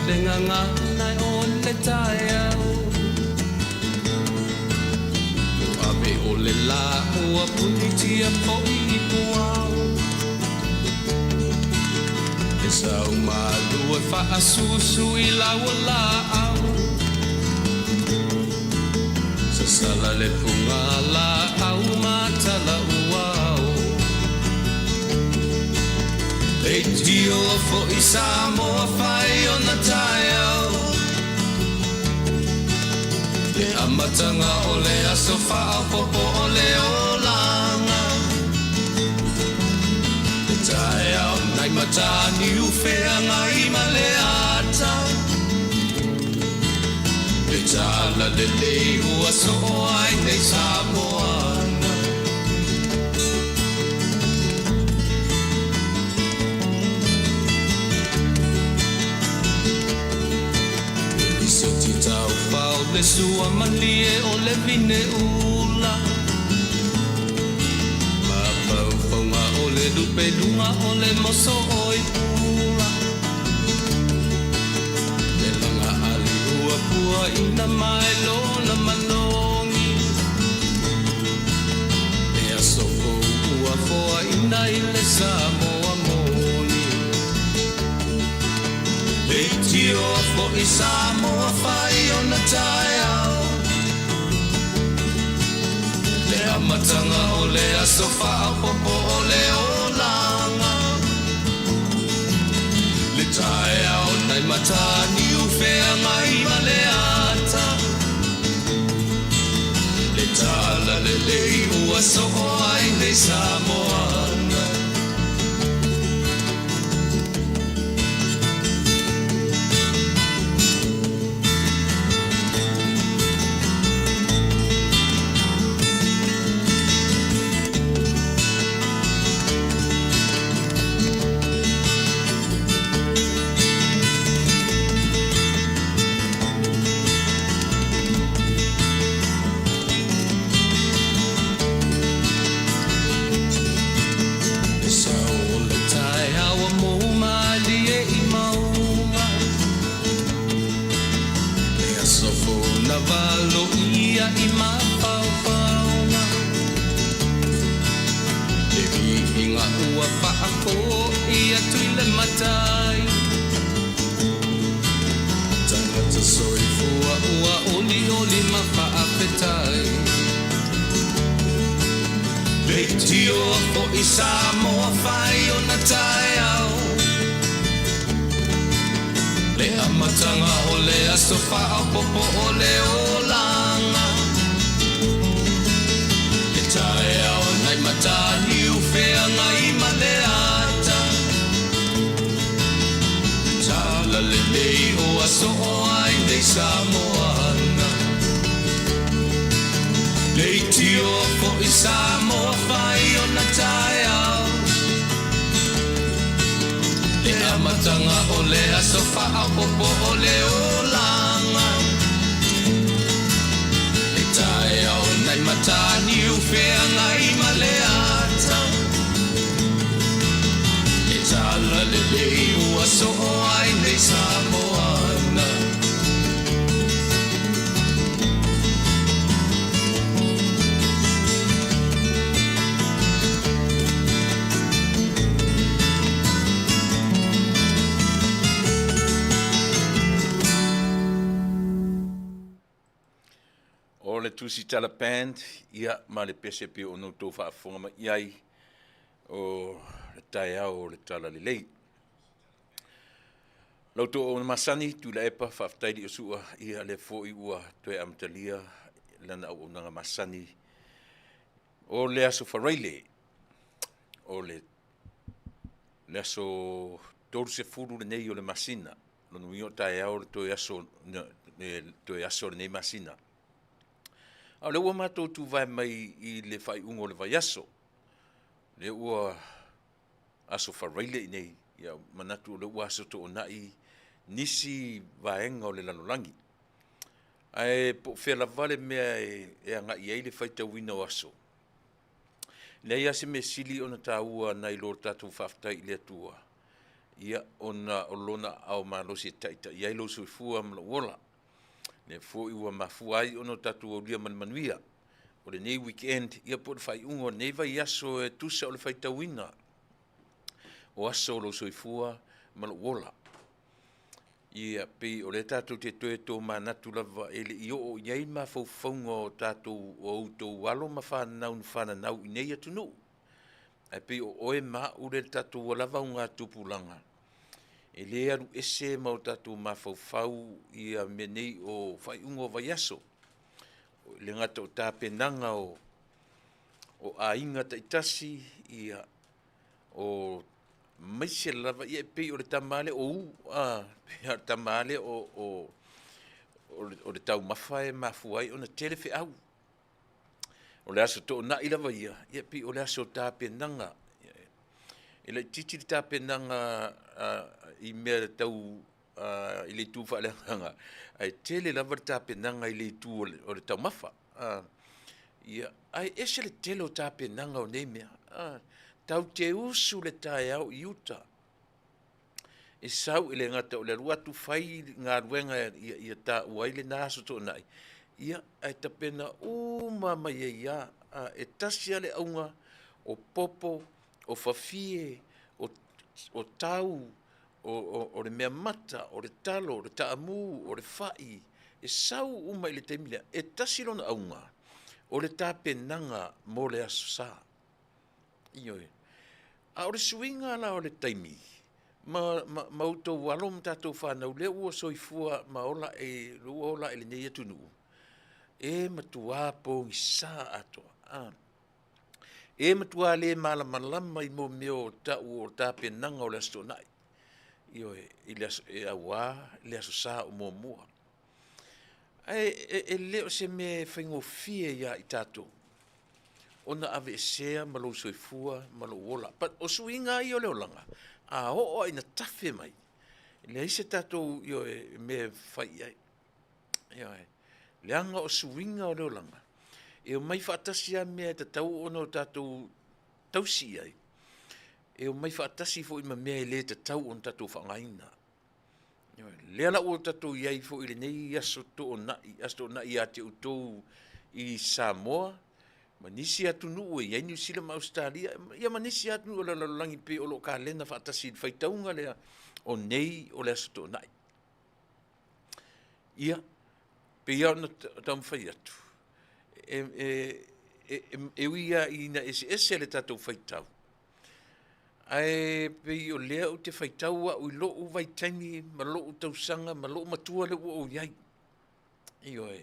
le gagana o le taeao. Ua ave o le lā ua punitia foi i puao. E sau malu e faasusu i lau laau. Sasala le puga laau ma tala uao. Leitio foi Samoa fai ona taeao. Le amataga o le aso faaopoopo o le olaga. Le taeao nai Mataniu Feagai ma le ata. Le tala lelei ua soo ai nei Samoana. Le lisoti taufao le sua malie o le vine ula. Mafaufauga o le lupeluga o le moso oi pula. Le laga ali ua puaina mai lona malogi. Le aso fou ua foaina i le Samoa moni. Leitioa foi Samoa fai ona taeao. Le amataga o le aso faaopoopo o le olaga. Le taeao nai Mataniu Feagai ma le ata. Le tala lelei ua soo ai nei Samoana. Le sau o le taeao ua mou malie i mauga. Le aso fou na valoia i mafaufauga. Le viiga ua faafoi atu i le Matai. Tagata soifua ua olioli ma faafetai. Leitioa foi Samoa fai ona taeao. Le amataga o le aso faaopoopo o le olaga. Le taeao nai Mataniu Feagai ma le ata. Le tala lelei ua soo ai nei Samoana. Leitioa foi Samoa fai ona taeao. Le amataga o le aso faaopoopo o le olaga. Le taeao nai Mataniu Feagai ma le ata. Le tala lelei ua soo ai nei Samoana. O le Tusitala Band, ia, ma le pese pei ona outou faafofoga mai i ai, o le taeao o le Talalelei. Lau outou auauna masani, Tuilaepa, faafetai le Iosua, ia lea foi ua toe amatalia lana auaunaga masani o le Aso Faraile, o le le aso 30 lenei o le masina, lona uiga o taeao le toe aso, le toe aso o lenei masina. A o lea ua matou tuvae mai i le faaiuga o le vaiaso, lea ua Aso Faraile i nei, ia manatu o lea ua aso toonai nisi vaega o le lalolagi. Ae po o fea lava le mea e agai ai le faitauina o aso, leai lava se mea sili ona taua nai lo tatou faafetai i le Atua. Ia, ona o Lona aao malosi e taitai ai lou soifua ma lou ola. Lea foi ua mafua ai ona o tatou aulia ma le manuia o lenei weekend, ia po o le faaiuga o lenei vaiaso e tusa o le faitauina o aso o lou soifua ma lou ola. Ia, pei o lea tatou te toe tomanatu lava e le i oo i ai mafaufauga o tatou o outou alo ma fanau na fananau i nei atunuu. Ae pei o oe ma au lea le tatou ua lava augatupulaga, e le alu ese ma o tatou mafaufau ia mea nei o faaiuga o vaiaso. E le gata o tapenaga o aiga taitasi, ia, o aemaise lava, ia e pei o le tama lava lea o Ū, a, pei lava o le tama lava lea o le taumafa e mafua ai ona tele feau. O le Aso Toonai lava ia, ia pei o le aso tapenaga. E laitiiti le tapenaga i mea tau i le itu faaleagaga, ae tele lava le tapenaga i le itu o le taumafa. Ia, ae ese le tele o tapenaga o nei mea. Tatou te usu le taeao i uta, e sau e le gata o le alu atu fai galuega ia taua ai lena Aso Toonai, ia ae tapena uma mai ai lava. E tasi lava le auga, o popo, o fafie, o tau, o le meamata, o le talo, o le taamu, o le fai, e sau uma i le taimi lea. E tasi lona auga, o le tapenaga mo le Aso Sa. Ioe. A o le suiga la o le taimi, ma, ma, ma outou alo ma tatou fanau lea ua soifua ma ola e, ua ola i lenei atunuu, e matuā pogisa atoa. A. E matuā le malamalama i mo mea o tau o tapenaga o le Aso Toonai. Ioe, i le aso, e auā le Aso Sa o muamua. Ae e, e le o se mea e faigofie iā i tatou ona aveesea ma lou soifua ma lou ola. But o suiga ia o le olaga, a oo lava ina tafe mai, e leai se tatou ioe, mea e fai i ai. Ioe. Leaga o suiga o le olaga, e omai faatasi lava mea e tatau ona o tatou tausi i ai, e omai faatasi foi ma mea e le tatau ona tatou faaaogaina. Lea la ua tatou i ai foi i lenei Aso Toonai, Aso Toonai ia te outou i Samoa, ma nisi atunuu e i ai Niu Sila ma Ausetalia, ia ma nisi atunuu o le lalolagi pei o lo o kalena faatasi i le faitauga lea o nei o le Aso Toonai. Ia, pei lava ona taumafai atu, e, e, e, e ui lava ina eseese le tatou faitau, Ae pei o lea ou te faitau au i lou vaitaimi ma lou tausaga ma lou matua lea ua ou i ai. Ioe.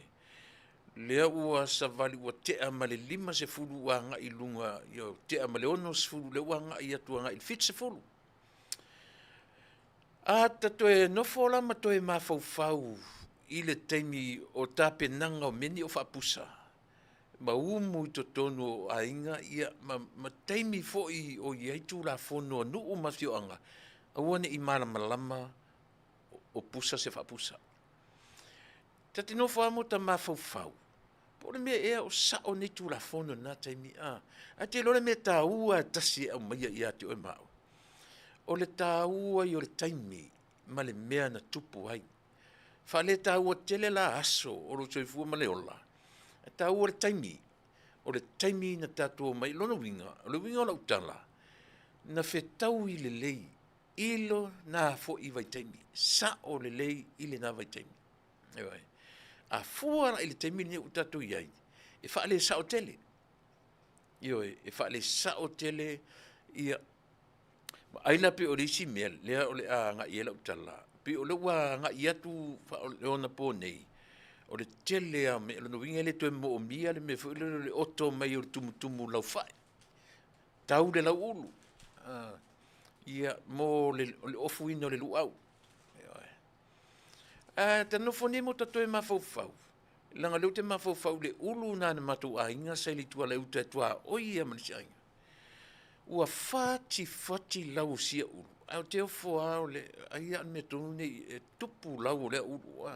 Lea ua savali ua tea ma le 50 ua agai i luga, ioe, tea ma le 60 lea ua agai atu agai i le 70. A ta toe nofo la ma toe mafaufau i le taimi o tapenaga o mea nei o faapusa, ma umu i totonu o aiga, ia, ma, ma taimi foi o i ai Tulafono a nuu ma afioaga, aua ne i malamalama o pusa se faapusa. Ta te nofo lava ma ta mafaufau, po o le mea ea o sao nei Tulafono i lena taimi, a. Ae te iloa le mea taua e tasi e aumaia ia te oe ma au, o le taua ia o le taimi ma le mea na tupu ai. Faaletaua tele la aso o lou soifua ma le ola, e taua le taimi, o le taimi na tatou omai, lona uiga, o le uiga o lau tala, na fetaui lelei i lona foi vaitaimi, sao lelei i lena vaitaimi. Ioe. A fua la i le taimi lenei ua tatou i ai, e faalesao tele. Ioe, e faalesao tele ia Ai la pei o le isi mea lea o le a agai i ai lau tala, pei o lea ua agai atu faaonapo nei, o le tele lava o mea, o lona uiga e le toe moomia le mea foi lele o le oto mai o le tumutumu laufa'i, tau le lauulu, ia, mo le ofuina o le luau. Ioe. Ae ta nofo nei ma ta toe mafaufau, leaga o lea ou te mafaufau i le ulu lena a le matou aiga sa i le ituala i uta e tuaoi ai ma le isi aiga. Ua fatifati lau o sia ulu, ae ou te ofo lava o le, ai lava o le mea tonu lenei e tupu lau o lea ulu. A.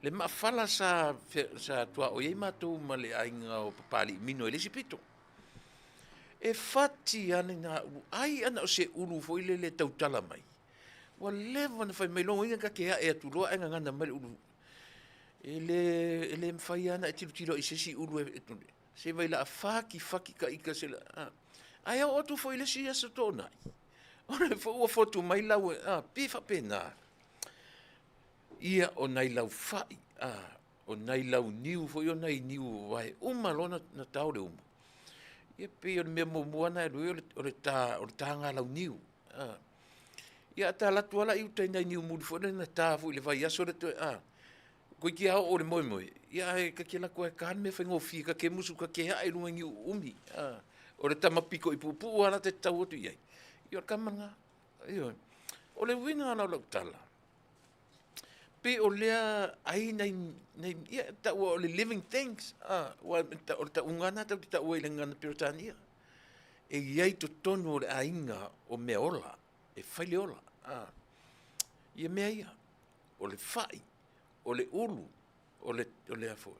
Le maafala sa, sa tuaoi ai matou ma le aiga o Papalii Mino i le isi pito. E fati lava lena ulu, ai ana o se ulu foi lele e tautala mai. Ua leva ona fai mai logoina ta te ae atu loa ae gagana mai le ulu. E le, e le mafai lava ona e tilotilo i se isi ulu e, se vai la fati fati ta ita se la. Ae oo atu foi i le isi aso toonai, o le foi ua fotu mai lau, a, pei faapena. Ia, o nai lau fai, a, o nai lau niu foi o nai niu vae uma loa na tao le umu. Ia pei o le mea muamua na e alu ai o le ta, o le taga lau niu. A. Ia a ta alu atu lava la i uta i nai niu muli foi lea na ta foi i le vaiaso lea toe, a, toeitiiti lava oo i le moemoe, ia ae ta te alu atu lava e ta le mea faigofie, ta te musu ta te ae i luga i niu uumi. A, o le tama pito i puupuu lava la ta te tau atu i ai, ia o le tama lena. Ioe. O le uiga la o lau tala, pei o lea ai nai, nai ia taua o le living things, a, aua o le tauga lava lena tatou te taua i le gagana Peretania. E i ai totonu o le aiga o mea ola, e fai le ola, a, ia mea ia, o le fai, o le ulu, o le, o le a foi.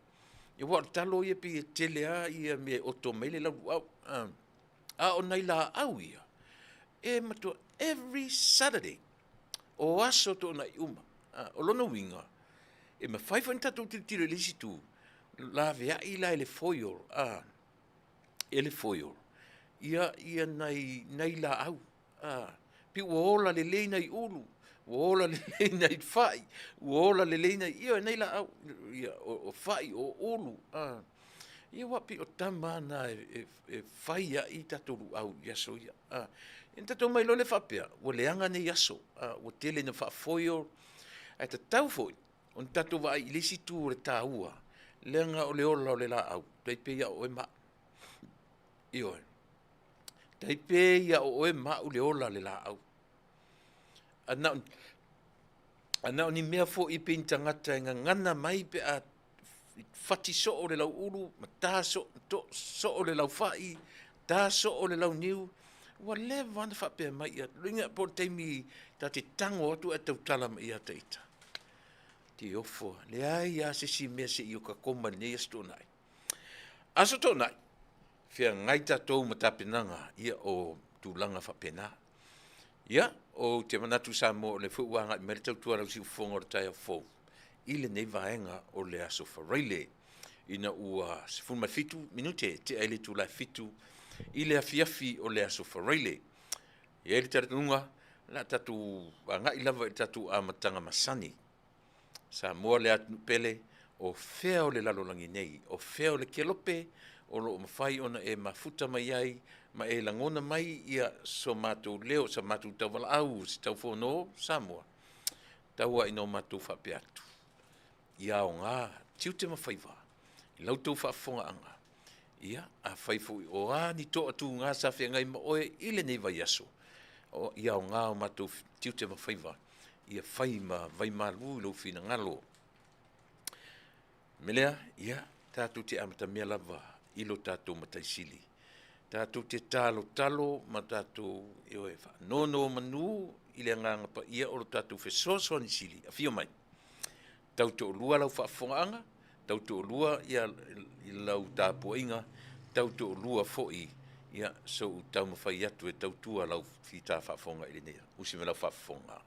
Ia aua o le talo ia pei e tele lava ia mea e oto mai ai le lauluau, a, a o nai laau ia, e matua every Saturday, o aso toonai uma. A, o lona uiga, e mafai foi ona tatou tilotilo i le isi itu, laveai la e le foil, a, e le foil, ia, ia nai, nai laau, a, pei ua ola lelei nai ulu, ua ola lelei nai fai, ua ola lelei nai, ioe, nai laau, ia, o, o fai, o ulu, a. Ia aua pei o tama na e, e, e fai ai tatou luau i aso ia. A, ina tatou mai loa lea faapea, ua leaga nei aso, a, ua tele ina faafoio, ae tatau foi ona tatou vaai i le isi itu o le taua, leaga o le ola o le laau, tai pei lava o oe ma au. Ioe. Tai pei lava o oe ma au le ola o le laau. A na o, a na o ni mea foi pei ni tagata e gagana mai pe a fati soo le lauulu ma ta soo, to, soo le laufai, ta soo le launiu, ua leva ona faapea mai ia, luiga po o le taimi ta te tago atu ae tautala mai ia te ita. Te ofo, leai lava se isi mea se i o ka koma i lenei Aso Toonai. Aso Toonai, feagai tatou ma tapenaga ia o tulaga faapena. Ia, ou te manatu Samoa o lea foi ua agai mai le tautua a lau siufofoga o le taeao fou i lenei vaega o le Aso Faraile ina ua 17 minute tea i le itula e 7 i le afiafi o le Aso Faraile. E i ai le talitonuga, o le a tatou agai lava i le tatou amataga masani. Samoa le atunuu pele, o fea o le lalolagi nei, o fea o le kelope o lo o mafai ona e mafuta mai ai ma e lagona mai ia so matou leo, sa matou tauvalaau, se taufono Samoa, tau lava ina o matou faapea atu, ia aoga tiute ma faiva i la outou faafofogaaga. Ia, afai foi o a ni toatuga sa feagai ma oe i lenei vaiaso, o, ia aoga o matou tiute ma faiva, ia fai ma vaimalu i lou finagalo. Me lea, ia, tatou te amatamea lava i lo tatou Matai Sili. Tatou te talotalo ma tatou, ioe, faanonomanu i le Agaga Paia o lo tatou fesoasoani sili. Afio mai. Tau toalua lau faafofogaaga, tau toalua ia lau tapuaiga, tau toalua foi ia sou taumafai atu e tautua lau fita faafofoga i lenei usi ma lau faafofoga.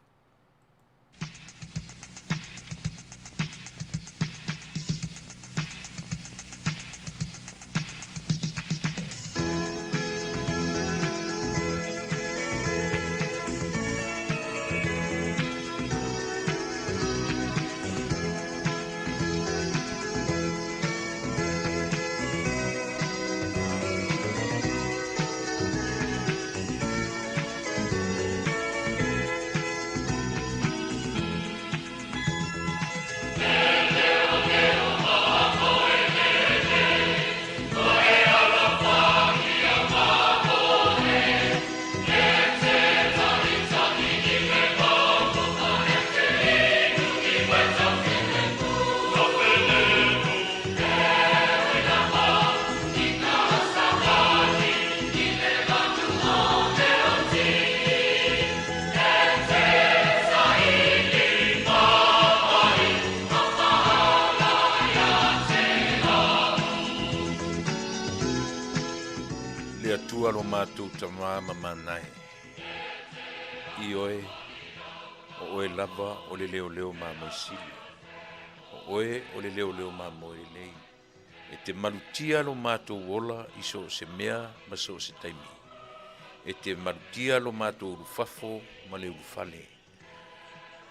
matou Tama ma Manae, Ioe, o Oe lava o le leoleo mamoe sili, o Oe o le leoleo mamoe lelei, e te malutia lo matou ola i so o se mea ma so o se taimi. E te malutia lo matou ulufafo ma le ulufale.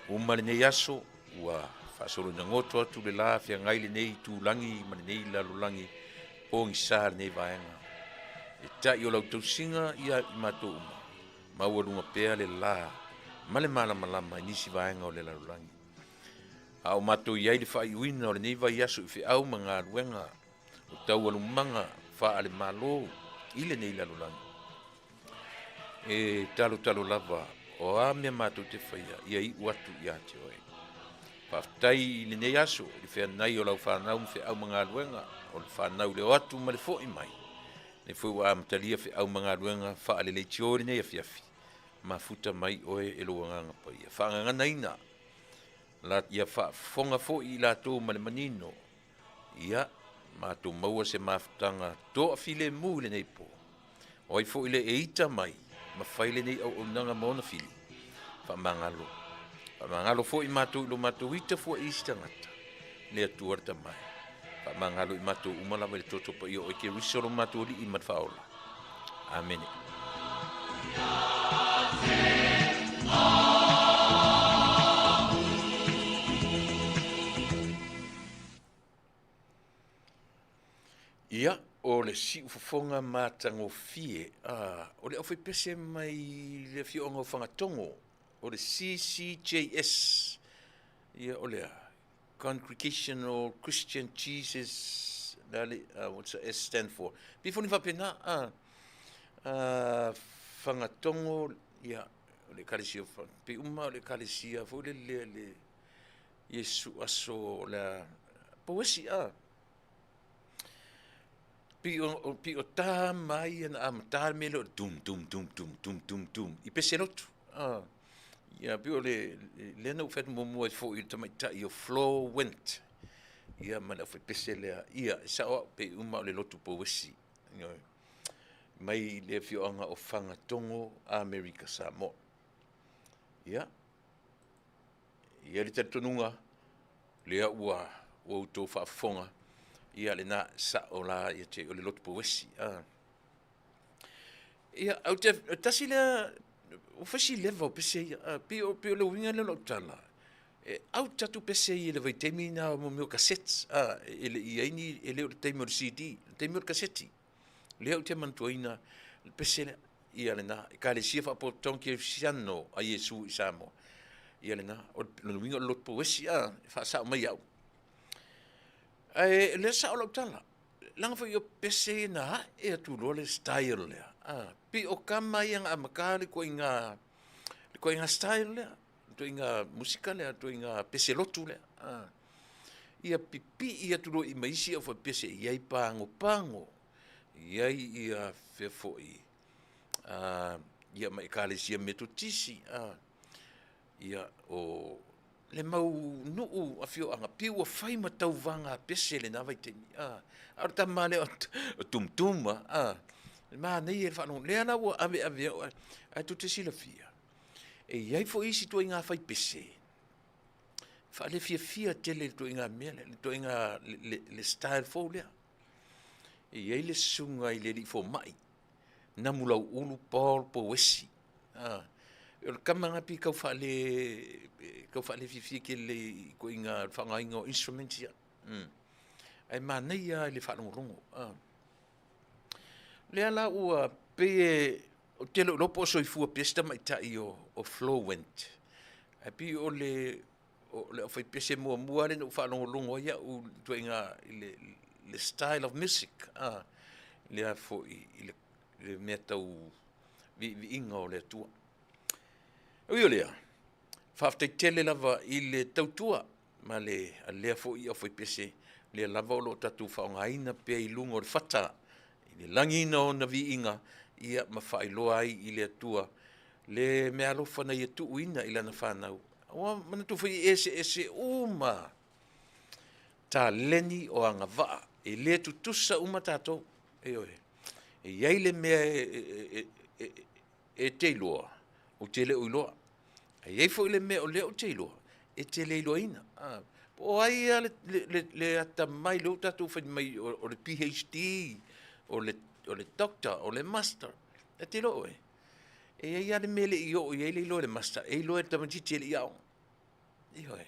Uma lenei aso, ua faasoloina goto atu le la feagai lenei itulagi ma lenei lalolagi pogisa lenei vaega. E ta'i o lau tausiga ia i matou uma, maualuga pea le la ma le malamalama i nisi vaega o le lalolagi. A o matou i ai le faaiuina o lenei vaiaso i feau ma galuega o taualumaga faale-Malo i lenei lalolagi, E talotalo lava o a mea matou te faia, ia iu atu ia te oe. Faafetai i lenei aso i le feanai o lau fanau ma feau ma galuega, o le fanau i le o atu ma le foi mai. Nei foi ua amatalia feau ma galuega faaleleitio i lenei afiafi, mafuta mai oe e lou Agaga Paia. Faagaganaina la, ia faafofoga foi i latou ma le manino, ia matou maua se mafutaga toafilemu i lenei po. O ai foi le e ita mai ma fai lenei auaunaga ma ona fili? Faamagalo. Faamagalo foi matou i lo matou ita fua i isi tagata. Le Atua le Tama e. Faamagalo i matou uma lava i le toto paia o oe Keriso lo matou Alii ma le Faaola. Amene. Ia, o le siufofoga matagofie, a, o le aufaipese mai le afioaga o Fagatogo, o le CCJS, ia o le a? Congregational Christian Jesus, le a, what's the S stand for? Pei foi ni faapena, a, a, Fagatogo, ia, o le ekalesia, pei uma o le ekalesia foi le le, le Iesu aso o le a, pouesi, a, Pei o, pei o tā mai ia na amata le mea lea o le dum dum dum dum dum dum dum i pese lotu. Ah, ia pei o le lea na ou fai atu muamua ai foi i le tamaitai o Flo Went. Ia ma le aufaipese lea. Ia, e sao au pei uma o le lotu pouesi. Ioe. Mai le afioaga o Fagatogo, Amerika Samoa. Ia, E i ai le talitonuga, lea ua ua outou faafofoga, ia lena sao la ia te o le lotu pouesi. Ah. Ia, au te, tasi lea, ua fai si leva o pese ia, ah, pei o, pei o le uiga lea o lau tala, e au tatu pese ia i le vaitaimi na o mea o cassettes, ah, e le i ai ni, e le o le taimi o le CD, le taimi o le kaseti. Lea ou te manatuaina le pese lea, ia lena, Ekalesia Faapotopotoga Kerisiano a Iesu i Samoa. Ia lena, o le uiga o le lotu pouesi, a, e faasao mai au. Ae lea sao lau tala, leaga foi o pese ia na ae atu loa le style lea. A, pei o kama ia na amata le ituaiga, le ituaiga style lea, le ituaiga musika lea, le ituaiga pese lotu lea. A, ia pipii atu loa i ma isi aufaipese e i ai pagopago, e i ai ia fea foi, ia ma ekalesia Metotisi, ia o le mau nuu afioaga, pei ua fai ma tauvaga a pese i lena vaitaimi, a o le tama lea o Tumutuma, a, e manaia le faalogo, lea la ua aveave au, ae tou te silafia, e i ai foi isi ituaiga faipese, faalefiafia tele i le ituaiga mea lea, le ituaiga le style fou lea. E i ai le susuga i le alii fomai, Namulauulu Paul Pouesi. Ah, o le tama lena pei tau faale tau faalefiafia tele i ituaiga faaaogaina o instruments ia. Ae manaia lava i le faalogologo. Ah. Lea la ua pei e ou te le o iloa po o soifua pea si tamaitai o Flo Went. Ae pei o le o le aufaipese muamua lea na ou faalogologo ai au i le ituaiga i le, le style of music, a, lea foi i le, le mea tau viiviiga o le Atua. Ui o lea, faafetai tele lava i le tautua ma le a lea foi aufaipese lea lava o lo o tatou faaaogaina pea i luga o le fata i le lagiina o ona viiga, ia ma faailoa ai i le Atua le meaalofa na ia tuuina i lana fanau. Ua manatu foi e eseese uma taleni o agavaa, e le tutusa uma tatou. Ioe. E i ai le mea e te iloa, ou te le o iloa. Ae i ai foi le mea o lea ou te iloa, e te le iloaina. Po o ai lava le atamai lea ua tatou fai mai o le PhD, o le Doctor, o le Master, e te iloa oe, e i ai lava le mea e le i oo i ai le iloa e le Master, e iloa e le tamaitiiti e le i aoga. Ioe.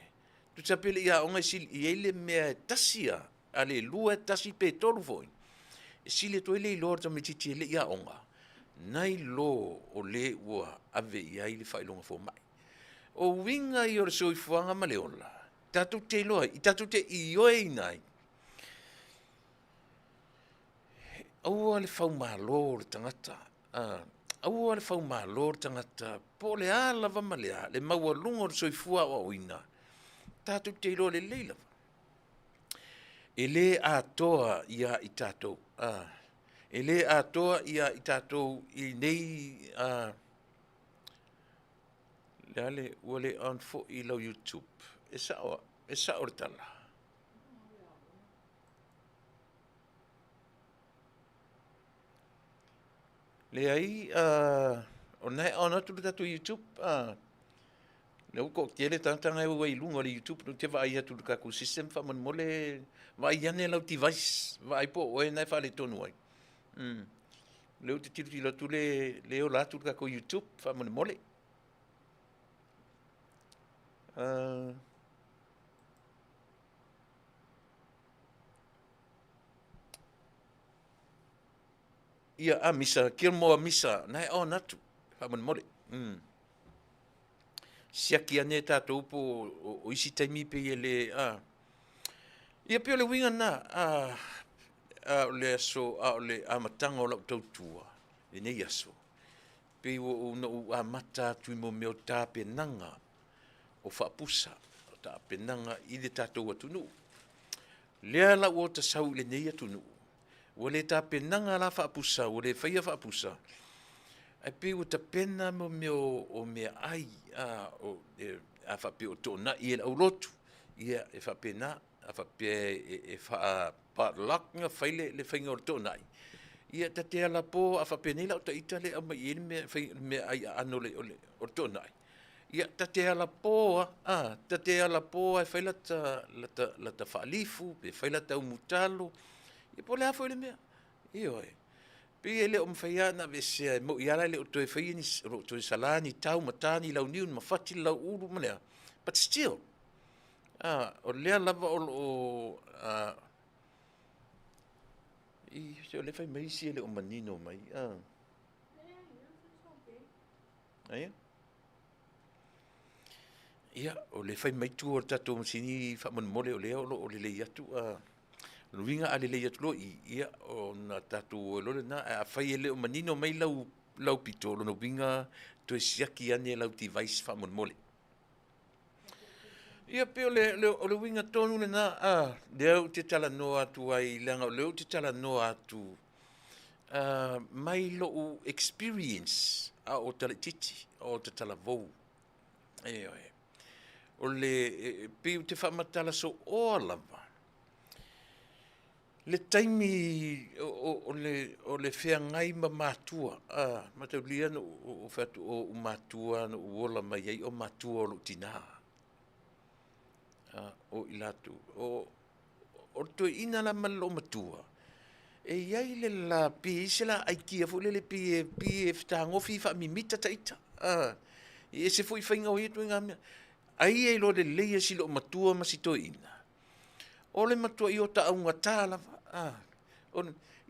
Tusa pe le i aoga e sili, e i ai le mea e tasi lava, a le lua, tasi pe tolu foi, e sili atu ai le iloa o le tamaitiiti e le i aoga, nai lo o le ua ave i ai le faailoga fomai. O uiga ia o le soifuaga ma le ola, tatou te iloa ai, tatou te ioeina ai, aua le faumalo o le tagata, aua le faumalo o le tagata, po o le a lava ma le a, le maualuga o le soifua aoaoina, tatou te iloa lelei lava, e le atoa ia i tatou, e le atoa ia i tatou i nei, le a le, ua le on foi lau YouTube. E sao, e sao le tala. Leai, o lena e on atu le tatou YouTube. Lea ua toatele tagata na e o ai i luga o le YouTube, ou te vaai atu i le tatou system faamolemole, vaai ane lau device, vaai po o oe na e faaletonu ai. Lea ou te tilotilo atu le, le ola atu le tatou YouTube faamolemole. Ia, Amisa, Gilmore Amisa, na e on atu faamolemole. Siaki ane tatou po o isi taimi pei e le, a. Ia pei o le uiga lena, a, a o le aso, a o le amataga o lau tautua, lenei aso, pei ua ou, na ou amata atu i mo mea o tapenaga o faapusa, o tapenaga i le tatou atunuu. Lea la ua ta sau i lenei atunuu, ua le tapenaga la faapusa, ua le faia faapusa, ae pei ua tapena mo mea o meaai, a faapea o toonai e le aulotu, ia e faapena, a faapea e faa-potluck ona fai le faiga o le toonai, ia ta te ala po a faapenei la o ita lea e aumai i ai le mea, fai le meaai aano o le toonai, ia ta te ala po lava, a, ta te ala po lava e fai lata faalifu, pe fai lata umutalo, ia po o le a foi le mea. Ioe. Pei e le o mafai lava ona aveesea, e moni lava la e le o toe faia ni, o lo o toe sala ni tau ma ta ni launiu ma fati le lauulu ma le a, but still, o lea lava o lo o, se o lea e fai mai isi e le o manino mai. Aia? Ia, o lea e fai mai tua o le tatou masini faamolemole o lea o lo o lelei atu. O le uiga a lelei atu loa i i, ia, ona tatou o ai loa lena. Ae afai e le o manino mai lau pito, o lona uiga toe siaki ane lau device faamolemole. Ia pei o le uiga tonu lena, lea ou te talanoa atu ai, leaga o lea ou te talanoa atu mai lou experience a o talaititi, a o tatalavou. Ioe. O le, e pei ou te faamatala sooa lava le taimi o le feagai ma matua, mataulia na ou fai atu, o ou matua na ou ola mai ai o matua o lou tina. O i latou, o le toeaina la ma le loomatua, e i ai le la, pe i ai se la aikia foi lele pei e, pei e fetagofi faamimita ta ita. E ese foi faiga o ia ituaiga mea. Ai e iloa lelei e si loomatua ma si toeaina, o le matuai o ta augata lava.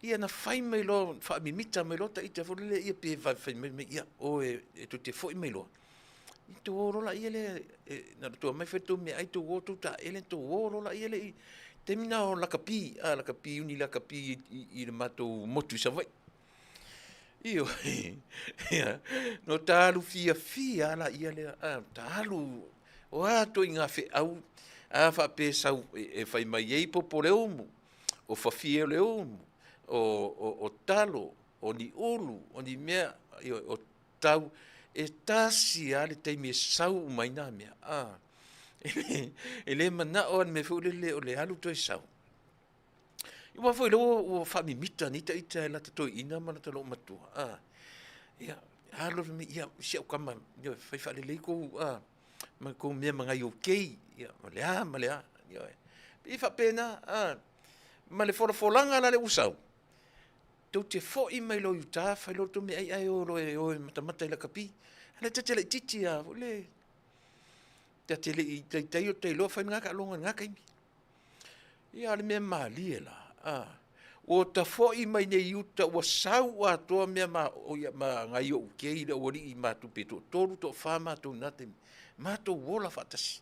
Ia na fai mai loa, faamimita mai loa ta ita foi lele, ia pe vave fai mai, ia, oe e tou te foi mai loa, ia tou o loa laia lea, na ona tou omai fai la outou meaai tou o tou taele ona tou o loa laia lea i taimi lena o lakapi, lakapi uni lakapi i le matou motu i Savaii. Ioe, ia, no ta alu fiafia lava laia lea, ta alu, o a ituaiga feau, a faapea e sau e fai mai ai popo o le umu, o fafie o le umu, o talo, o ni ulu, o ni mea, ioe, o tau, e tasi lava le taimi e sau uma ai nā mea, e le manao lava i le mea foi lele o le alu toe sau. Aua foi lea ua, ua faamimita nei ita e lata toeaina ma lata loomatua, a. Ia, alu alu mai, ia, si au tama, ioe, fai faalelei kou, a, ma kou mea ma nai ou kei, ia, ma le a ma le a, ioe. E pei e faapena, a, ma le folafolaga la lea ua sau, tou te foi mai loa i uta fai loa le tou meaai ae o loa e o e matamata i lakapi. A o lea ta te laitiiti lava foi le, ta te le i taitai ona iloa fai lena taaloga i lena taimi. Ia a o le mea malie la, a, ua ta foi mai nei i uta ua sau atoa mea ma, ia, ma nai ou kei le aualii matou pe toatolu toafa matou i lena taimi, matou ola faatasi.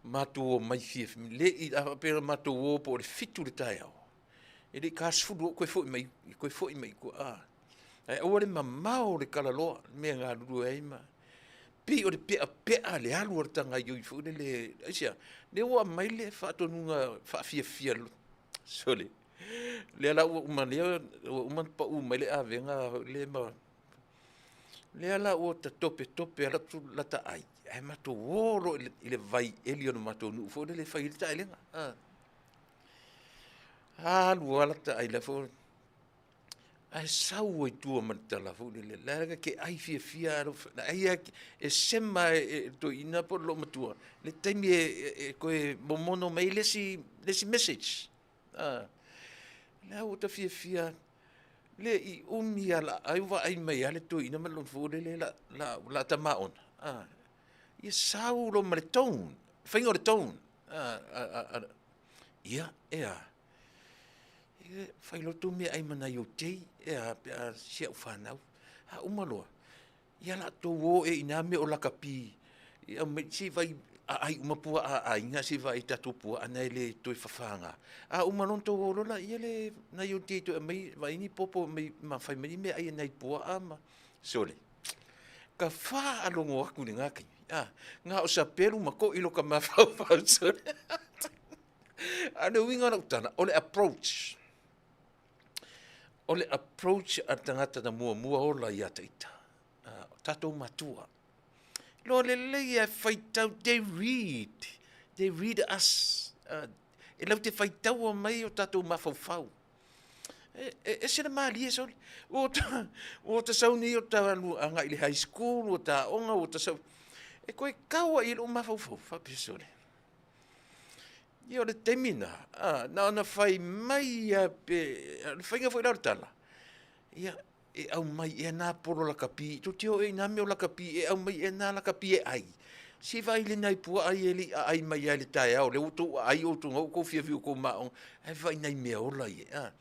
Matou omai fiafia, le i, a faapea na matou o po o le 7 i le taeao, e le i ta 10 ua toe foi mai, toe foi mai i tua, a. Ae aua le mamao o le talaloa, le mea e galulue ai ma pei o le peapea le alu a le tagaioi foi lele, aisea? Lea ua aumai le faatonuga faafiafia, sole, lea la ua uma, lea ua uma ona pau mai le avega foi lea ma lea la ua ta topetope atu lata ai, ae matou o loa i le vai eli o le matou nuu foi lele e fai ai le taelega. Alu lava lata ai la foi ae sau ai i tua ma le tala foi lele, la e te ai fiafia ai lava, e sema e le toeaina po o le loomatua le taimi e toe momono mai ai le isi message. La ua ta fiafia le i umi lava la ai vaai mai lava le toeaina ma lona foi lele la ta maona, ia sau loa ma le tone, faiga o le tone. Ia, e a? Fai loa tou meaai ma nai ou tei, e a pe a si au fanau. A uma loa, ia o le a tou o ea i na mea o lakapi, e aumai, se i vaai aai uma puaa a aiga se i vaai i tatou puaa na e le toe fafaga. A uma loa ona tou o loa lea le nai ou tei e toe aumai, vaai ni popo ma fai mai ni meaai a nai puaa ma, sole, ta faalogo atu i lena taimi, a, na o sapelu ma toi lo ta mafaufau, sole. A o le uiga o lau tala, o le approach, o le approach a le tagata na muamua ola ia te ita, o tatou matua. Iloa lelei e faitau, they read, they read us. E latou te faitaua mai o tatou mafaufau. E ese le malie sole. Ua ota sau nei o ta alu agai i le high school, ua ta aoga, ua ta sau. E toe tau lava i ai lou mafaufau, faapea sole. Ia o le taimi lena, a, na ona fai mai lava pe, o le faiga foi la o le tala, ia, e aumai ea na polo lakapi, tou te o ea i na mea o lakapi, e aumai ea na lakapi e ai? Se i vaai i nai puaa ia e le i aai mai lava i le taeao, o lea ua outou aai outou ua outou fiafia i outou maoga, ae vaai i nai meaola ia, a.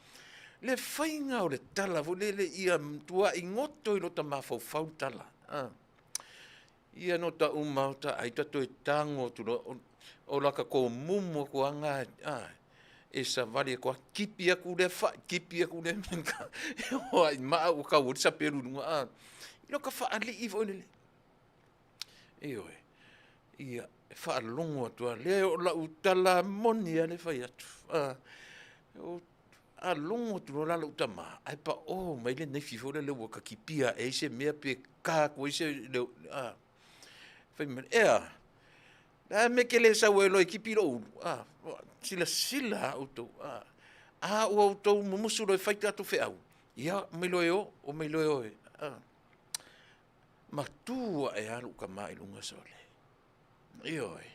Le faiga o le tala foi lele ia matuai goto i lota mafaufau le tala, a. Ia no ta uma o ta ai ta toe tago atu loa, o lata tomumu atu lava lena, a, e savali atu lava, tipi atu lea fai, tipi atu lea mea, e oo lava i maa ua tau ai le sapelu i luga, a. I lota faalii foi lele. Ioe. Ia, e faalogo atu lava, leai o lau tala moni lava lea e fai atu, a. A logo atu loa la lou tama, ae pao mai le naifi foi lele ua ta kipia ae ai se mea pe ka atu ai se leo, a. Fai mai, e a? O le a le mea e te le sau ai loa e tipi lou ulu? A, silasila lava outou, a. A ua outou mumusu loa e fai tatou feau, ia omai loa e o, omai loa e o e, a. Matua ae lava lou tama i luga sole. Ioe.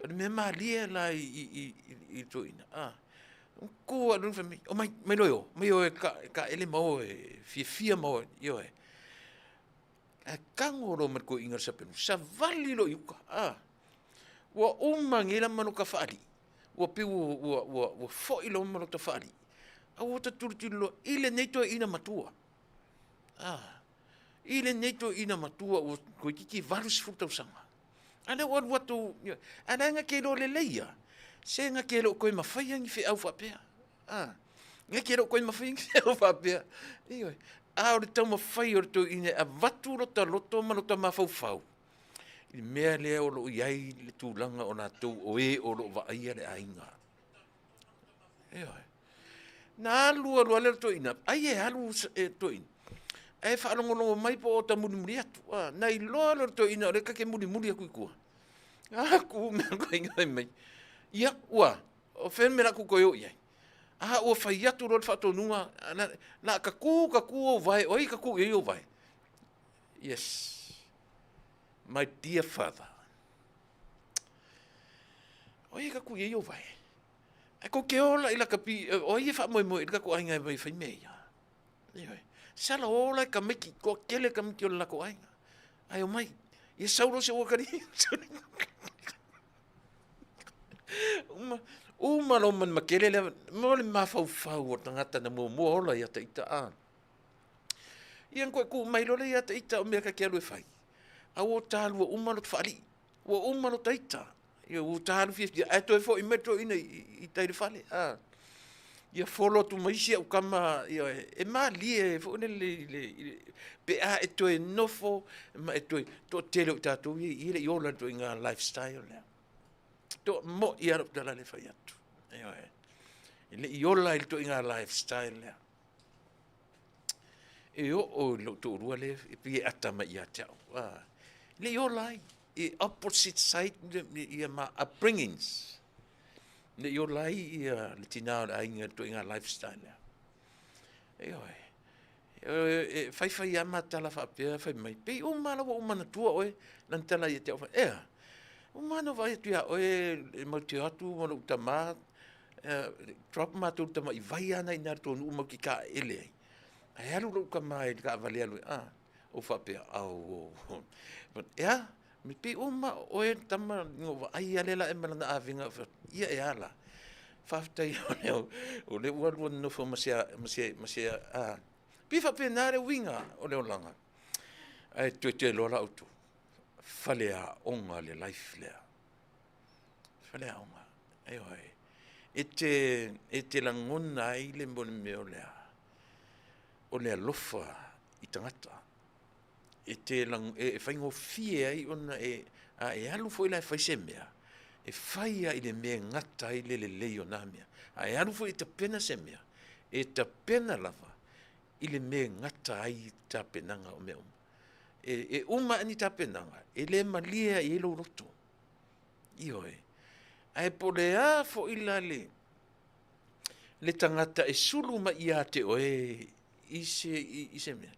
O le mea malie la i le toeaina, a, tu lava i luga fai mai, omai, omai loa e o, omai e o e taele ma o e fiafia ma o e, ioe. Ae tago loa ma le toeaina i le sapelu, savali loa i uta, a. Ua uma nei la ma lota faalii, ua pei ua foi loa ma lota faalii, a ua ta tilotilo loa i lenei toeaina matua, a. I lenei toeaina matua ua toeitiiti 80 tausaga. A lea ua alu atu, a la e na te iloa lelei lava, se na te le o toe mafaia ni feau faapea. A, na te le o toe mafaia ni feau faapea. Ioe. A o le taumafai o le toeaina e avatu lota loto ma lota mafaufau i le mea lea o lo o i ai le tulaga o latou o e o lo o vaaia le aiga. Ioe. Na alu alu lava lea o le toeaina, ai e alu le toeaina, ae faalogologo mai po o ta mulimuli atu. A, na iloa loa e le toeaina o lea ta te mulimuli atu i tua, a, tu mai le toeaina fai mai, ia, ua a? O fea le mea o le a tou toe o i ai? A ua fai atu loa le faatonuga, la a tatu tatu ou vae, o ai e tatu i ai ou vae? Yes, my dear father. O ai e tatu i ai ou vae? Ae tou te ola i lata pi, o ai e faamoemoe i le tatou aiga e omai e fai mea ia? Ioe. Sala ola e tamaiti, toatele tamaiti o le latou aiga. Ae omai, ia sau loa se uakali. Uma, uma lo man makele le mo le mafaufau o tagata na muamua ola ia ta ita a. Ia koe ku mai lola ia ta ita o mea ka ke alu e fai. A ua talua uma lo te whaalii. Ua uma lo ta ita. Ia ua talu fiafia ae toe foi mai toeaina i tai le fale a. Ia folo atu ma isi au tama ia e malie foi lele i le pe a e toe nofo ma e toe toatele o i tatou ia e le i ola i le ituaiga lifestyle lea. Toa moi lava lau tala lea e fai atu. Ioe. E le i ola i le ituaiga lifestyle lea. E oo i lou toalua lea e pei e ata mai ia te au. E le i ola ai. I opposite side ia ma upbringings. Le i ola ai ia le tinā o le aiga i le ituaiga lifestyle lea. Ioe. E faifai lava ma tala faapea fai mai, pei uma lava ua ou manatua oe, lana tala ia te au, ea, uma lava ona ou vaai atu ia oe e matou te o atu ma lou tama, drop matou i le tamai vai lava lena i ina i le tuanuu matou te taeele ai. Ae alu lou tama i le taavale alu e, ou faapea, auo, e a? E pei uma o oe le tama na ou vaai lava lea la ma lana avega, ia e a la? Faafetai o lea ua alu ua nonofo ma se, ma se, ma se, a, pei e faapena le uiga o le olaga. Ae toetoe loa la outou, faleaoga le life lea, faleaoga, ioe. E te, e te lagona ai le mea o le a? O le alofa i tagata. E te e faigofie ai ona e, a e alu foi la e fai se mea, e fai lava i le mea e gata ai le lelei o na mea. A e alu foi e tapena se mea, e tapena lava i le mea e gata ai tapenaga o mea uma. E, e uma ae ni tapenaga, e le malie lava i ai lou loto. Ioe. Ae po o le a foi la le, le tagata e sulu mai ia te oe i se, i se mea,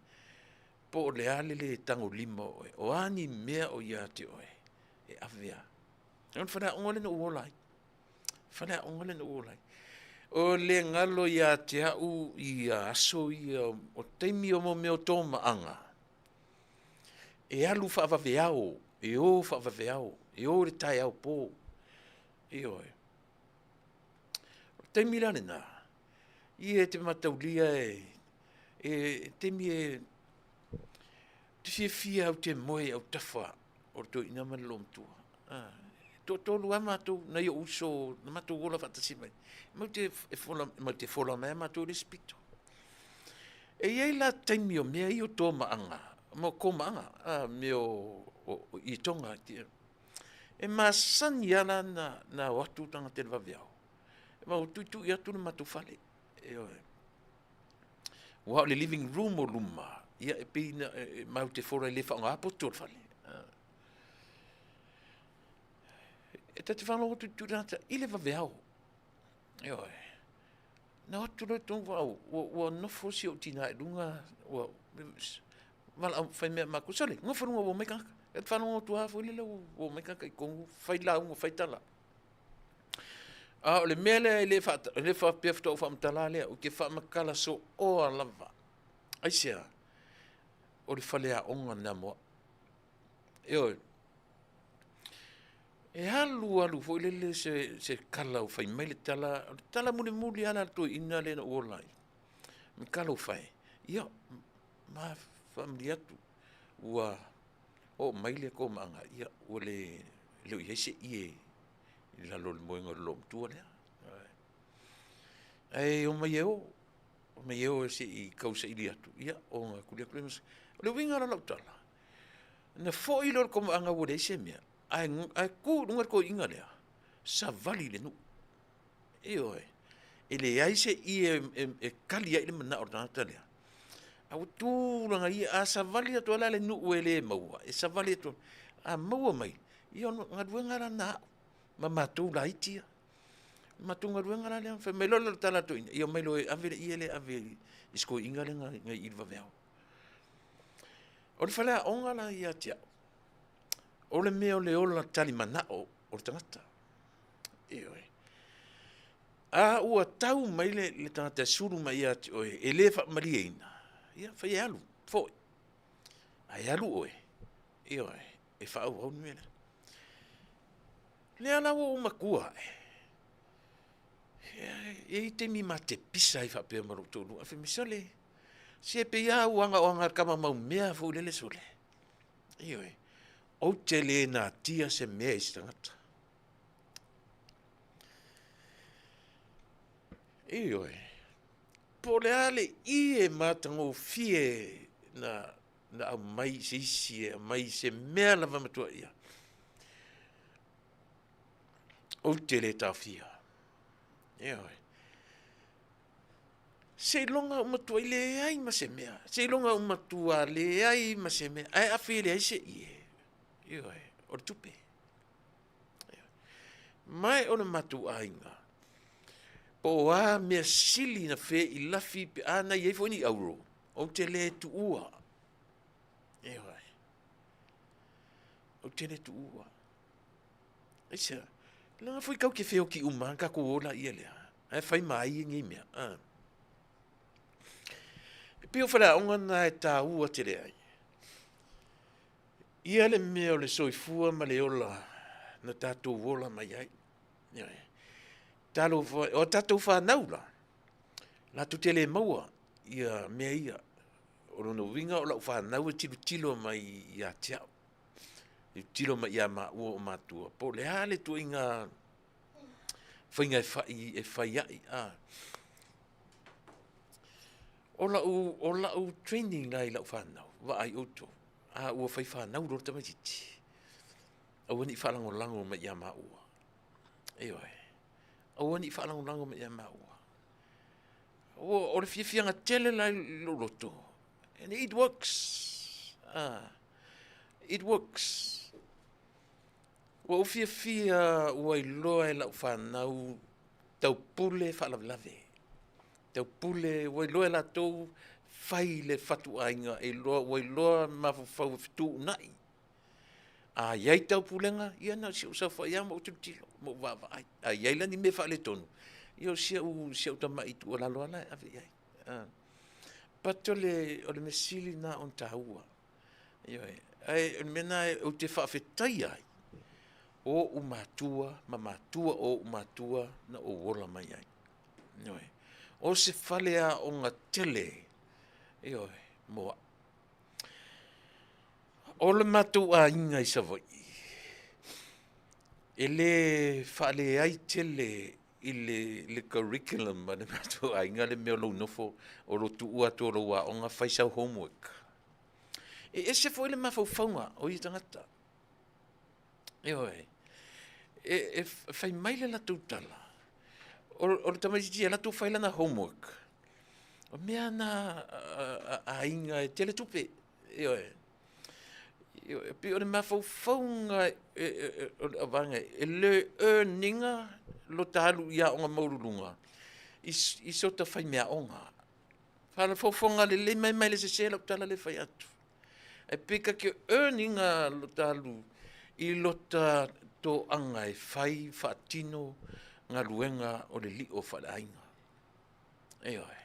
po o le a le lē tagolima o oe, o a ni mea o ia te oe, e ave lava. O le faleaoga lea na ou ola ai, faleaoga lea na ou ola ai. O le galo ia te au ia aso ia o taimi o mo mea o tomaaga, e alu faavaveao, e o faavaveao, e o i le taeao po. Ioe. O le taimi la lena, ia e te mataulia e, e taimi e te fiafia au te moe i autafa o le toeaina ma le loomatua. Ah, toatolu lava matou, nai ou uso na matou ola faatasi mai. Matou te e fola, matou te fola mai lava matou i le isi pito. E i ai la taimi o mea ia o tomaaga, mo komaaga, ah, mea o, o, o itoga. E masani lava la na, na o atu tagata i le vaveao, ma ua tuitui atu le matou fale. Ioe. Aua o le living room o luma, ia e pei na, e, matou te fola e le faaaogaina poto o le fale. E ta te faalogo tuitui tagata i le vaveao. Ioe. Na o atu loa i totonu au, ua, ua nofo si ou tinā i luga, ua valaau fai mea matou, sole, nofo i luga ua omai tagata. E te faalogo atu lava foi lele ua omai tagata i totonu, fai lauga, fai tala. A o le mea lea e le e le faapea faatoa ou faamatala lea, ou te faamatala sooa lava. Aisea? O le faleaoga lena mo au. Ioe. E alu alu foi lele se, se kala ua fai mai le tala, o le tala mulimuli lava la a le toeaina lea na ou ola ai. Ma talofa e, ia, ma faamalie atu, ua oo mai le komaaga, ia, ua le, le o i ai se ie i lalo o le moega o le loomatua lea. Ae omai e o, omai e o se i tausaili atu, ia, ona tuli atu lea. O le uiga la o lau tala, na foi loa le komaaga ua leai se mea, ae, ae tu i luga le toeaina lea, savali i le nuu. Ioe. E leai se ie e, e kali ai le manao o le tagata lea. A ua tulaga ia, a savali atu ai la le nuu e le maua, e savali atu, a maua mai, ia o galuega la na au ma matou laiti ia. Matou galuega la lea, fai mai loa le tala a le toeaina, ia omai loa e ave le ie lea e ave i si toeaina lea na i i le vaveao. O le faleaoga la ia te au, o le mea o le ola talimanao o le tagata. Ioe. A ua tau mai le tagata e sulu mai ia te oe e le faamalieina, ia fai e alu, foi. Ae alu oe, ioe, e faaauau le mea lea. Lea la ua ou matua ae, e i ai taimi ma te pisa ai faapea ma lou toalua, ae fai mai, sole, se pei lava ua aga o le tama maumea foi lele sole. Ioe, ou te le natia se mea i se tagata. Ioe, po o le a le ie matagofie na na aumai i se isi e aumai i se mea lava matua ia. Ou te le taofia. Ioe. Seiloga ua matuai leai ma se mea, seiloga ua matua leai ma se mea, ae afai e leai se ie, ioe, o le tupe. Ma o le matou aiga, po o a mea sili na feilafi pe a na i ai foi ni auro, ou te le tuua. Ioe. Ou te le tuua. Aisea? Leaga foi tatou te feoti uma lava, tatou o laia lea, ae fai ma ai nei mea. A. E pei o faleaoga na e taua tele ai. Ia le mea o le soifua ma le ola na tatou ola mai ai. Ioe. Talofa, o tatou fanau la, latou te le maua ia mea ia. O lona uiga o lau fanau e tilotilo mai ia te au, tilotilo mai ia maua o matua, po o le a le ituaiga faiga e fai, e fai ai. A. O lau, o lau training la i lau fanau, vaai outou, a ua fai fanau loa le tamaitiiti, aua ne i faalagolago mai ia maua. Ioe. Aua ne i faalagolago mai ia maua. O le fiafiaga tele la i lou loto, and it works. Ah, it works. Ua ou fiafia ua iloa e lau fanau taupule faalavelave. Taupule ua iloa e latou fai le fatuaiga, e iloa, ua iloa mafaufau e fetuunai. A i ai taupulega, ia na o si ou saofai lava ma ou tilotilo ma ou vaavaai. A i ai la ni mea faaletonu, ia o si au, si au tamai tuualalo lava la e ave i ai. But o le, o le mea sili lena ona taua. Ioe. Ae o le mea lena ou te faafetaia ai o ou matua ma matua o ou matua na ou ola mai ai. Ioe. O se faleaoga tele, ioe, mo au. O le matou aiga i Savaii, e le faaleai tele i le, le curriculum a le matou aiga le mea o lou nofo, o lou tuua atu o lou aoga fai sau homework. E ese foi le mafaufauga o ia tagata. Ioe. E, e fai mai le latou tala, o, o le tamaitiiti e alu atu fai lana homework, o mea na a, a aiga e tele tupe. Ioe. Ioe. E pei o le mafaufauga e, e, e, o le avaga e le earn ina lo ta alu i aoga maualuluga i, i sota faimeaoga. Faalafofoga lelei mai mai le sese lau tala le fai atu. E pei ka ke earn ina lo ta alu i lo ta toaga e fai faatino galuega o le lio faaleaiga. Ioe.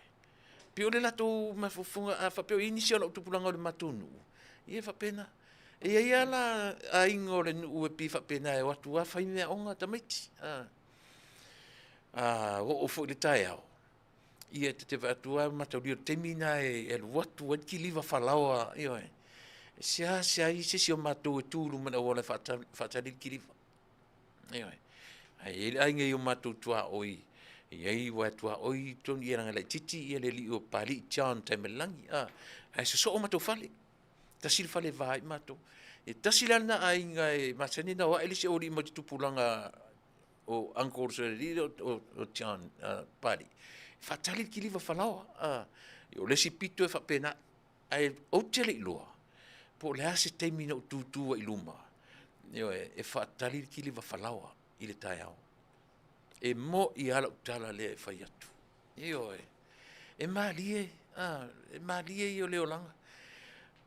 Pei o le latou mafaufauga, a faapea o i ai nisi o lau tupulaga o le matou nuu, ia e faapena. E i ai lava la aiga o le nuu e pei e faapena e o atu lava fai meaaoga a tamaiti. A oo foi i le taeao, ia ta te vaai atu lava ma mataulia o le taimi lena e alu atu ai le kiliva falaoa, ioe, e seasea ai se isi o matou e tu i luma o le auala e faatali le kiliva. Ioe. Ae i ai le aiga i o matou tuaoi, e i ai aua e tuaoi tonu ia leaga e laitiiti ia le alii o Papalii John Taimalelagi, a, ae sosoo matou fale. Tasi le fale e va ai matou. E tasi la lena aiga e masani ona o ae le isi aualii mai le tupulaga o uncles o le alii lea o John Papalii, e faatali le kiliva falaoa, a. O le isi pito e faapena. Ae ou te le i iloa po o le a se taimi na ou tutu ai i luma, ioe, e faatali le kiliva falaoa i le taeao. E mo'i lava lau tala lea e fai atu. Ioe. E malie, a, e malie ia o le olaga.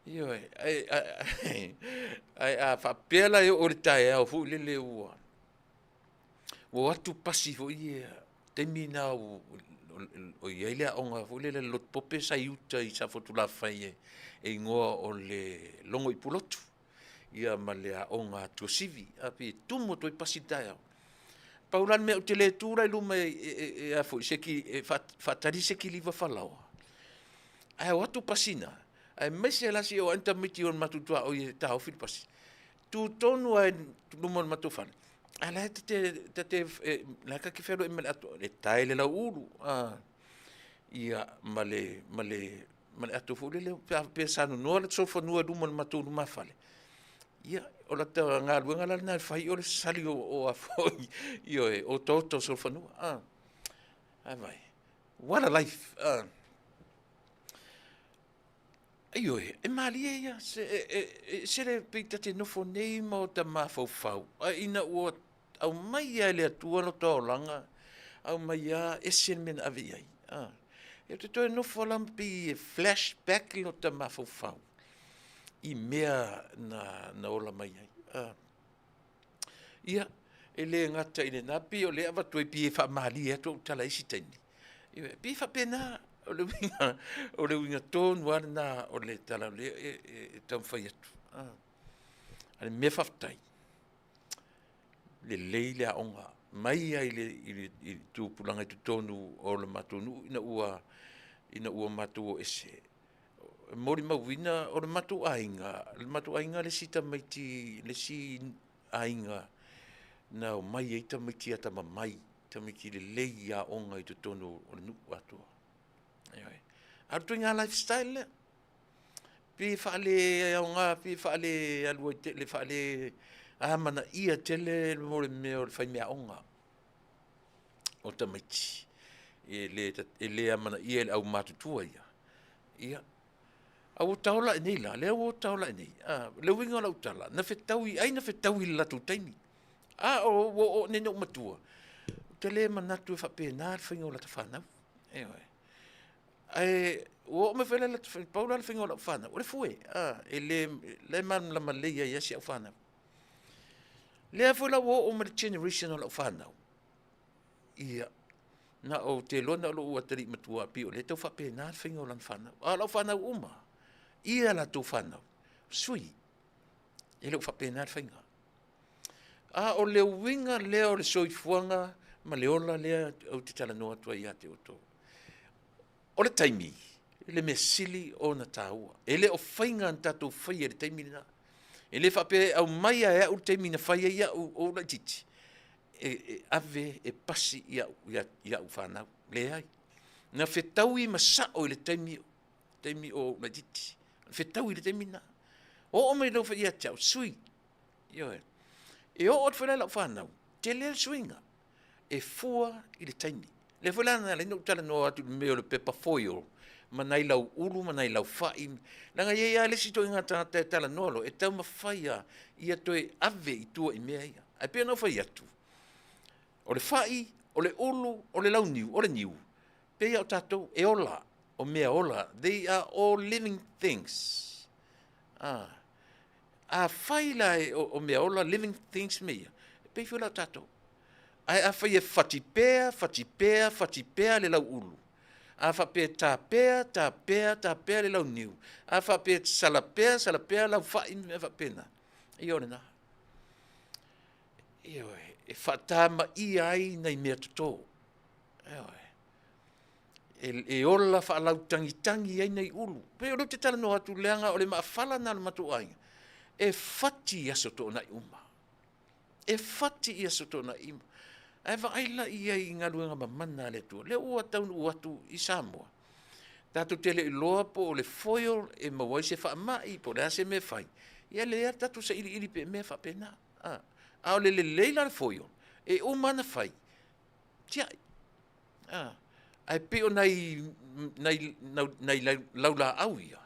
Ioe. Ae, ae a faapea la e oo i le taeao foi lele ua ua o atu pasi foi ia, taimi na o i ai le aoga foi lele a le Lotu Pope sa i uta i Safotulafai e igoa o le Logo i Pulotu, ia ma le aoga a Tuasivi, a pei e tumu atu ai pasi i le taeao. Pau la le mea ou te le tu la i luma e a foi e faatali se kiliva falaoa, ae o atu pasi na, aemaise la se i oo ane tamaiti o le matou tuaoi e taofi le pasi, tu tonu lava i luma o le matou fale, a o la e ta te feiloai ma le ato e tae le lauulu, ia ma le ato foi lele pe a faapea e sanunoa le solofanua i luma o le matou lumafale, ia o lata galuega la lena e fai o le sali o otaota o solofanua. Ae vaai, what a life. Ioe, e malie ia, e ese le pei ta te nofo nei ma ota mafaufau, ae ina ua aumai lava e le Atua lota olaga, aumai lava, ese le mea na ave i ai. Ou te toe nofo lava ma pei e flashback lota mafaufau i mea na ola mai ai. Ia, e le gata i lena, pei o lea e avatu ai pei e faamalie atu au tala i isi taimi, e pei e faapena, o le uiga, o le uiga tonu lava lena o le tala o lea e taumafai atu. A o le mea faafetai, lelei le aoga mai lava i le tupulaga i totonu o le matou nuu ina ua matou o ese, e molimauina o le matou aiga, o le matou aiga le isi tamaiti, le isi aiga na omai ai tamaiti atamamai, tamaiti lelei i aoga i totonu o le nuu atoa. Ioe. A o le ituaiga lifestyle lea, pei e faaleaoga, pei e faale alu ai tele, faale amanaia tele le mea o le faimeaaoga o tamaiti. E le amanaia e le aumatutua ia. Ia, a ua ta ola ae nei la, lea ua ta ola ae nei, a, le uiga o lau tala, na fetaui, ai na fetaui i le latou taimi, a o ua oo nei ina ou matua, ou te le manatu e faapena le faiga o lata fanau. Ioe. Ae ua oo mai foi la i lata, pau la le faiga o lau fanau, o le fue, a, e le, o la e malamalama lelei ai lava si au fanau. Lea foi la ua oo mai i le generation o lau fanau, ia, na ou te iloa na o lou atalii matua pei o lea e tau faapena le faiga o lana fanau. A o lau fanau uma, ia latou fanau, sui, e le o faapena le faiga. A o le uiga lea o le soifuaga ma le ola lea ou te talanoa atu ai ia te outou. O le taimi, le mea sili ona taua. E le o faiga na tatou faia i le taimi lena. E le faapea e aumai lava e au le taimi na fai ai au o ou laitiiti, e ave e pasi i au, i au fanau. Leai. Na fetaui ma sao i le taimi, taimi o ou laitiiti. Fetaui i le taimi lena. Oo mai loa ia te au, sui. Ioe. E oo atu foi la i lau fanau, tele le suiga e fua i le taimi. Lea foi la na ala ai ona ou talanoa atu i le mea o le pepa foil ma nai lau ulu ma nai lau fai, leaga e i ai lava le isi ituaiga tagata e talanoa loa, e taumafai lava ia toe ave i tua i mea ia. Ae pei ona ou fai atu, o le fai, o le ulu, o le launiu, o le niu, pei lava o tatou, e ola, o mea ola, they are all living things. Ah. Afai la o mea ola, living things mea ia, e pei foi la o tatou. Ae afai e fati pea, fati pea, fati pea le lauulu, a faapea e ta pea, ta pea, ta pea le launiu, a faapea e sala pea, sala pea lau fai ma mea faapena, ia o lena. Ioe, e faatamaia ai nai mea toto. Ioe. E ola faalautagitagi ai nai ulu. Pei o lea ou te talanoa atu leaga o le maafala lena o le matou aiga, e fati i aso toonai uma. E fati i aso toonai uma. Ae vaai la i ai i galuega mamana a le Atua. Lea ua taunuu atu i Samoa, tatou te le iloa po o le foil e maua ai se faamai, po o le a se mea e fai. Ia lea lava tatou sailiili pea i mea faapena. A o le lelei la o le foil, e uma ona fai, tiai. Ae pei o nai, nai, nai laulaau ia,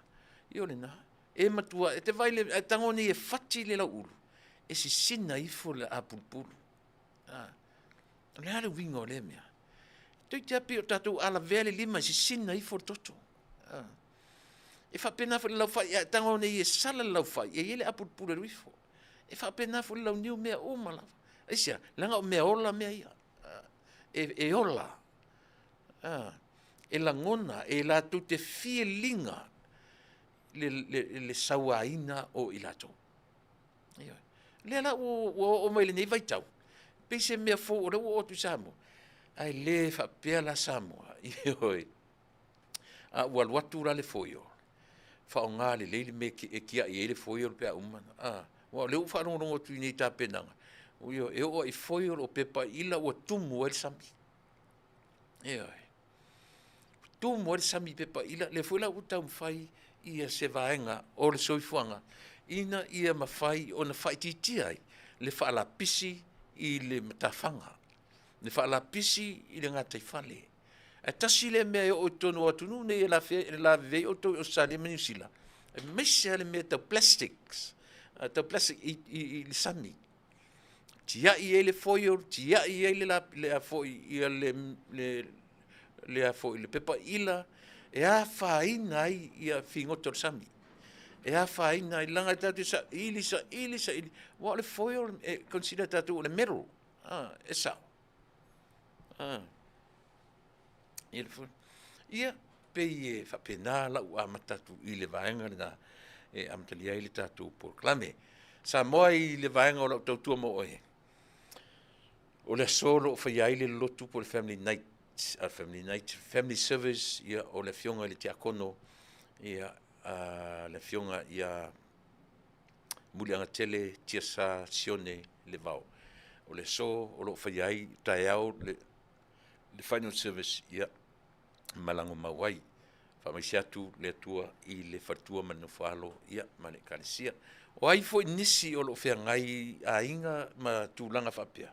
ia o lena. E matua, e te vaai, e tago nei e fati le lauulu, e sisina ifo le apulupulu. O le a le uiga o lea mea? Toeitiiti lava pei o tatou a lavea le lima e sisina ifo le toto. E faapena foi i le laufai, a e tago nei e sala le laufai, e i ai le apulapula e alu ifo. E faapena foi i le launiu, mea uma lava. Aisea? Leaga o mea ola mea ia. E ola. E lagona, e latou te feel ina le sauaina o i latou. Ioe. O lea la ua oo mai lenei vaitau, pei se mea fou o lea ua oo atu i Samoa, ae le faapea la Samoa, ioe. A ua alu atu la le foil, faaaoga lelei le mea e tiai ai le foil pe a uma ona, a, aua o lea ua ou faalogologo atu i nei tapenaga, ioe, e oo lava i foil o pepa ila ua tumu ai le sami. Ioe. Tumu ai le sami i pepa ila, lea foi la ua taumafai ia se vaega o le soifuaga ina ia mafai ona faaitiitia ai le faalapisi i le matafaga, le faalapisi i le gataifale. Ae tasi lea mea e oo i totonu o atunuu nei e lavevea ai outou i Ausetalia ma Niu Sila, aemaise lava le mea tau plastics, tau plastic i le sami. Tiai ai le foil, tiai ai le a foi ia le a foi le pepa ila e afaina ai ia figota o le sami. E afaina ai leaga e tatou te saili saili saili aua o le foil e consider e tatou o le metal, e sao. Ia, pei e faapena lau amata atu i le vaega lena e amatalia ai le tatou polokalame. Samoa i le vaega o lau tautua mo oe, o le aso o lo o faia ai le lotu po o le family night, a family night, family service, ia, o le afioga i le tiakono, ia, a le afioga ia Muliagatele Tiasa Sione Levao. O le aso o lo o faia ai taeao le final service, ia, ma lagomau ai. Faamaise atu le Atua i le faletua ma le nofo-a-alo, ia, ma le Ekalesia. O ai foi nisi o lo o feagai aiga ma tulaga faapea,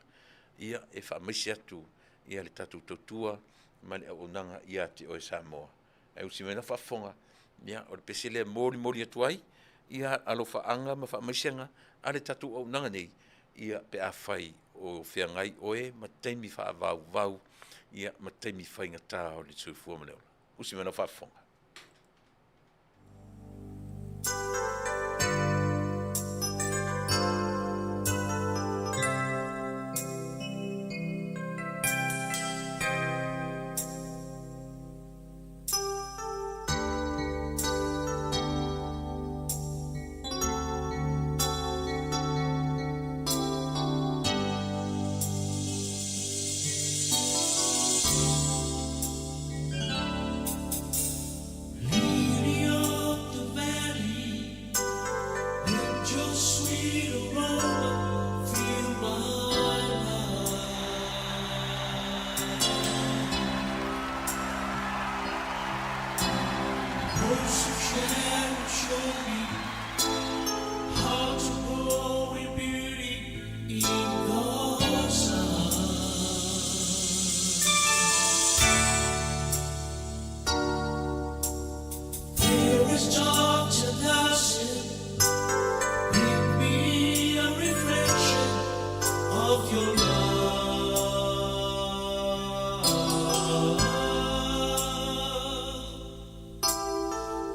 ia, e faamaise atu ia le tatou tautua ma le auaunaga ia te oe Samoa. Ae usi mai lau faafofoga, ia, o le pese lea e molimoli atu ai ia alofaaga ma faamaisega a le tatou auaunaga nei, ia, pe afai o feagai oe ma taimi faavauvau, ia, ma taimi faigata o le soifua ma le ola. Usi mai lau faafofoga. Lily of the valley, let your sweet aroma fill my life. Rose of Sharon, show me how to grow in beauty in God's eyes. There is dark dancing, give me a reflection of your love.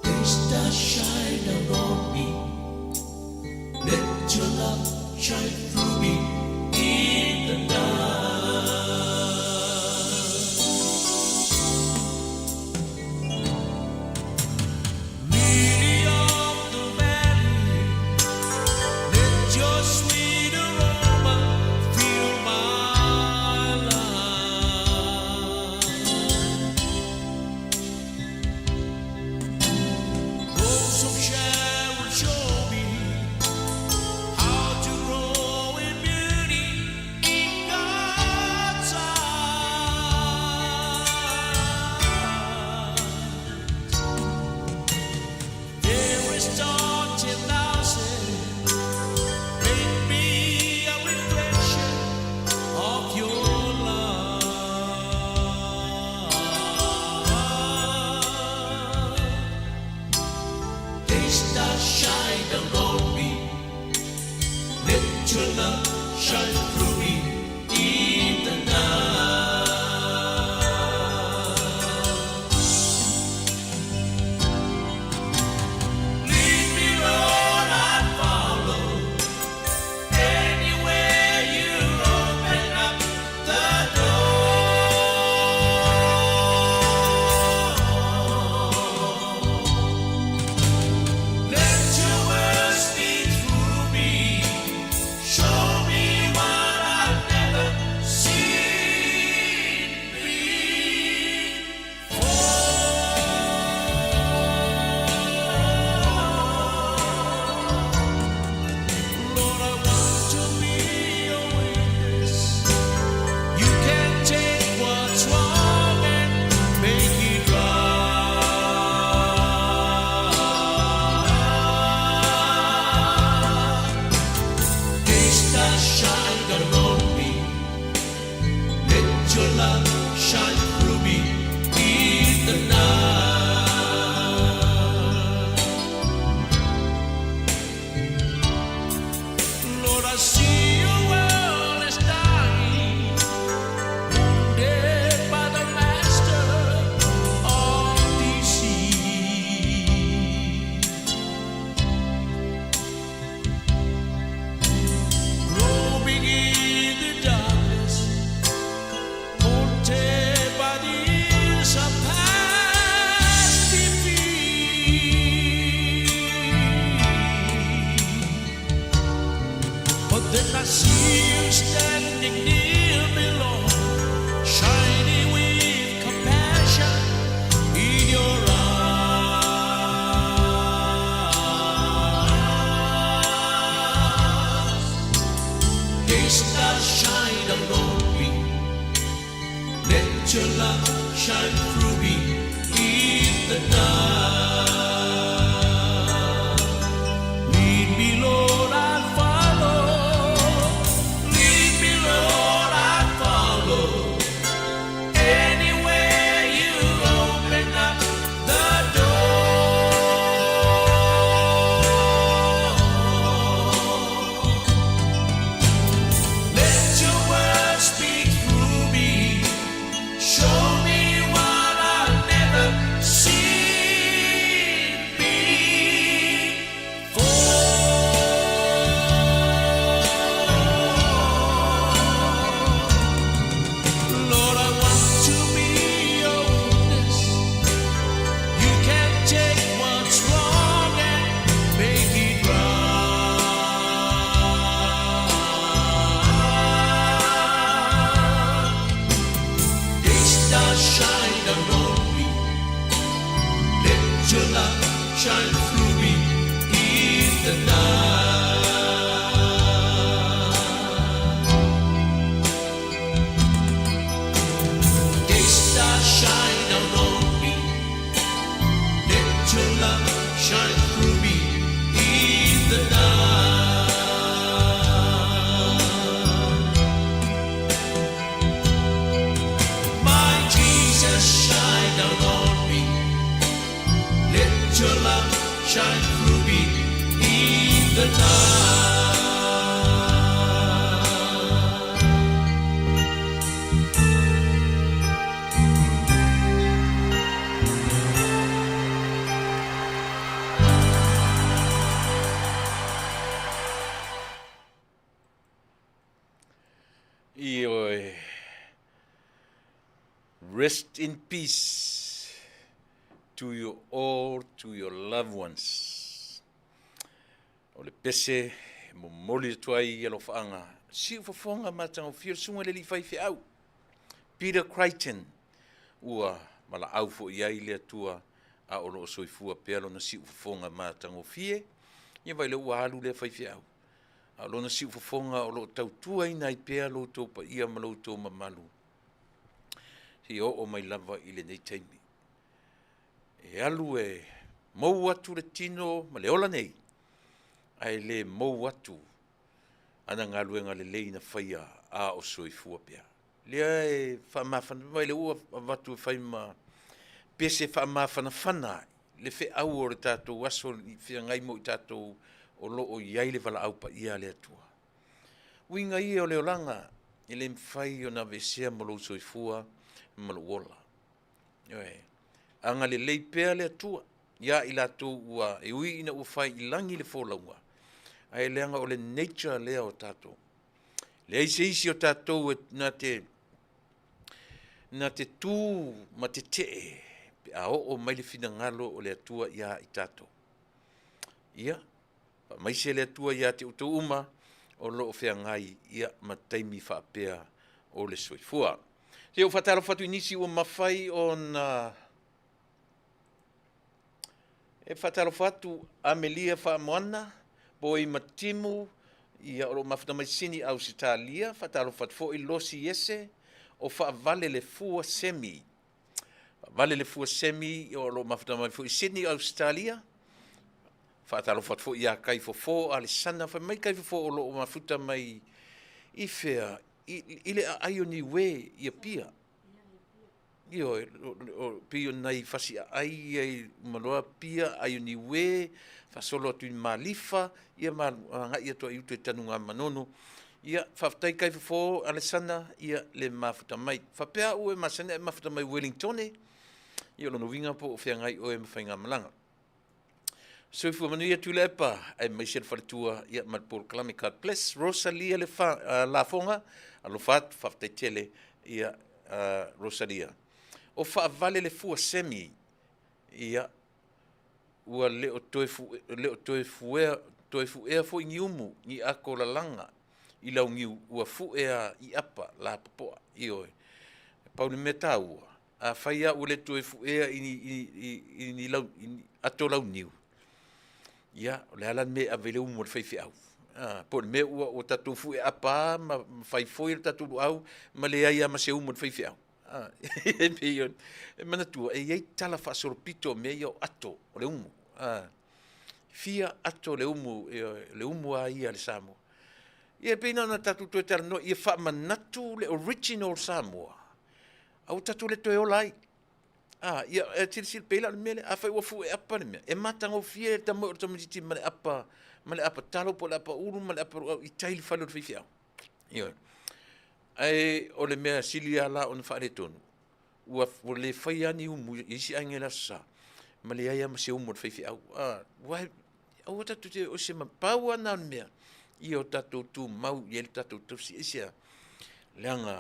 Day stars shine down on me. Let your love shine through me in the night. Lily of the valley, let your sweet aroma fill my life. Rose of Sharon, show me how to grow in beauty. Then I see you standing near me, Lord, shining with compassion in your eyes. Day stars shine down on me. Let your love shine through me in the night. Lead me, Lord, I follow. Lead me, Lord, I follow. Anywhere you open up the door. Let your word speak through me. Show me what I've never seen before. Lord, I want to be your witness. You can take what's wrong and make it right. Day stars shine down on me. Let your love shine through me in the night. Day stars shine down on me. Let your love shine through me in the night. My Jesus, shine down on me. Let your love shine through me in the night. Ioe. Rest in peace to you all, to your loved ones. O le pese momoli atu ai i alofaaga siufofoga matagofie o le susuga i le alii faifeau Peter Crichton ua valaau foi i ai le Atua a o lo o soifua pea lona siufofoga matagofie. Ia vaai lea ua alu lea faifeau a o lona siufofoga o lo o tautuaina ai pea lo outou paia ma lo outou mamalu seia oo mai lava i lenei taimi. E alu e mou atu le tino ma le ola nei, ae le mou atu ana galuega lelei na faia a o soifua pea. Lea e faamafana mai le ua avatu e fai ma pese faamafanafana ai le feau o le tatou aso i feagai mo i tatou o lo o i ai le valaau paia a le Atua. Uiga ia o le olaga e le mafai ona aveesea ma lou soifua ma lou ola. Ioe. Agalelei pea le Atua ia i latou ua e ui ina ua fai i lagi le folauga, ae leaga o le nature lea o tatou. Leai se isi o tatou e na te na te tū ma te tee pe a oo mai le finagalo o le Atua ia i tatou. Ia, faamaise le Atua ia te outou uma o lo o feagai ia ma taimi faapea o le soifua. Se i ou faatalofa atu i nisi ua mafai ona E faatalofa atu Amelia Faamoana, Poi Matimu, ia o lo o mafuta mai Sini Ausetalia, faatalofa atu foi Losi Iese o Faavale le Fua Semi. Faavale le Fua Semi o lo o mafuta mai foi Sydney Ausetalia. Faatalofa atu foi ia Kaifofo Alesana, fai mai Kaifofo o lo o mafuta mai i fea i, i le aai o Niue i Apia. Ioe, pei o nai fasi aai ia i Maloa Pia, aai o Niue, faasolo atu i Malifa, ia ma agai atu ai i uta i Tanugamanono. Ia, faafetai Kaifofo Alesana, ia le mafuta mai. Faapea au e masani ae mafuta mai Wellingtone, ia o lona uiga po o feagai oe ma faigamalaga. Soifua manuia Tuilaepa, aemaise le faletua ia ma le polokalame God bless. Rosalia le fa, Lafoga, alofa atu, faafetai tele ia Rosalia. O faavale le fua semi, ia ua le o toe fu, le o toe fuea, toe fuea foi ni umu, ni ako lalaga. i launiu ua fue a i apa lapopoa. Ioe. E pau le mea taua, afai lava ua le toe fuea i ni, i, i, i ni lau, i ni ato launiu, ia, o le a la le mea e ave i le umu a le faifeau? Ah, po o le mea ua, ua tatou fue apa ma, ma fai foi le tatou luau ma leai lava ma se umu a le faifeau. Ah, e pei o, e manatua, e i ai tala faasolopito o mea ia o ato o le umu. Ah, fia ato o le umu, le umu lava ia a le Samoa. Ia e pei na ona tatou toe talanoa ia faamanatu le original Samoa, a ua tatou le toe ola ai. A, ia, e silasila pei la o le mea lea, afai ua fue apa le mea, e matagofie le tamoe o le tamaitiiti ma le apa, ma le apa talo po o le apa ulu ma le apa luau i tai i le fale o le faifeau. Ioe. Ae o le mea sili lava la ona faaletonu, ua, ua le faia lava ni umu i isi aiga i le Aso Sa, ma leai lava ma se umu a le faifeau. A, aua aua tatou te o se pau lava na o le mea, ia o tatou tumau i ai le tatou tausi. Aisea? Leaga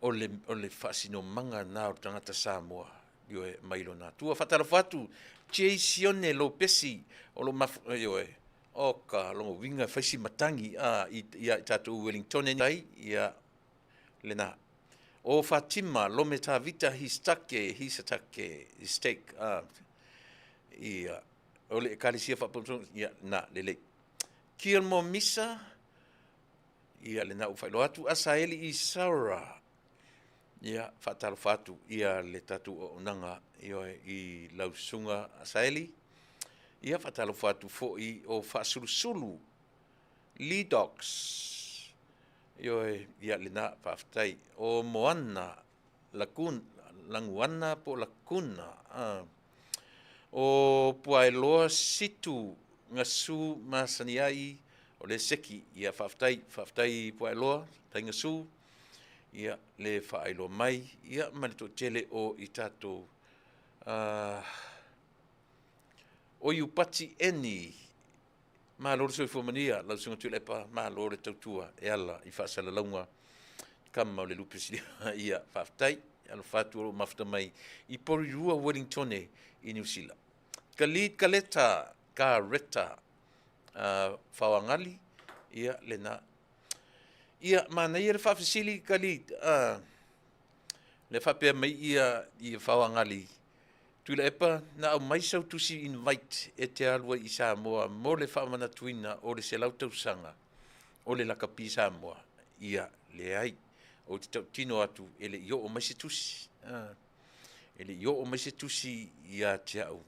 o le, o le faasinomaga na o le tagata Samoa, ioe, mai lona atua. Faatalofa atu, Jay Sione Lopesi, o lo mafu, ioe, o ka logo uiga e fai si matagi, a, i, ia i tatou Wellingtone ai, ia, lena. O Fatima, Lome Tavita, Histake, Hisatake, Histake, a, ia, o le Ekalesia Faapotopoto, ia, na, lelei. Kilmo Misa, ia, lena ua faailoa atu, Asaeli Isaura, ia, faatalofa atu, ia, le tatou auaunaga, ioe, i lau susuga Asaeli, ia, faatalofa atu foi o Faasulusulu, Lidox, ioe, ia, lena, faafetai, o Moana, Lagun, Laguana po o Laguna, a. O Puaeloa Situ Gasu masani ai o le seki. Ia faafetai, faafetai Puaeloa, faafetai Gasu, ia le faailoa mai, ia ma le toatele o i tatou o Iupati Eni. Malo le soifua manuia lau Susuga Tuilaepa, malo le tautua e ala i faasalalauga kama o le lupe siliva. Ia, faafetai. Alofa atu o lo o mafuta mai i Porirua, Wellingtone i Niu Sila. Khalid Kaleta, Kareta, Faoagali, ia, lena. Ia, manaia le faafesili, Khalid, le faapea mai ia, ia Faoagali, Tuilaepa, na aumai sau tusi invite e te alu ai i Samoa mo le faamanatuina o le 100 tausaga o le lakapi Samoa. Ia, leai. Ou te tautino atu e le i oo mai se tusi. E le i oo mai se tusi ia te au.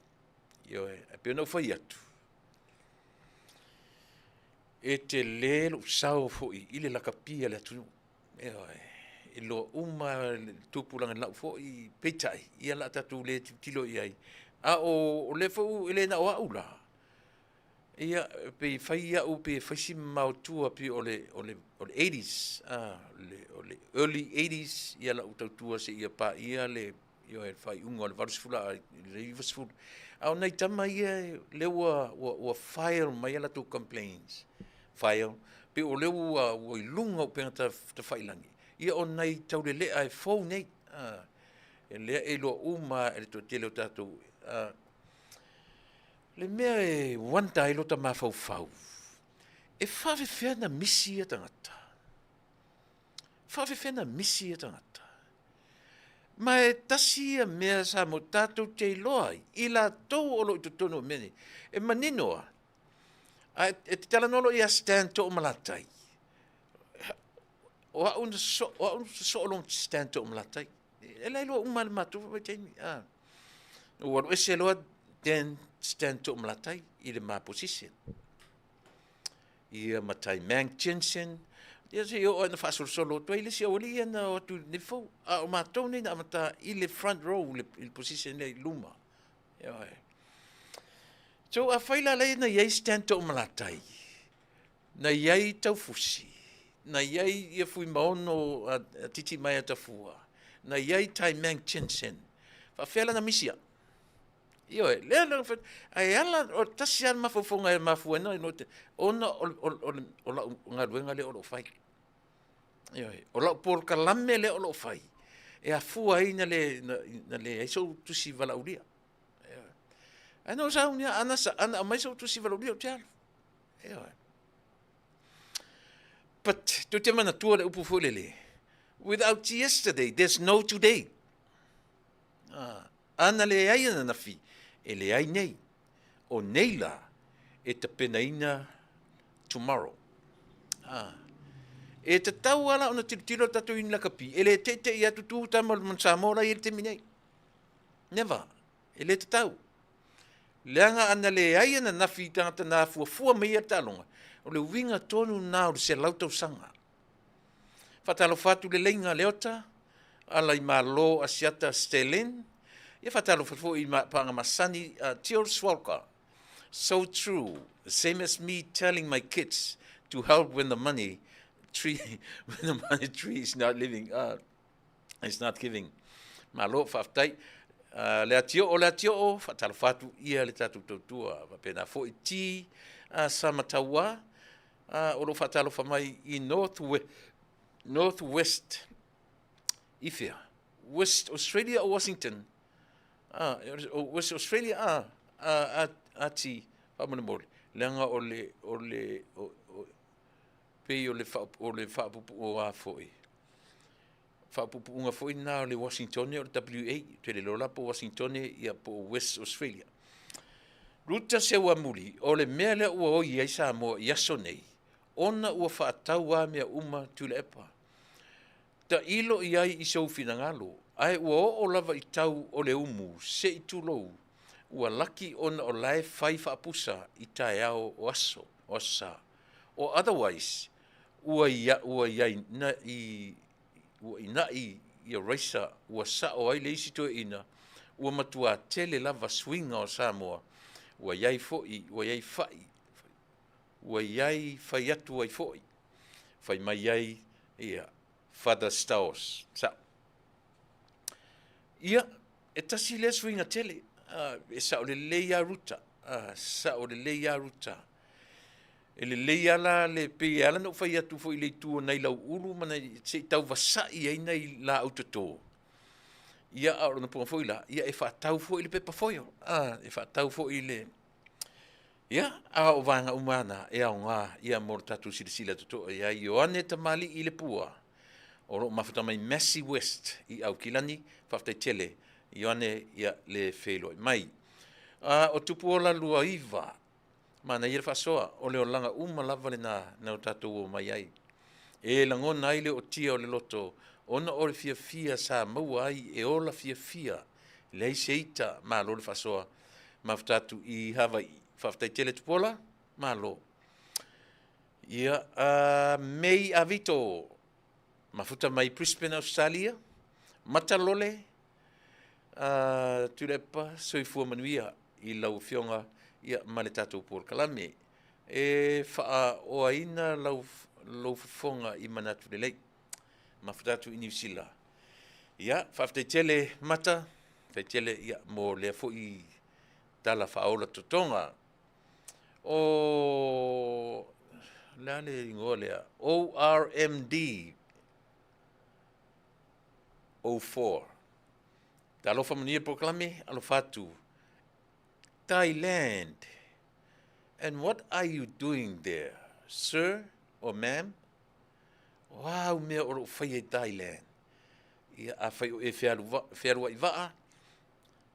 Ioe, ae pei ona ou fai atu, e tele lou sao foi i le lakapi a le atunuu. Ioe, e iloa uma le tupulaga lau foi, peitai, ia o le a tatou le tilotilo i ai. A o lea foi e le na o au la, ia, pei e fai au pei e fai si mamao tua pei o le, o le, o le 80s, o le early 80s, ia lau tautua seia paia le, ioe, le faaiuga o le 80 a le 90. A o nai tama ia lea ua, ua, ua file mai a latou complaints, file, pei o lea ua, ua i luga o upega tafailagi, ia o nai taulelea e fou nei, e lea e iloa uma e le toatele o tatou, le mea e wonder ai lota mafaufau, e faafefea na misi ia tagata? Faafefea na misi ia tagata? Ma e tasi ia mea sa mo tatou te iloa ai, i latou o lo o i totonu o mea nei, e manino lava, a e te talanoa loa ia Stan Toomalatai, o au na so, o au na sosoo loa Stan Toomalatai. E la iloa uma e le matou vaitaimi. Ah. Ua alu ese loa Dan Stan Toomalatai i le ma position. Ia ma Tai Mang Jensen, ia se i oo ina faasolosolo atu ai le isi aualii ia na o atu i lenei fou. A o matou nei na amata i le front row, i le position lea i luma. Ioe. So afai la lea na i ai Stan Toomalatai, na i ai Taufusi, na i ai ia Fuimaono a Titimaea Tafua, na i ai Tai Mang Jensen, faafefea la na misi au? Ioe, lea la, ae ala, o tasi lava le mafaufauga e mafua ai na, ona o lau galuega lea o lo o fai. Ioe, o lau polokalame lea o lo o fai, e afua ai na leai sou tusi valaaulia. Ioe. Ae na ou sauni lava, ana aumai sou tusi valaaulia ou te alu. Ioe. Tou te manatua le upu foi lele, without yesterday there's no today. Ah, ana leai ananafi, e leai nei. O nei la, e tapenaina tomorrow. Ah. E tatau ala ona tilotilo le tatou ini lakapi, e le teitei atu tu tama o le Manu Samoa la i ai le taimi nei. Never. E le tatau. Leaga ana leai ananafi i tagata na afuafua mai ia le taaloga, o le uiga tonu lena o le 100 tausaga. Faatalofa atu le Leiga Leota, ala i Malo Asiata Stelin, ia faatalofa foi i paaga masani a Teal Swalka. So true, the same as me telling my kids to help when the money tree when the money tree is not living is not giving. Malo, faafetai. Le Atioo, le Atioo, faatalofa atu ia le tatou tautua. Faapena foi T Samataua, o lo o faatalofa mai i North, North West i fea? West Australia o Washington? West Australia, a T, faamolemole, leaga o le, o le, o, o, pei o le, fa, o le faapupuo a foi. Faapupuuga foi na o le Washington o le WA, te le lola po Washington ia po West Australia. Ruta Seuamuli, o le mea lea ua oi ai Samoa i aso nei, ona ua faatau a mea uma Tuilaepa. Tailo i ai i sou finagalo, ae ua oo lava i tau o le umu, se i tulou, ua laki ona o la e fai faapusa i taeao o aso, o aso sa. O otherwise, ua ia, ua iai na i, ua ina'i ia Raisa, ua sa'o ai le isi toeaina, ua matuā tele lava suiga o Samoa, ua iai fo'i, ua iai fa'i, ua iai fai atu ai fo'i, fai mai ai ia Father Staos. Sa'o. Ia, e tasi lea suiga tele, e sa'o lelei a Ruta, sa'o lelei a Ruta. E lelei lava la le pei e ala ona ou fai atu foi i le itu o nai lauulu ma nai se i tau vasa'i ai nai laau toto. Ia, a o lona puga foi la, ia e faatau foi le pepa foil, e faatau foi le... Ia, a o vaega uma lava na e aoga ia mo le tatou silasila totoa i ai. Ioane Tamalii Lepua, o lo o mafuta mai Massey West i Aukilani, faafetai tele Ioane ia le feiloai mai. O Tupuola 29, Manaia le faasoa, o le olaga uma lava lena na o tatou omai ai. E lagona ai le ootia o le loto ona o le fiafia sa maua ai e ola fiafia, leai se ita, malo le faasoa. Mafuta atu i Havaii. Faafetai tele Tupuola, malo. Ia, May Avito, mafuta mai Brisbane, Australia. Matalole, Tuilaepa, soifua manuia i lau Afioga ia ma le tatou polokalame. E faaoaina lau, lou fofoga i manatu lelei. Mafuta atu i Niu Sila. Ia, faafetai tele Mata, faafetai tele ia mo lea foi tala faaola totoga. O le a le igoa lea? ORMD 04. Talofa manuia polokalame, alofa atu. Thailand. And what are you doing there, sir or ma'am? O a au mea o lo o faia i Thailand? Ia, afai o e fealuai vaa,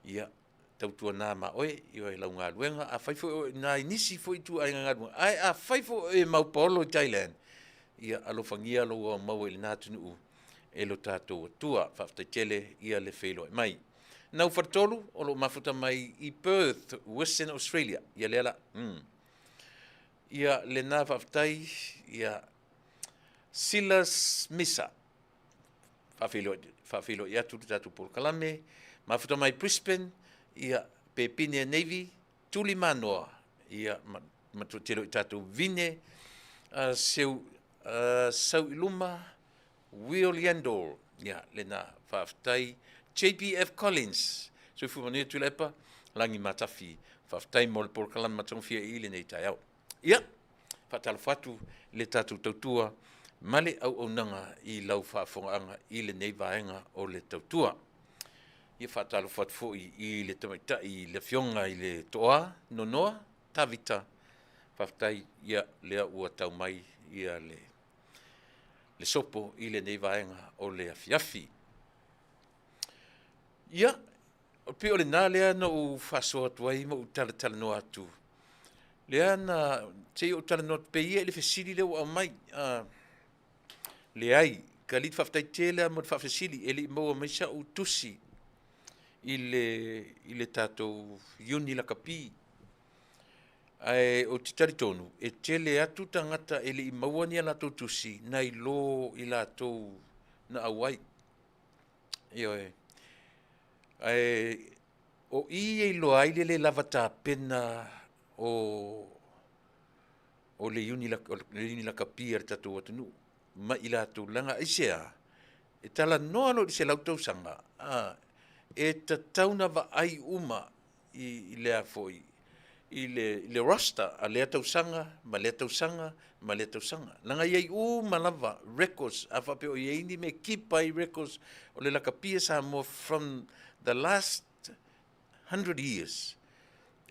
ia, tautuana ma oe i oe lau galuega. Afai foi o nā i nisi foi ituaiga galuega, ae afai foi o e mau paolo i Thailand, ia alofagia lou ao maua i lena atunuu e lo tatou Atua. Faafetai tele ia le feiloai mai. Nau Faletolu, o lo o mafuta mai i Perth, Western Australia. Ia lea la. Ia lena faafetai, ia Silas Misa. Faafeiloai atu le tatou polokalame. Mafuta mai Brisbane, ia Pepine Navy, Tuli Manoa, ia matua tele o i tatou Vine, seu, Sau i luma, Will Yandall, ia lena faafetai. JPF Collins, soifua manuia Tuilaepa, Lagi Matafi, faafetai mo le polokalame matagofie i lenei taeao. Ia, faatalofa atu le tatou tautua ma le auaunaga i lau faafofogaaga i lenei vaega o le tautua. Ia, faatalofa atu foi i le tamaitai i le Afioga i le Toa Nonoa Tavita, faafetai ia lea ua tau mai ia le. le sopo i lenei vaega o le afiafi. Ia, pei o lena lea na ou faasoa atu ai ma ou talatalanoa atu. Lea na, se i ou talanoa atu pea ia i le fesili lea ua aumai. Leai, Khalid faafetai tele lava mo le faafesili, e le i maua mai sau tusi i le, i le tatou Iuni Lakapi. Ae ou te talitonu, e tele atu tagata e le i maua ni a latou tusi nai lo i latou na auai. Ioe. Ae o i e iloa ai le le lava tapena o o le iuni lakapi a le tatou atunuu ma i latou, leaga aisea? E talanoa loa i le 100 tausaga, a, e tatau ona vaai uma i le a foi, i le roster a lea tausaga ma lea tausaga ma lea tausaga. Leaga e i ai uma lava records, a faapea o i ai ni mea e keep ai records o le lakapi a Samoa from the last 100 years,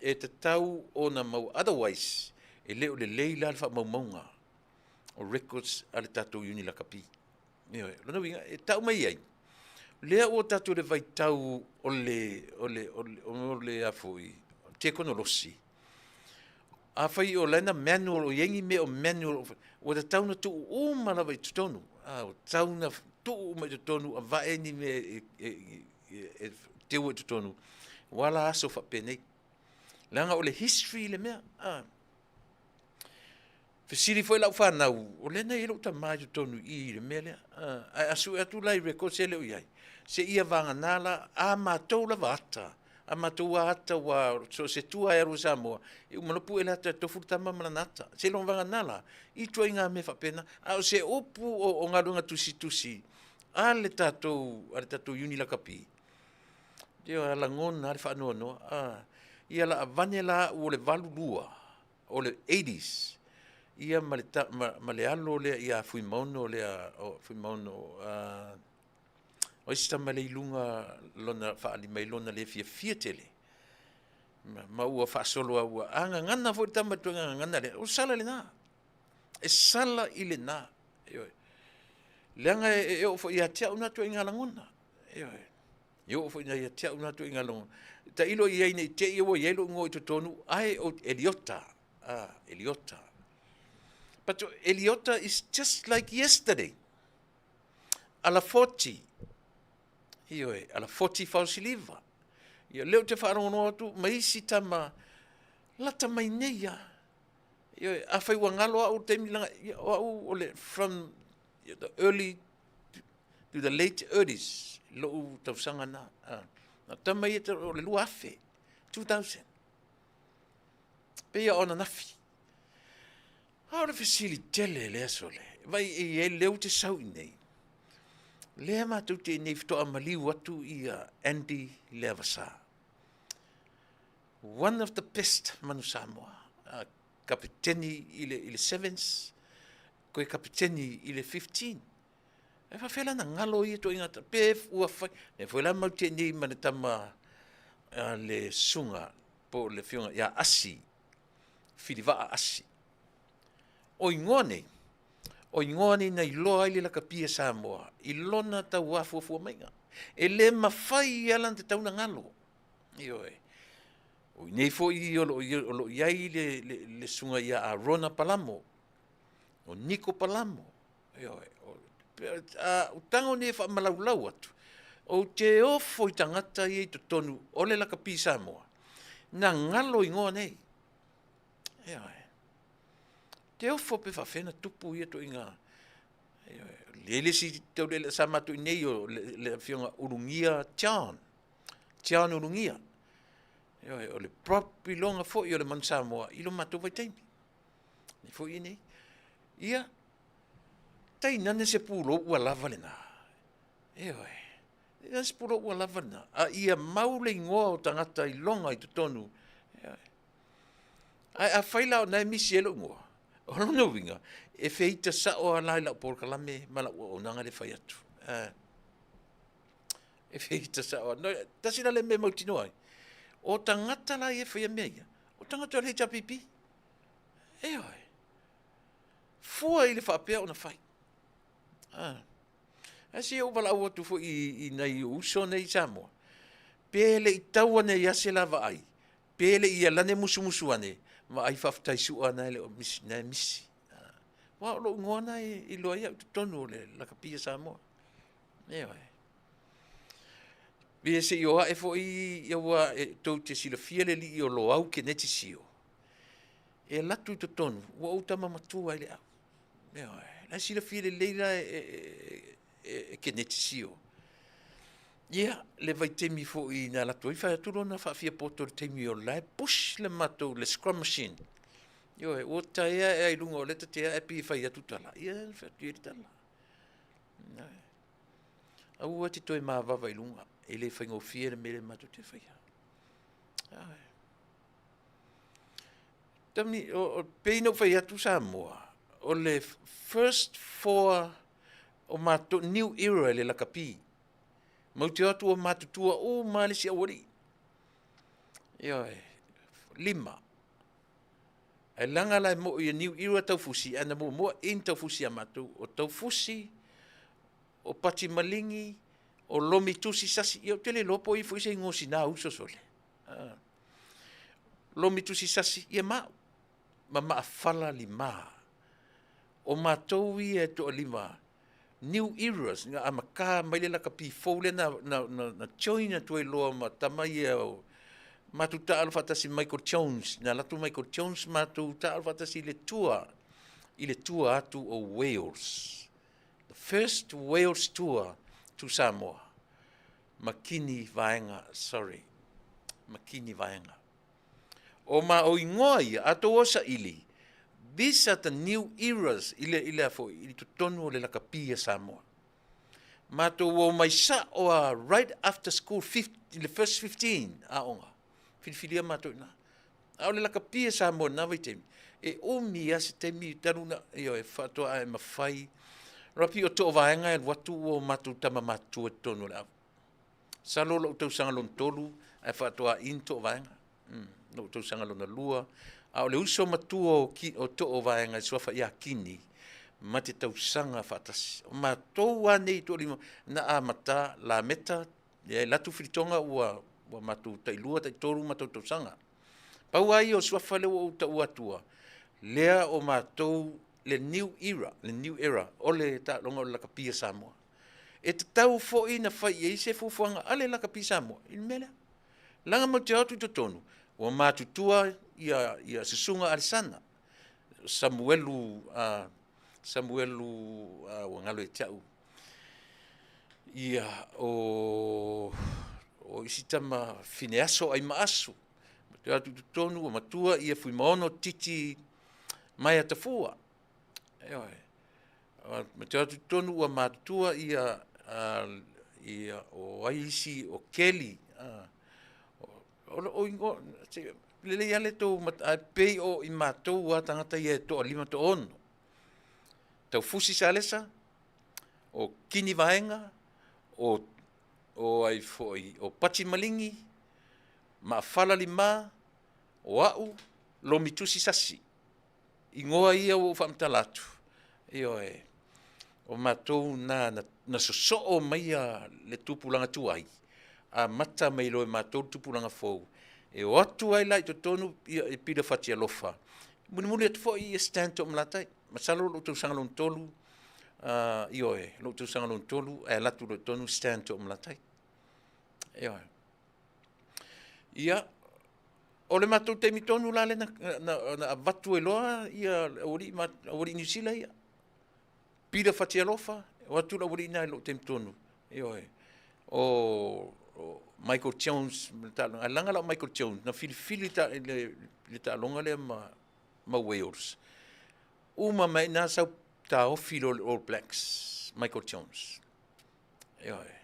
e tatau ona maua, otherwise e le o lelei la le faamaumauga o records a le tatou Iuni Lakapi. Ioe, o lona uiga, e tau mai ai, lea ua tatou i le vaitau o le, o le, o le, o le a foi, tekonolosi, afai o la e na manual, o i ai ni mea o manual, ua tatau ona tuu uma lava i totonu, a, ua tatau ona tuu uma i totonu, avae ni mea e, e, e, e teu i totonu, ua ala aso faapenei. Leaga o le history le mea, a. Fesili foi lau fanau, o lea na i ai lou tama i totonu i i i le mea lea. Ae a sue atu la i records e le o i ai, seia vagana la a matou lava ata, a matou lava ata aua so o se tua e alu i Samoa, e uma loa pue le ata e tofu le tama ma lana ata. Seiloga vagana la, i ituaiga mea faapena. A o se upu o galuega tusitusi a le tatou, a le tatou Iuni Lakapi, ia lagona lava le faanoanoa. Ia la avane la au o le 82, o le eighties ia ma le ma le alo lea ia Fuimaono lea o Fuimaono o isi tama lea i luga lona faaali mai lona le fiafia tele ma ua faasolo a ua agagana foi le tama i le ituaiga gagana lea, o sala lena, e sala i lena, ioe, leaga e oo foi ia te au na ituaiga lagona, ioe. E oo foi ia te au na ituaiga lagona. Tailo i ai ne i te i ua i ai lou igoa i totonu, ae o Eliota, ah, Eliota. But Eliota is just like yesterday. Alafoti, ioe, Alafoti Fausiliva. Ia, lea ou te faalogologo atu ma isi tama lata mai nei lava. Ioe, afai ua galo au i le taimi leaga, ia, o au o le from the early to the late earlies, lou tausaga na. Na tama ia o le 2000, 2000. Pei o ananafi. A o le fesili tele lea sole, vai e i ai lea ou te sau i nei. Lea matou te i nei faatoa maliu atu ia Andy Leavasa. One of the best Manu Samoa. Kapeteni i le, i le Sevens, koe kapeteni i le 15. E faafefea la na galo ia ituaiga pe ua fai, lea foi la matou te nei ma le tama a le susuga po o le afioga ia Asi, Filivaa Asi. O igoa nei, o igoa nei na iloa ai le lakapi a Samoa i lona tauafuafua maiga. E le mafai lava la ona tatau ona galo. Ioe. O i nei foi o lo o i ai le, le, le susuga ia Arona Palamo, o Niko Palamo, Ioe, o tago nei e faamalaulau atu, ou te ofo i tagata ia i totonu o le lakapi Samoa, na galo igoa nei. Ioe. Te ofo pe faafefea na tupu ia ituaiga. Ioe. Le le isi taulealea sa matou i nei o le, le afioga Ulugia John. John Ulugia. Ioe, o le prop iloga foi o le Manu Samoa i lo matou vaitaimi. Nei foi nei. Ia, tainane se pulou ua lava lena. Ioe. Tainane se pulou ua lava lena. A ia mau le igoa o tagata iloga i totonu. Ioe. Ae afai la o na e misi ai lou igoa, o lona uiga, e feita sao lava la i lau polokalame ma lau auaunaga lea e fai atu. E feita sao lava. Tasi la lea mea e mautinoa ai, o tagata la ia e faia mea ia, o tagata o le HRPP. Ioe. Fua i le faapea ona fai. Ah. Ae se i ou valaau atu foi i nai ou uso nei i Samoa, pe le i tau ane ia se la vaai, pe le i alane musumusu ane, vaai faafetai sua na e le o misi, na e misi. Ah. Wa o lou igoa na e iloa ai au i totonu o le lakapi a Samoa. Ioe. Pe se i o ae foi ia ua e tou te silafia le alii o Loau Keneti Sio, e alu atu i totonu, ua ou tama matua ai le au. Ioe, la e silafia lelei la e Keneti Sio. Ia, le vaitaimi foi na alu atu ai fai atu lona faafiapoto i le taimi o la e push le matou, le scrum machine. Ioe, ua taea ea i luga o lea tate ae pei e fai atu tala, ia fai atu i ai le tala. Ioe. Aua e te toe mavava i luga, e le faigofie le mea lea matou te faia. Ioe. Tami, o, pei na ou fai atu Samoa, o le first four o matou, new era i le lakapi. Matou te o atu ua matutua uma le isi aualii. Ioe, lima. Ae leaga la e moi e new era Taufusi, ae na muamua in Taufusi ia matou. O Taufusi, o Pati Maligi, o Lomi Tusi Sasi. Ia ou te le iloa po o i ai foi se igoa o sina uso sole. Ah. Lomi Tusi Sasi, ia ma au. Ma Maafala Lima. O matou ia e toalima, new eras, na amata mai le lakapi fou lea na, na, na, na join atu ai loa ma tama ia o matou taalo faatasi Michael Jones, na alu atu Michael Jones matou taalo faatasi i le tour, i le tour atu o Wales. The first Wales tour to Samoa. Makini Vaega, sorry, Makini Vaega. O ma o ingoa ia, a tou o saili, these are the new eras i le, i le a foi, i totonu o le lakapi a Samoa. Matou o mai sa'o a right after school, 50, i le first 15 aoga, filifilia matou i ina. A o le lakapi a Samoa i lena vaitaimi, e umi lava se taimi talu na, ioe, faatoa e mafai. Rapi o Toovaega e alu atu ua o matou tama matutua i totonu o le ava. Masalo o lou tausaga lona tolu ae faatoa in Toovaega. Lou tausaga lona lua. A o le uso matua o, ki, o Toovaega e suafa ia Kini, ma te tausaga faatasi. O matou lava nei toalima, na amata Lameta, ia e latu Filitoga ua, ua matou tailua, taitolu matou tausaga. Pau lava ia o suafa lea ua ou taua atua, lea o matou le new era, le new era o le taaloga o le lakapi a Samoa. E tatau foi na fai i ai se fuafuaga a le lakapi Samoa i le mea lea. Leaga matou te o atu i totonu, ua matutua ia, ia Susuga Alesana, Samuelu, Samuelu, ua galo ia te au, ia, o, o isi tama Fineaso Aimaasu, te atu i totonu, ua matua ia Fuimaono Titi Maea Tafua. Ioe. Ma te atu i totonu ua matutua ia, ia o ai isi o Kelly, o, o, o, lelei lava le tou, ae pei o i matou a tagata ia e toalima toaono. Taufusi Salesa, o Kini Vaega, o, o ai foi, o Pati Maligi, Maafala Lima, o au, Lomi Tusi Sasi. Igoa ia ua ou faamatala atu, ioe, o matou na, na, na sosoo maia le tupulaga tuai, amata mai loa e matou le tupulaga fou, e o atu ai la i totonu ia, i Pila Fatialofa, mulimuli atu foi ia Stan Toomalatai. Masalo lou tausaga lona tolu, ioe, lou tausaga lona tolu, ae alu atu loa i totonu Stan Toomalatai. Ioe. Ia, o le matou taimi tonu la lea na, na, na avatu ai loa ia le aualii, ma, aualii Niu Sila ia. Peter Fatialofa, o atu le aualii na i lou taimi tonu. Ioe. O, o Michael Jones, ma le taaloga. Ae leaga la o Michael Jones, na filifili ta, le, le taaloga lea ma, ma Wales. Uma mai na sau taofi loa le All Blacks, Michael Jones. Ioe.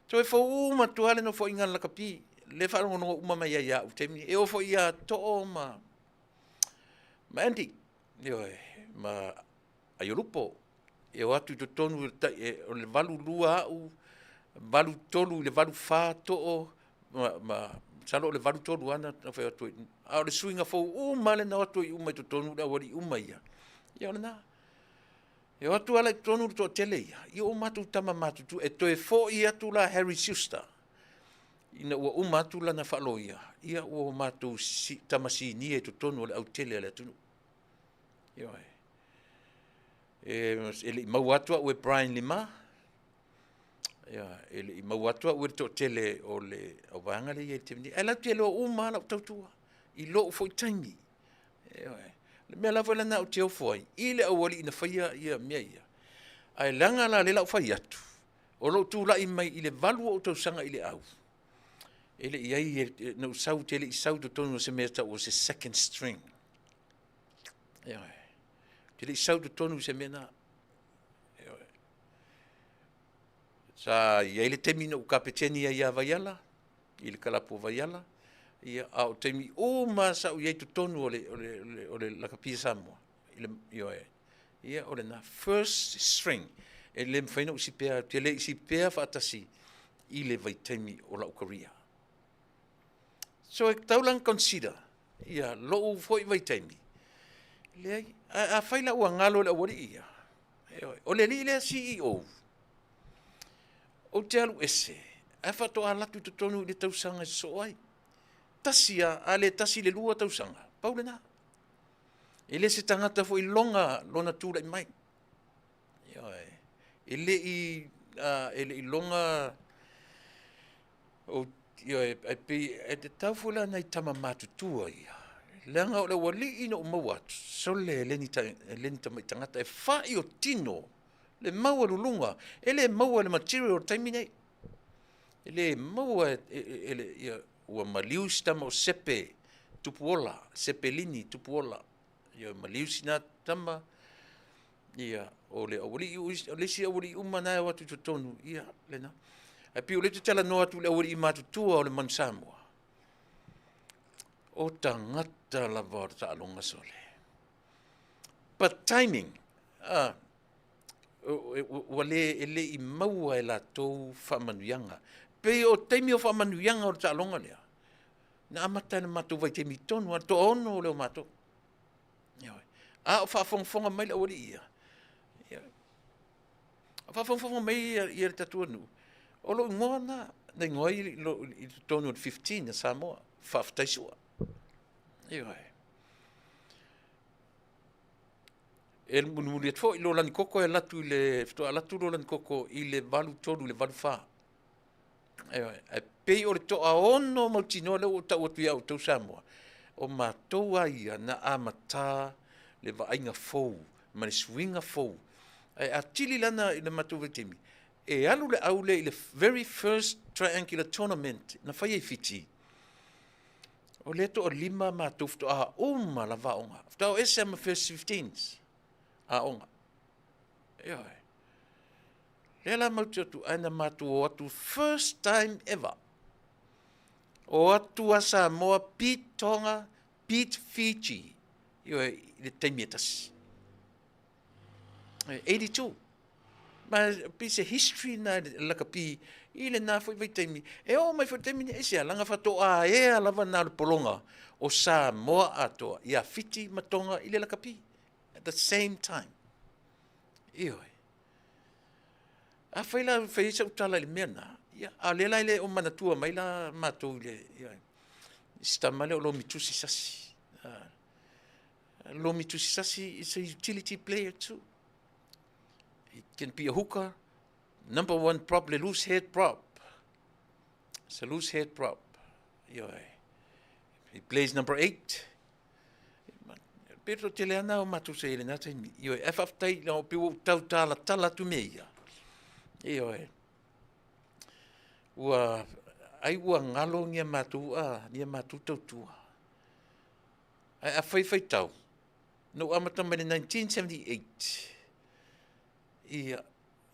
Toe fou uma atu lava le nofoaiga a le lakapi, le faalogologo uma mai ai ia au taimi. E oo foi ia Too ma, ma Andy, ioe, ma Aiolupo. E o atu i totonu o le 82 au, 83 i le 84 Too, ma, ma masalo o le 83 lava na fai atu ai. A o le suiga fou uma lea na o atu ai uma i totonu le aualii uma ia. Ia o lena. E o atu ala i totonu le toatele ia, i o matou tama matutua, e toe foi atu la Harry Schuster, ina ua uma atu lana faaloia, ia ua matou si, tama sinia i totonu o le autele a le atunuu. Ioe. E, e le i maua atu au e Brian Lima, ia, e le i maua atu au e le toatele o le auvaega lea i ai i le taimi nei. Ae latou te iloa uma lava lau tautua i lou foi taimi. Ioe. Le mea la foi lena ou te ofo ai i le aualii na faia ia mea ia. Ae leaga la lea la ou fai atu, o lou tulai mai i le 8 o ou tausaga i le au, e le i ai, na ou sau, te le i sau i totonu o se mea tau o se second string. Ioe. Te le i sau i totonu o se mea na. Ioe. Sa i ai le taimi na ou kapeteni ai ia Vaiala, i le kalapu o Vaiala, ia, a o taimi uma sa ou i ai i totonu o le, o le, o le, o le lakapi a Samoa, i le, ioe, ia, o lena first string, e le mafai ona ou sipea, ou te le i sipea faatasi i le vaitaimi o lau career. So e tatau la ona consider ia lou foi vaitaimi, leai, a, afai la ua galo le aualii ia, ioe, o le alii lea CEO, ou te alu ese, ae faatoa alu atu i totonu i le tausaga e sosoo ai. Tasi a, a le tasi i le 2 tausaga, pau lena. E le se tagata foi loga lona tulai mai. Ioe. E le i, e le i loga, o, ioe, e pei, e tatau foi la nai tama matutua ia. Leaga o le aualii na ou maua atu, sole e le ni, e le ni tamai tagata, e fai o tino, le maualuluga, e le maua e le material o le taimi nei. E le maua e, e, e, e, ia, ua maliu si tama o Sepe Tupuola, Sepelini Tupuola. Ia, maliu sina tama, ia, o le aualii, o le isi aualii uma na e o atu i totonu, ia, lena. Ae pei o lea ou te talanoa atu i le aualii matutua o le Manu Samoa, o tagata lava o le taaloga sole. But timing, ah, ua le, e le i maua e latou faamanuiaga. Pei o taimi o faamanuiaga o le taaloga lea, na amata i le matou vaitaimi tonu, a toaono o leo matou. Ioe. A o faafogafoga mai le aualii ia, ia, a faafogafoga mai ia, ia le tatou nuu, o lou igoa na, na igoa ai i totonu o le 15 a Samoa, faafetai Sua. Ioe. E mulimuli atu foi lo lani koko e alu atu i le, faatoa alu atu lo lani koko i le 83 i le 84. Ioe, ae pei o le toaono mautinoa lea ua ou tau atu ia outou Samoa, o matou lava ia na amata le vaaiga fou ma le suiga fou. Ae atili lana i le matou vaitaimi, e alu le au lea i le very first triangular tournament na faia i Fiti, o lea toalima matou faatoa uma lava aoga. Faatoa o ese ma first 15s aoga. Ioe. Lea la matou te o atu, ae na matou o atu first time ever. O atu a Samoa beat Tonga, beat Fiji. Ioe, i le taimi e tasi. 82. Ma pei se history na i le lakapi i lena foi vaitaimi. E oo mai foi i le taimi nei, aisea, leaga faatoa ea lava na o le pologa o Samoa atoa ia Fiti ma Tonga i le lakapi at the same time. Ioe. Afai la fai ai sau tala i le mea lena, ia, a o lea la e le o manatua mai la matou i le, ioe, si tama lea o Lomi Tusi Sasi. Lomi Tusi Sasi is a utility player too. He can be a hooker, number one prop, le loose head prop. It's a loose head prop. Ioe. He plays number 8. Pe to tele ana o matou sa i lena taimi. Ioe, ae faafetai na o pe ua ou tau talatala atu mea ia. Ioe. Ua, ai ua galo ni a matou, a, ni a matou tautua. Ae afai faitau, na ou amata mai le 1978, ia,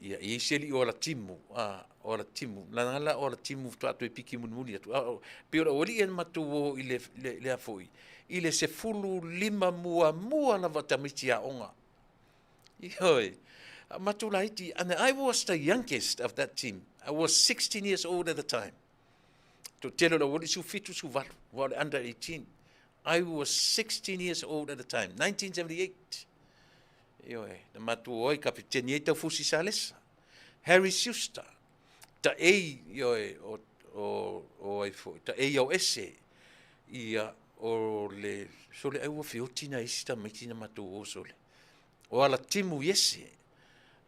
ia, e i ai se alii o Alatimu, a, o Alatimu, leaga la o Alatimu faatoa toe piki mulimuli atu, a, o, pei o le aualii ia na matou o i le, le, le a foi, i le 15 muamua lava o tamaiti aoga. Ioe, a matou laiti, and I was the youngest of that team. I was 16 years old at the time. Toatele o le aualii 17, 18, aua o le under 18. I was 16 years old at the time, 1978. Ioe, na matou o ai kapeteni ai Taufusi Salesa, Harry Schuster, Taei, ioe, o, o, o ai foi, Taei au ese, ia, o le, sole ai ua feoti na isi tamaiti na matou o sole. O Alatimu Iese,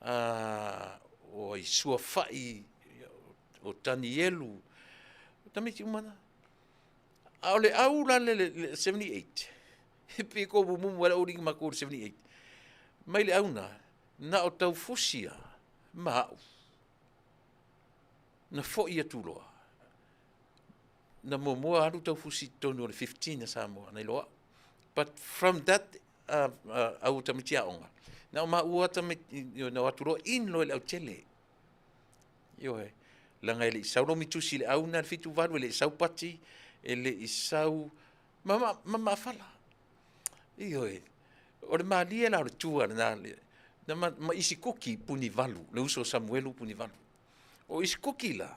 a, o ai Suafai, o Tanielu, o tamaiti uma na. A o le au la le, le 78, e pei ko mumumu ala uri ma ko 78. Mai le au na, na o Taufusi a ma au. Na foi atu loa. Na muamua alu Taufusi i totonu o le 15 a Samoa, na iloa au. But from that au o tamaiti aoga, na o maua tamaiti, na o atu loa in loa i le autele. Ioe, leaga e le i sau lomi tusi i le au na le 78, e le i sau Pati, e le i sau ma, ma, ma Maafala. Ioe, o le malie la o le tua lena, na ma, ma isi kuki punivalu, le uso o Samuelu punivalu. O isi kuki la,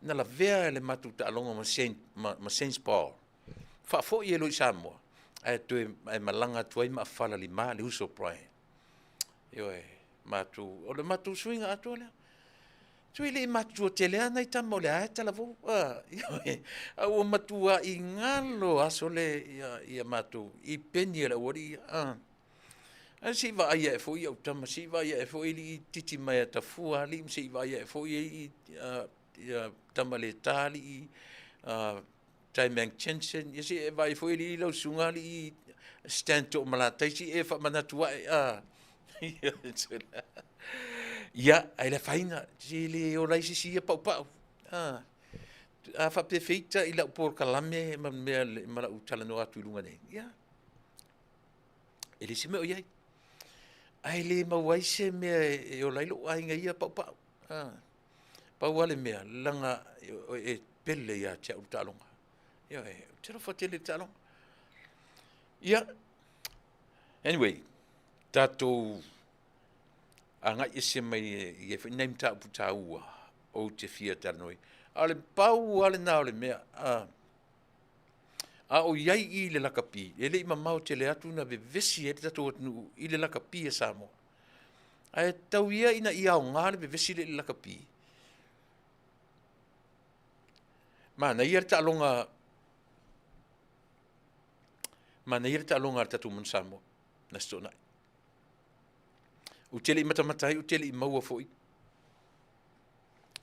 na lavea e le matou taaloga ma Saint, ma, ma Saint Paul. Faafoi e loa i Samoa, ae toe ae malaga atu ai Maafala lima le uso o Brian. Ioe, matou, o le matou suiga atoa lea. Tui le i matutua tele lava nai tama o le ae talavou. Ah, ioe, a ua matuai galo aso le ia, ia matou i peni e le aualii ia. Ah. Ae se i vaai ae foi au tama, se i vaai ae foi alii titi mai a tafua alii, se i vaai ae foi alii uh, ia tama le tā alii uh, Taimang Jensen, ia se i e vaai foi alii lau susuga alii Stan Toomalatai, se i e faamanatu ae a. Ia, ae le afaina, se le ola ai se isi ia paupau. A, a faapefeita i lau polokalame ma mea ma lau talanoa atu i luga nei. Ia, e le se mea o i ai. Ae le maua ai se mea e ola ai lou aiga ia paupau. A. Pau lava le mea, leaga e pele ia te au le taaloga. Ioe, ou te alofa tele i le taaloga. Ia, anyway, tatou agai ese mai e i ai foi nai mataupu taua ou te fia talanoa ai. A o le pau lava lena o le mea, a, a o i ai i le lakapi, e le i mamao tele atu na vevesi ai le tatou atunuu i le lakapi a Samoa. Ae tau ia ina ia aoga le vevesi lea i le lakapi. Manaia le taaloga manaia le taaloga a le tatou Manu Samoa na se toonai. Ou te le i matamata ai, ou te le i maua foi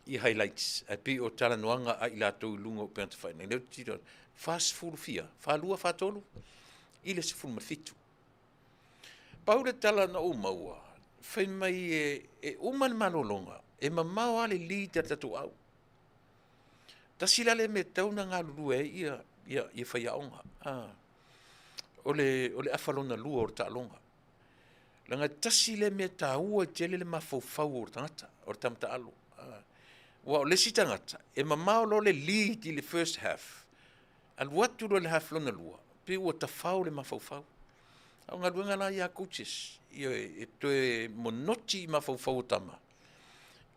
i highlights, ae pei o talanoaga a i latou i luga o upega tafailagi. Lea ou te tilotilo atu, 40 fia, 42, 43 i le 17. Pau le tala na ou maua, fai mai e, e uma le malologa, e mamao lava le lead a le tatou au. Tasi la lea mea e tatau ona galulue ai ia, ia, ia faiaoga. Ah. O le, o le afa lona lua o le taaloga. Leaga e tasi lea mea taua tele le mafaufau o le tagata, o le tama taalo. Ah. Aua o le isi tagata, e mamao loa le lead i le first half, Alu atu loa i le half lona lua, pei ua tafao le mafaufau. A o galuega la ia a coaches, ioe, e toe monoti i mafaufau o tama,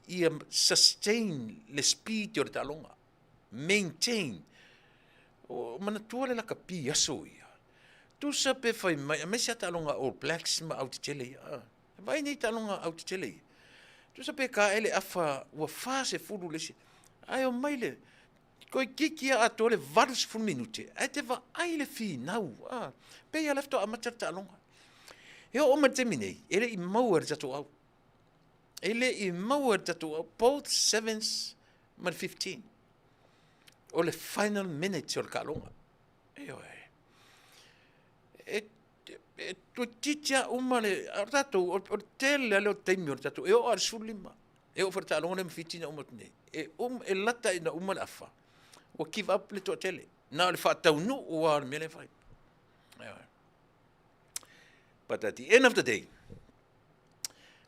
ia sustain le speed o le taaloga, maintain. O, manatua le lakapi i aso ia. Tusa pe fai mai, aemaise lava taaloga All Blacks ma au tetele ia. Ah, vaai nei taaloga au tetele ia. Tusa pe tae le afa ua 40 le isi, ae omai le, Toeitiiti a atoa le 80 minute ae te vaai le finau a pei lava o lea faatoa amata le taaloga. E oo mai le taimi nei, e le i maua e le tatou au. E le i maua e le tatou au both sevens ma le 15. O le final minute o le taaloga. Ioe. E e toeitiiti lava uma le, a o tatou, o le tele lava lea o taimi o le tatou, e oo lava i le 15. E oo foi i le taaloga lea ma Fiti na uma atu nei, e uma, e lata ina uma le afa, ua give up le toatele. Na o le faataunuu lava o le mea lea e fai. Ioe. But at the end of the day,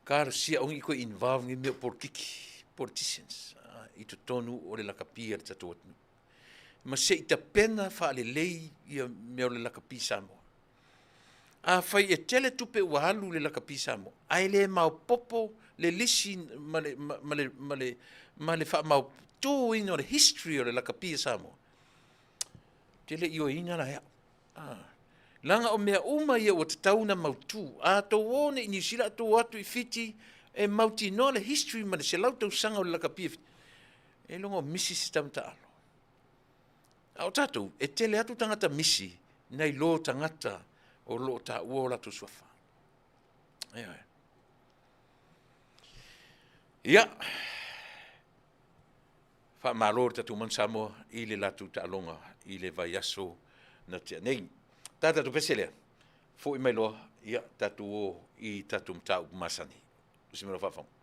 talosia aua ne i toe involve nei mea o polokiki, politicians, i totonu o le lakapi a le tatou atunuu. Ma se i tapena faalelei ia mea o le lakapi Samoa. Afai e tele tupe ua alu i le lakapi Samoa, ae le maopoopo le lisi ma le, ma, ma le, ma le, ma le faamautuina o le history o le lakapi a Samoa, ou te le ioeina la e au. Ah. Leaga o mea uma ia ua tatau ona mautu. A tou o nei i Niu Sila a tou o atu i Fiti e mautinoa le history ma le 100 tausaga o le lakapi e Fiti. E iloga o misi se tama taalo. A o tatou, e tele atu tagata misi nai lo tagata o lo o taua o latou suafa. Ioe. Ia, faamalo le tatou Manu Samoa i le latou taaloga i le vaiaso na tea nei. Ta tatou pese lea, foi mai loa, ia, tatou o i tatou mataupu masani. Usi mai faafofoga.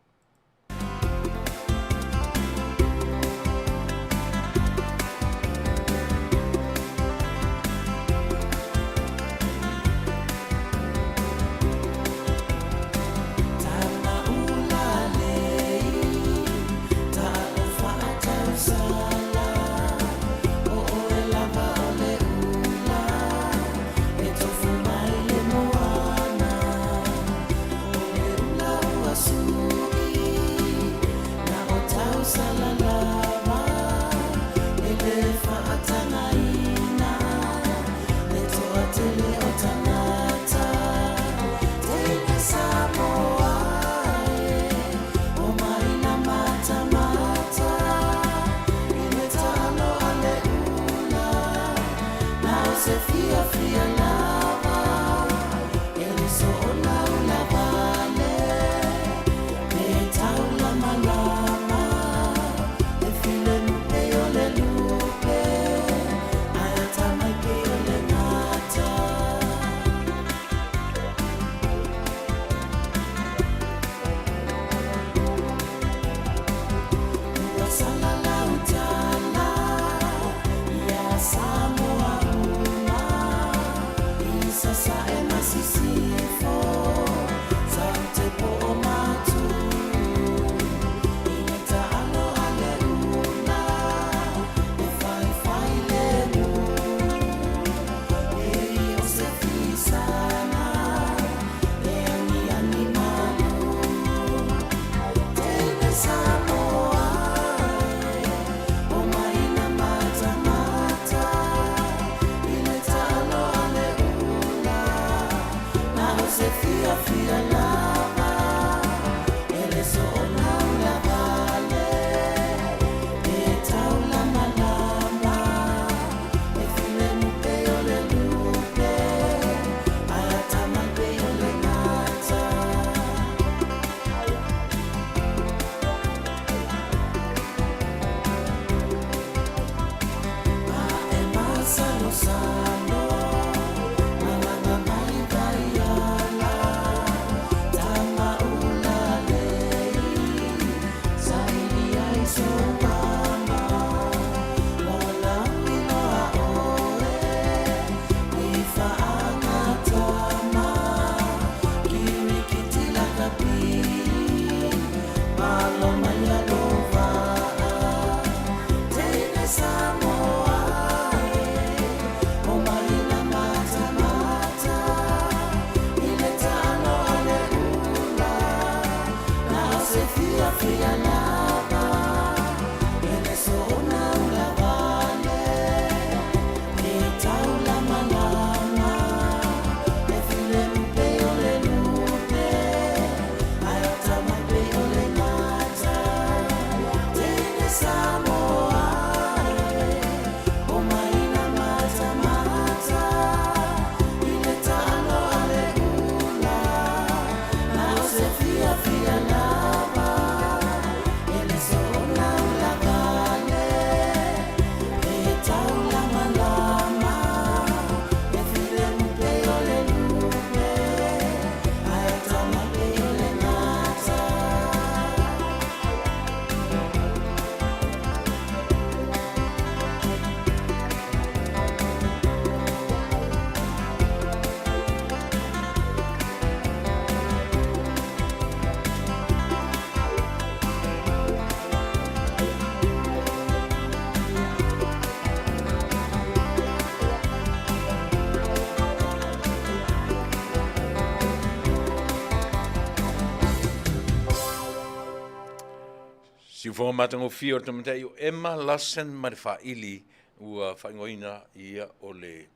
Siufofoga matagofie o le tamaitai o Emma Larson ma le faili ua faaigoaina ia o le.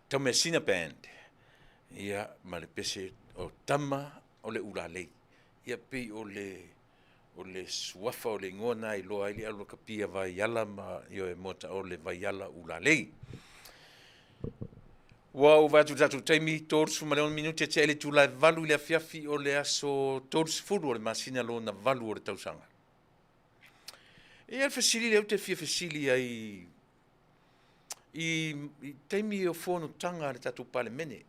Taumeasina Band, ia, ma le pese o Tama o le Ulalei. Ia pei o le o le suafa o le igoa na iloa ai le aulakapia Vaiala ma ioe Moata o le Vaiala Ulalei. Ua ou vaai atu i le tatou taimi, 36 minute tea i le itula e 8 i le afiafi o le aso 30 o le masina lona 8 o le tausaga. E i ai le fesili lea ou te fia fesili ai i taimi o fonotaga a le tatou Palemene.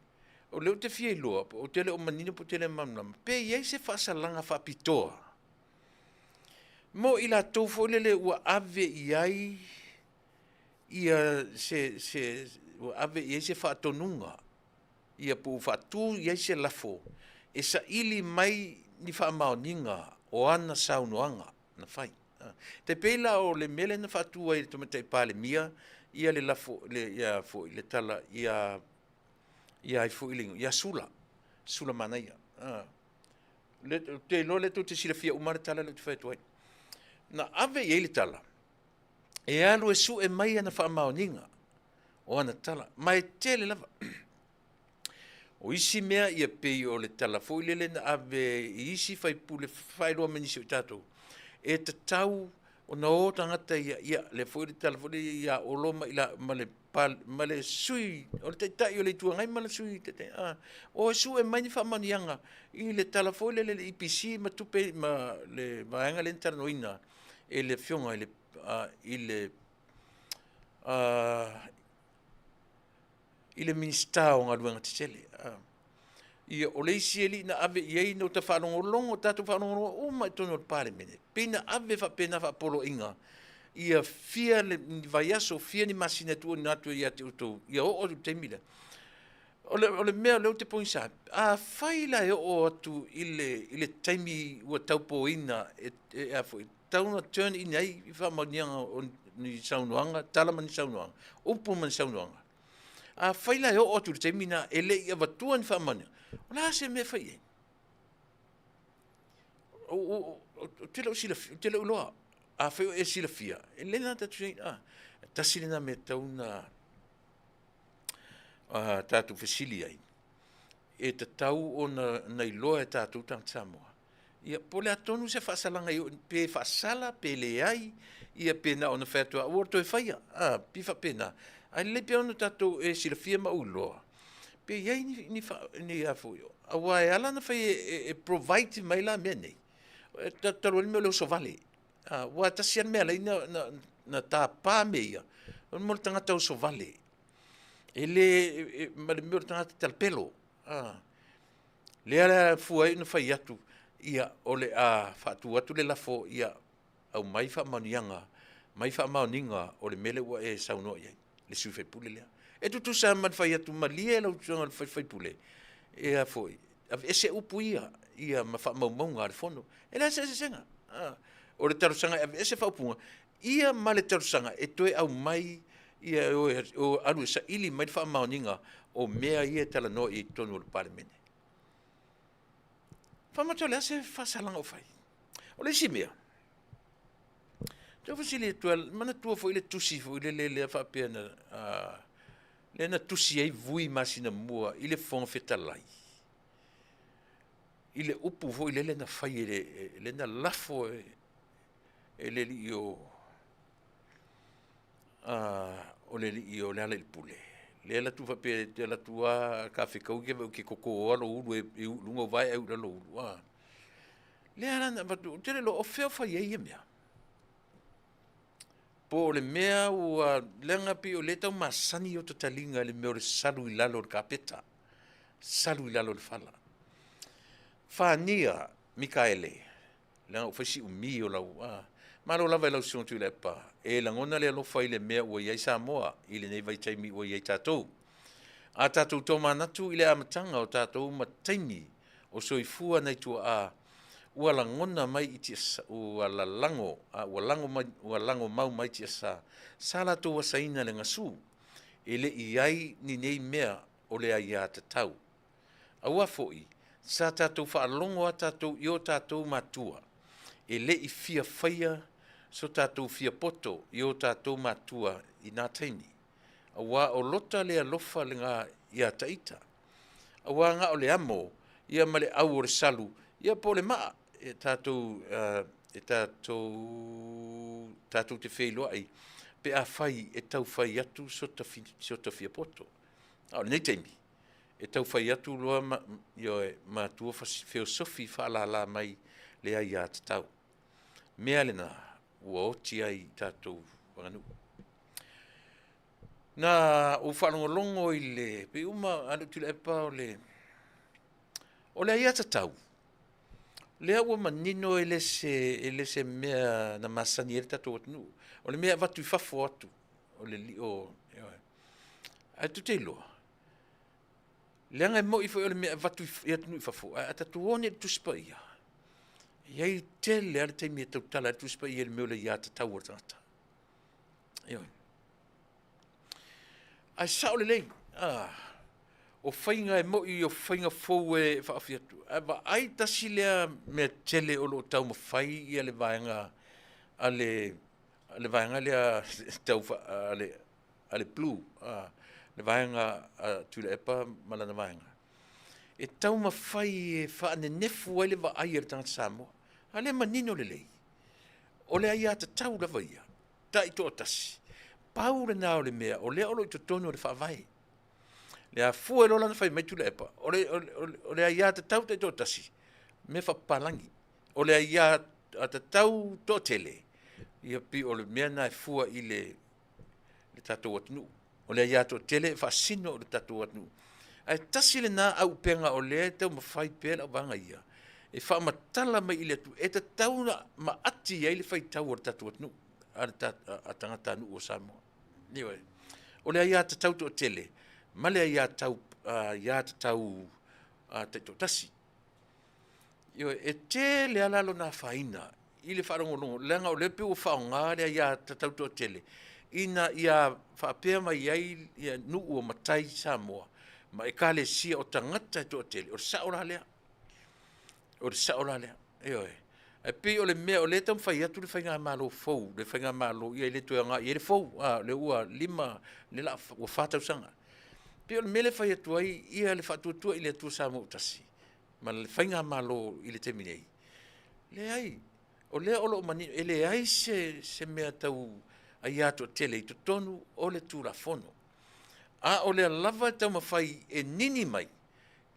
O lea ou te fia iloa, ou te le o manino po o te le malamalama, pe i ai se faasalaga faapitoa mo i latou foi lele ua ave i ai ia se, se, ua ave i ai se faatonuga, ia po ua faatu i ai se lafo e saili mai ni faamaoniga o ana saunoaga na fai. E pei la o le mea lea na faatu ai e le Tamaitai Palemia ia le lafo, le, ia foi, le tala ia, ia ai foi le igoa, ia Sula, Sula Manaia. Le, ou te iloa lea tou te silafia uma le tala lea ou te fai atu ai. Na ave i ai le tala, e alu e sue mai ana faamaoniga o ana tala, ma e tele lava. O isi mea ia pei o le tala foi lele na ave i isi faipule faailoa mai nisi o tatou, e tatau ona o tagata ia, ia le foi le tala foi lele ia Olo ma ila ma le ma le sui o le taitai o le Itu Agai ma le sui taitai, a o e sue mai ni faamanuiaga i le tala foi lele le EPC ma tupe ma le vaega lea na talanoaina e le afioga i le i le i le Minisita o Galuega Tetele. Ia, o le isi alii na ave i ai, na ota faalogologo, tatou faalogologo uma i totonu o le Palemene, pei na ave faapena faapoloaiga, ia fia le vaiaso, fia ni masina e tuuina atu ia te outou, ia oo atu i le taimi lea. O le, o le mea lea ou te pogisa, afai la e oo atu i le, i le taimi ua taupoina e, e, a foi, tatau ona turn in ai i faamaoniaga o ni saunoaga, tala ma ni saunoaga, upu ma ni saunoaga. Afai la e oo atu i le taimi na e le i avatua ni faamaoniaga, o le a se mea e fai i ai? Ou te le o silafia, ou te le o iloa. Afai o e silafia, e lelei la tatou i ai, tasi lena mea e tatau ona tatou fesili ai, e tatau ona iloa e tatou tagata Samoa, ia po o le a tonu se faasalaga i pe faasala pe leai, ia pe na ona fai atu lava aua le toe faia, a, pei faapena. Ae lelei pea ona tatou e silafia ma ou iloa, pe i ai ni, ni, ni a foi, aua e ala ona fai e, e provide mai la mea nei, e talu ai le mea o le oso vale. A, aua e tasi lava le mea e ala ai na, na, na tapa mea ia, o le mea o le tagata oso vale. E le, e, ma le mea o le tagata talapelo. A, lea la fua ai ona fai atu, ia, o le a faatu atu le lafo, ia, aumai faamaoniaga, mai faamaoniga o le mea lea ua e saunoa i ai, le sui faipule lea. E tutusa ma le fai atu, malie lau susuga i le faipule, ia foi, aveese upu ia, ia ma faamaumauga a le fono. E leai se eseesega. O le talosaga e aveese faaupuga, ia ma le talosaga e toe aumai ia e o alu e saili mai le faamaoniga o mea ia e talanoa i ai i totonu o le Palemene. Faamata o le a se faasalaga o fai? O le isi mea, tau fesili atu, manatua foi le tusi foi lele lea faapea na, lea na tusi ai Vui masina mua i le Fofoga Fetalai, i le upu foi lele na fai e le, lea na lafo e, e le alii o, o le alii o Lealailepule, lea e alu atu faapea, e te alu atu lava ka fetaui ke ke toto lava lou ulu e i luga o vae ae i lalo ulu. Lea la na avatu, ou te le iloa o fea o fai ai ia mea. Po o le mea ua leaga pei o lea e tau masani o ta taliga i le mea o le salu i lalo o le kapeta, salu i lalo o le fala. Fania Mikaele, leaga ua fai si umi o lau a. Malo lava i lau Susuga Tuilaepa, e lagona le alofa i le mea ua i ai Samoa i lenei vaitaimi ua i ai tatou. A tatou tomanatu i le amataga o tatou ma taimi o soifua nai tuaa ua lagona mai i tiasa, ua lalago, a ua lago mai, ua lago mau mai tiasa, sa latou asaina le gasu, e le i ai ni nei mea o le aiā tatau. Aua foi, sa tatou faalogo a tatou i o tatou matua, e le i fia faia so tatou fia poto i o tatou matua i na taimi. Auā o lota le alofa lena iā taita. Auā na o le amo ia ma le ʻau o le salu ia po o le maʻa e tatou e tatou tatou te feiloai pe afai e tau fai atu so ta fiapoto. A o lenei taimi, e tau fai atu loa ma, ioe, matua feosofi faalala mai le aiatatau. Mea lena ua oti ai i tatou aganuu. Na ou faalogologo i le pei uma a le Tuilaepa o le o le aiatatau lea ua manino e le se e le se mea na masani ai le tatou atunuu. O le mea e avatu i fafo atu o le lio, ioe. Ae tou te iloa, leaga e moni foi o le mea e avatu i atunuu i fafo, ae a tatou o nei i le Tusi Paia, e i ai tele lava le taimi e tautala ai le Tusi Paia i le mea o le aiatatau a le tagata. Ioe. Ae sao lelei, o faiga e moni o faiga fou e faaofi atu, ae vaai tasi lea mea tele o lo o taumafai ia le vaega a le le vaega lea tau a le a le Blue, le vaega a Tuilaepa ma lana vaega, e taumafai e faanenefu ai le vaai a le tagata Samoa. A o lea e manino lelei, o le aiatatau lava ia, taitoatasi, pau lena o le mea o lea o lo o i totonu o le Faavae. Le afua ai loa la ona fai mai Tuilaepa, o le, o le, o le aiatatau taitoatasi, mea faapapalagi. O le aiatatau toatele, ia pei o le mea lena e fua i le le tatou atunuu. O le aia toatele e faasino i le tatou atunuu. Ae tasi lena auupega o lea e taumafai pea le auvaega ia e faamatala mai i le atunuu, e tatau ona maati ai le faitau a le tatou atunuu, a le tagatanuu o Samoa. Ioe. O le aiatatau toatele ma le aiatatau, aiatatau taitoatasi. Ioe, e tele lava la lona afaina i le faalogologo, leaga o lea e pei ua faaaoga le aiatatau toatele ina ia faapea mai ai ia nuu o matai Samoa ma ekalesia o tagata e toatele, o le sao la lea. O le sao la lea, ioe. Ae pei o le mea o lea e taumafai atu le faigamalo fou, le faigamalo ia e le toe aoga i ai le fou, a o lea ua 5, lea o le a, ua 4 tausaga. E pei o le mea lea e fai atu ai ia le Faatuatua i le Atua Samoa ua Tasi ma le faigamalo i le taimi nei, leai, o lea o lo o manino, e leai se, se mea tau aia toatele i totonu o le Tulafono. A o lea lava e taumafai e nini mai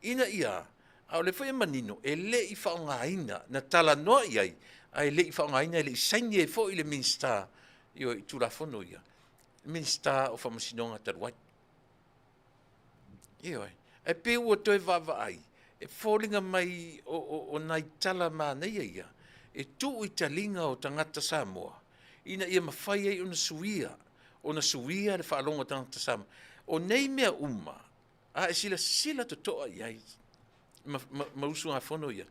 ina ia, a o lea foi e manino, e le i faaaogaina, na talanoa i ai, ae le i faaaogaina, e le i saini ai foi le Minisita ioe, i Tulafono ia, le Minisita o Faamasinoga talu ai. Ioe. Ae pei ua toe vaavaai, e foliga mai o, o, o nai tala manaia ia e tuu i taliga o tagata Samoa ina ia mafai ai ona suia, ona suia le faalogo a tagata Samoa. O nei mea uma, a e silasila totoa i ai ma, ma, ma usugafono ia,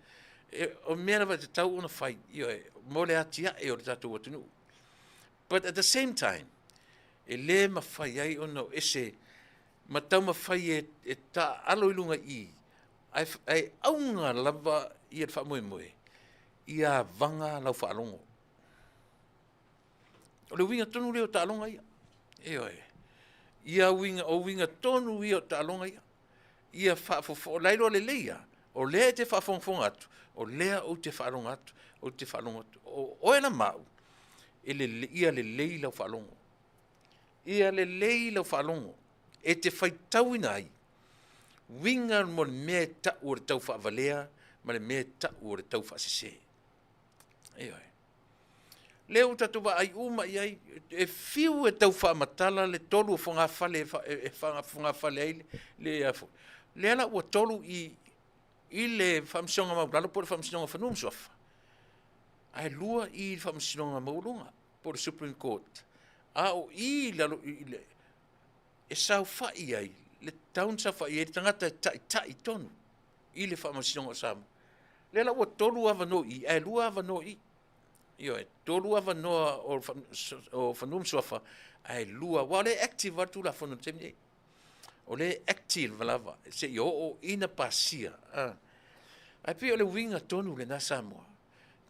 e, o mea lava e tatau ona fai, ioe, mo le atiae o le tatou atunuu. But at the same time, e le mafai ai ona o ese ma taumafai e, e taaalo i luga i i, ae, ae auga lava ia le faamoemoe, ia vaga lau faalogo. O le uiga tonu lea o taaloga ia. Ioe. Ia uiga, o uiga tonu ia o taaloga ia. Ia faafofo, la iloa lelei lava, o lea e te faafogafoga atu, o lea ou te faalogo atu, ou te faalogo atu. O oe la ma au, e lele, ia lelei lau faalogo. Ia lelei lau faalogo e te faitauina ai uiga mo le mea e tau o le tau faavalea ma le mea e tau o le tau faasese. Ioe. Lea ua tatou vaai uma i ai, e fiu e tau faamatala le tolu o fogafale e fogafale ai le afo. Lea la ua tolu i i le Faamasinoga Maualalo po o le Faamasinoga o Fanua ma Suafa, ae lua i le Faamasinoga Maualuga po o le Supreme Court. A o i i lalo i le e saofai ai le tatau ona saofai ai le tagata e taitai tonu i le Faamasinoga o Samoa. Lea la ua tolu avanoa i i, ae lua avanoa i i. Ioe, tolu avanoa o, o Fanua ma Suafa, ae lua, aua o lea e active lava le Tulafono i le taimi nei. O lea e active lava seia oo ina pasia. Ae pei o le uiga tonu lena Samoa.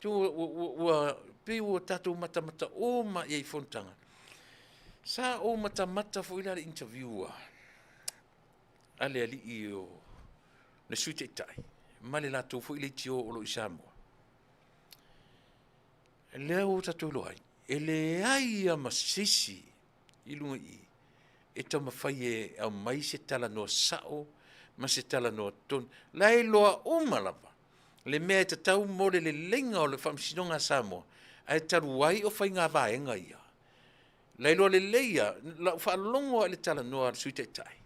Tu, ua, ua, ua, pei ua tatou matamata uma i ai i fonotaga. Sa ou matamata foi la i le interview a a le alii o le Sui Taitai ma le latou foi leitio o lo o i Samoa. Lea ua tatou iloa ai, e leai lava ma se isi i luga i i e taumafai e aumai se talanoa sao ma se talanoa tonu. La e iloa uma lava le mea e tatau mo le leleiga o le Faamasinoga a Samoa, ae talu ai o faiga vaega ia. La e iloa lelei lava, lau faalogo lava i le talanoa a le Sui Taitai,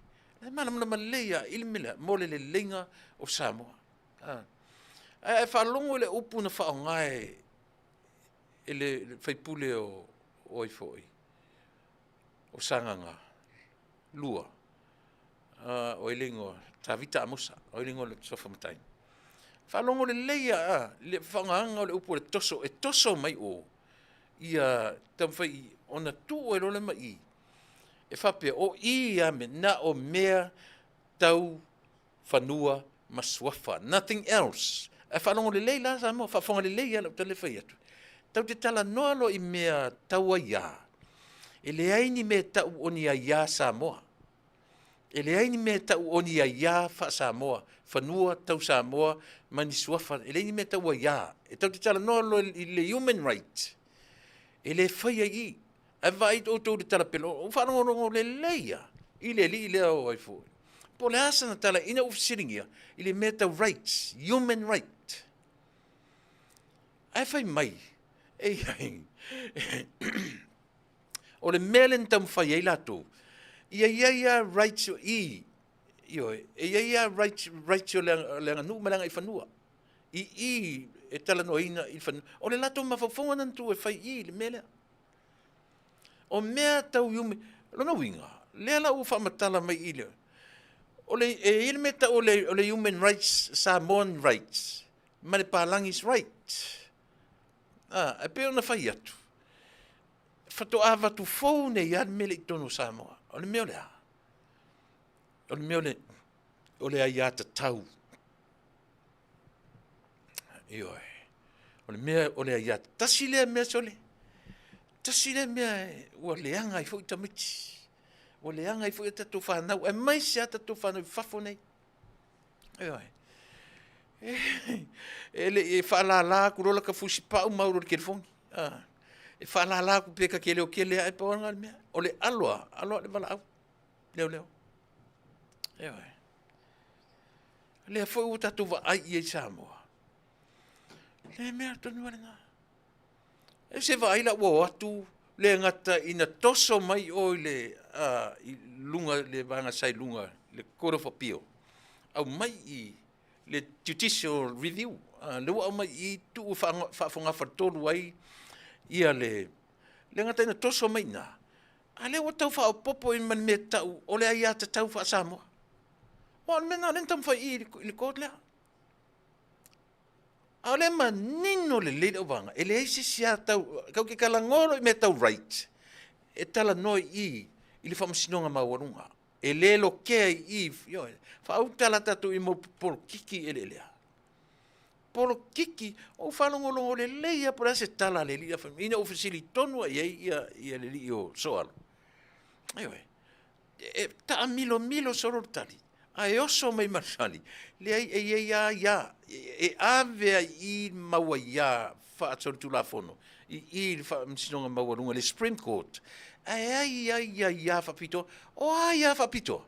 la e malamalama lelei lava i le mea lea mo le leleiga o Samoa. Ae a e faalogo i le upu na faaaoga e le sui usufono o ai foi, o Sagaga 2, o ai le igoa, Tavita Amosa, o ai le igoa o le suafa matai. Faalogo lelei lava i le faaaogaina o le upu o le toso, e toso mai o ia taumafai ona tuu ai loa lea ma i, e faapea o i a na o mea tau fanua ma suafa, nothing else. Ae faalogo lelei la Samoa, faafofoga lelei lava i lau tala lea e fai atu. Tatou te talanoa loa i mea tau aia, e leai ni mea e tau o ni aia Samoa. E leai ni mea e tau o ni aia faa-Samoa, fanua tau Samoa ma ni suafa, e leai ni mea e tau aia. E tatou te talanoa loa i le human right, e le faia i i. Ae vaai outou i le talapelo, ua faalogologo lelei lava i le alii lea o ai foi. Po o le a sana tala ina ua fesiligia i le mea tau rights, human right. Ae fai mai, e i ai, o le mea lea na taumafai ai latou, ia i ai lava rights i, ioe, e i ai lava rights, rights o le aganuu ma le agaifanua i i e talanoaina i fanua. O le latou mafaufauga lena na tuu e fai i i le mea lea. O mea tau human, lona uiga, lea la ua faamatala mai i le, o le, e i ai le mea e tau o le human rights, Samoan rights ma le Palagis right. A, e pei ona fai atu, faatoa avatu fou nei lava le mea lea i totonu o Samoa. O le mea o le a? O le mea o le, o le aiatatau. Ioe. O le mea o le aiatatau. Tasi lea mea sole, tasi lea mea ua leaga ai foi tamaiti. Ua leaga ai foi a tatou fanau, aemaise a tatou fanau i fafo nei. Ioe. E le i faalala atu loa lata fusipau ma au loa i le telefoni. E faalala atu pe ta te leo tele ae, pau lava lena o le mea. O le alo lava, alo lava i le valaau leoleo. Ioe. O lea foi ua tatou vaai i ai i Samoa, le mea tonu lava lena. E se vaai la ua o atu le gata ina toso mai o i le i luga le vaega sa i luga le Court of Appeal, aumai i le Judicial Review, lea ua aumai i tuu faafogafaletolu ai ia le le gata ina toso mai i ina, a lea ua tau faaopoopo i ma le mea tau o le aiatatau faa-Samoa. Aua o le mea lena o lea na taumafai i i le court lea. A o lea e manino lelei lau vaega, e leai se isi lava tau, tatou te talanoa loa i mea tau right, e talanoa i i i le Faamasinoga Maualuga. E le lokea i i, ioe, faautala tatou i mau polokiki eleelea. Polokiki, ou faalogologo lelei lava po o le a se tala a le alii la fai mai, ina ua fesili tonu lava i ai ia le alii o Soalo. Ioe, e taamilomilo solo le tali, ae oso mai ma le tali, leai, e i ai lava ia, e ave ai i i mau aiā faasolitulafono i i le Faamasinoga Maualuga, le Supreme Court, ae ai ai aiā faapitoa. O a aiā faapitoa?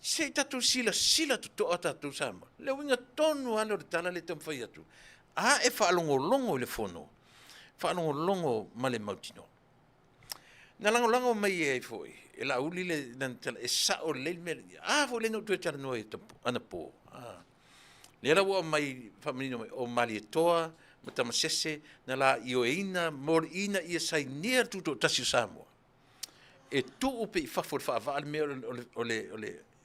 Se i tatou silasila totoa tatou Samoa. Le uiga tonu lava lea o le tala lea e taumafai atu, a e faalogologo i le fono, faalogologo ma le mautinoa. Na lagolago mai ai foi e Laauli le lana tala, e sao lelei le mea lea. A foi lea na ou toe talanoa ai anapo. Lea la ua aumai faamanino mai, o Malietoa ma Tamasese na la ioeina mo ina ia sainia le Tutoatasi o Samoa e tuu pea i fafo i le faavaa le mea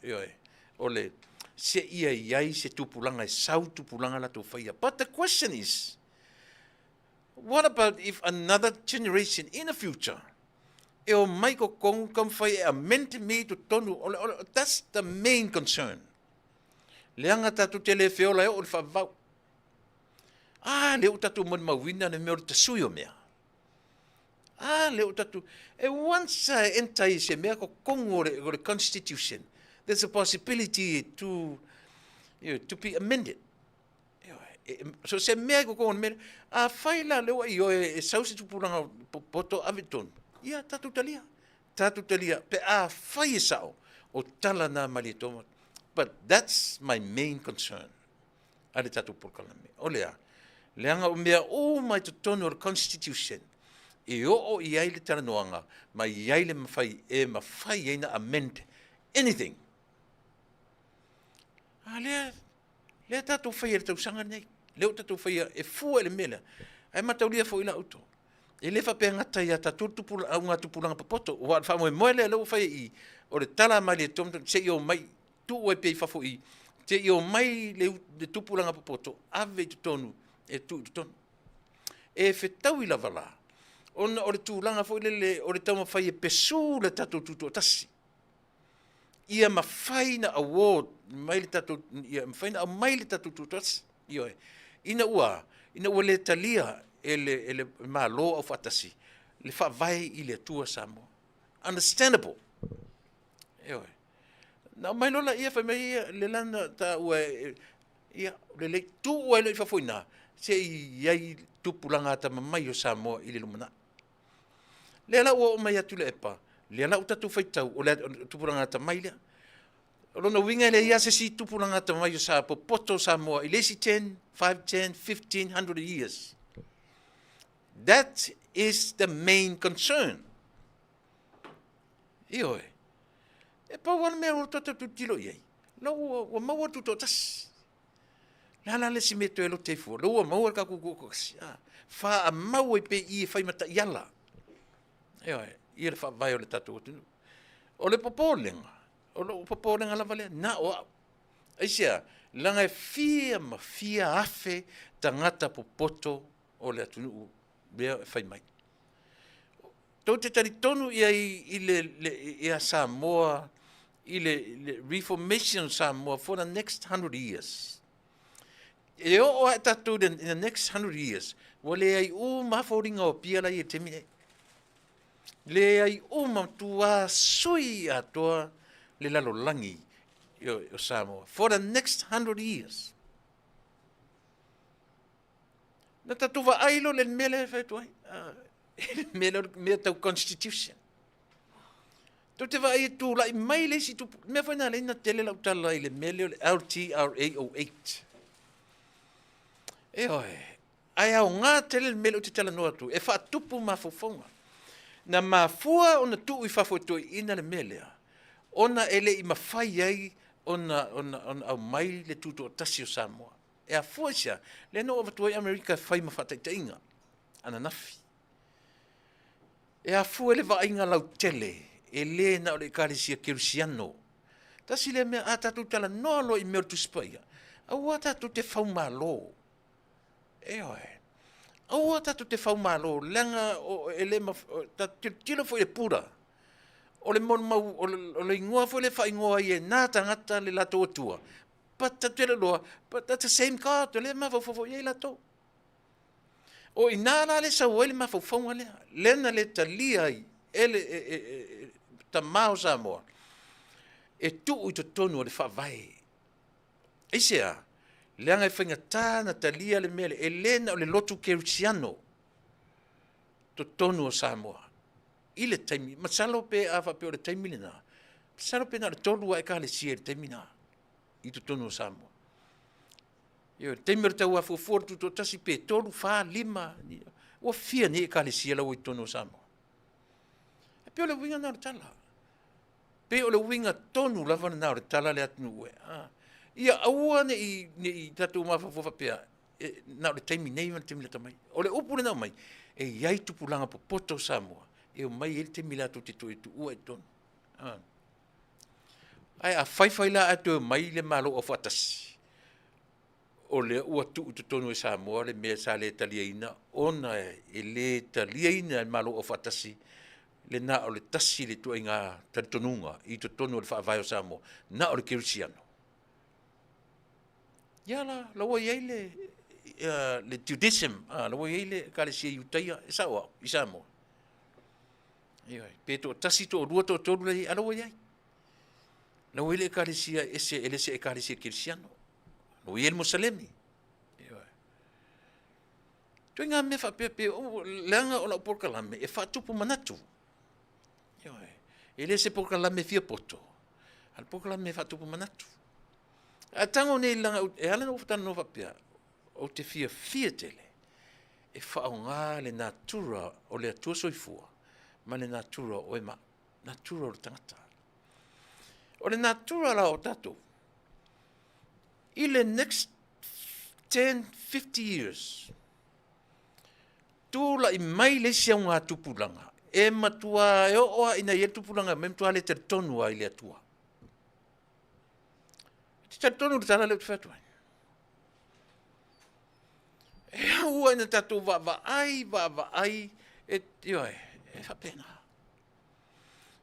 ioe, o le seia i ai se tupulaga e sau tupulaga latou faia. But the question is, What about if another generation in the future e omai totonu taumafai e amend me i totonu, o le, o le, that's the main concern. Leaga tatou te le feola e oo i le faavavau. A, lea ua tatou molimauina le mea o le tasui o mea. A lea ua tatou, e once a e enter i se mea totonu o le, o le constitution, there's a possibility to, you know, to be amended. So se mea i totonu o le mea lea, afai la lea ua ioe e sau se tupulaga popoto ave i totonu, ia tatou talia, tatou talia pe afai e sao o tala na Malietoa. But that's my main concern a le tatou polokalame. O le a? Leaga o mea uma i totonu o le Constitution e oo i ai le talanoaga ma i ai le mafai e mafai ai na amend anything. A lea, lea tatou faia i le tausaga lenei. Lea ua tatou faia e fua i le mea lea. Ae mataulia foi la outou. E le faapea gata ia tatou tupula, auga tupulaga popoto. Ua o le faamoemoe lea lea ua faia i i, o le tala mai le se i omai, tuu ai pea i fafo i i, se i omai le, le tupulaga popoto, ave i totonu, e tuu i totonu. E fetaui lava la, ona o le tulaga foi lele o le taumafai e pesu le tatou tutoatasi. Ia mafai na award mai le tatou, ia mafai na aumai le tatou tutoatasi. Ioe. Ina ua, ina ua le talia e le, e le Malo Aufaatasi le faavae i le Atua Samoa. Understandable. Ioe. Na aumai loa laia fai mai ia le lana taua e, ia, lelei, tuu ai loa i fafo i ina, se i i ai tupulaga atamamai o Samoa i le lumanai. Lea la ua oo mai atu le epa, lea la ua tatou faitau, o le tupulaga atamai lea. O lona uiga e leai lava se isi tupulaga atamai o sa popoto o Samoa i le isi 10, 5, 10, 15, 100 years. That is the main concern. Ioe. E pau lava le mea ua tatou tilotilo i ai, la ua, ua maua le tutoatasi. Le a la le isi mea e toe lote ai fua? Lea ua maua le tatou tutoatasi. Ah, faamau ai pea i i e fai ma taiala. Ioe, ia le faavae o le tatou atunuu. O le popolega, o lou popolega lava lea, na o au. Aisea? Leaga e fia ma fia afe tagata popoto o le atunuu lea e fai mai. Tou te talitonu i ai i le, le, ia Samoa, i le, le reformation o Samoa for the next 100 years. E oo ae tatou in the next 100 years, ua leai uma foliga o Apia la i le taimi nei. Leai uma matua sui atoa le lalolagi o Samoa for the next 100 years. Na tatou vaai loa le mea lea e fai atu ai. Le mea lea o le mea tau constitution. Tou te vaai e tulai mai le isi tupu. Mea foi na lea na tele lau tala i le mea lea o le LTRA 08. Ioe, ae aoga tele le mea lea ou te talanoa atu, e faatupu mafaufauga. Na mafua ona tuu i fafo e toeaiina le mea lea, ona e le i mafai ai ona, ona, ona aumai le tutoatasi o Samoa. E afua i se a? Lea na ou avatu ai Amerika e fai ma faataitaiga ananafi. E afua i le vaaiga lautele, e le na o le Ekalesia Kerisiano. Tasi lea mea, a tatou talanoa loa i mea o le Tusi Paia, aua tatou te faumalo. Ioe. Aua tatou te faumalo, leaga o, e le maf, tatou tilotilo foi i le Buddha. O le molimau, o le, o le igoa foi lea e faaigoa ai e na tagata le latou Atua, But tatou te iloa, but that's the same God, o lea e mafaufau foi i ai latou. O i ina la le sau ai le mafaufauga lea, lea na le talia ai e le e, e, e, tama o Samoa, e tuu i totonu o le faavae. Aisea? Leaga e faigata na talia le mea lea, e le na o le lotu kerisiano totonu o Samoa. I le taimi, masalo pe a faapea o le taimi lena, masalo pe na o le tolu lava ekalesia i le taimi na i totonu o Samoa. Ioe, le taimi o le tauafuafua o le tutoatasi pe tolu, fa, lima, ua fia nei ekalesia la ua i totonu o Samoa. E pei o le uiga lena o le tala. Pei o le uiga tonu lava lena o le tala le atunuu e. Ah. Ia aua ne i, ne i tatou mafaufau faapea, e, na o le taimi nei ma le taimi lata mai. O le upu lena aumai, e i ai tupulaga popoto o Samoa, e omai ai le taimi latou te toe tuua i totonu. Ah. Ae a faifai la ae toe omai le Malo Aufaatasi, o lea ua tuu i totonu e Samoa le mea sa le taliaina ona e le taliaina e le Malo Aufaatasi le na o le tasi le ituaiga talitonuga i totonu o le Faavae o Samoa, na o le Kerisiano. Ia la, la ua i ai le, le Judaism, la ua i ai le Ekalesia Iutaia, e sao au, i Samoa. Ioe, pe toatasi, toalua, toatolu la i ai, a la ua i ai. La ua i ai le Ekalesia ese, e le se Ekalesia Kerisiano. La ua i ai le Mosalemi. Ioe. Ituaiga mea faapea pe leaga o lau polokalame e faatupu manatu. Ioe. E le se polokalame fia poto, a o le polokalame e faatupu manatu. Ae tago nei leaga e ala ona ou talanoa faapea, ou te fiafia tele e faaaoga le natura o le Atua soifua ma le natura o oe ma au, natura o le tagata. O le natura la o tatou, i le next 10, 50 years, tulai mai le isi augatupulaga e matua e oo lava ina i ai le tupulaga e matua le talitonu lava i le Atua. E te talitonu i le tala lea ou te fai atu ai? E aua ina tatou vaavaai, vaavaai, e, ioe, e faapena.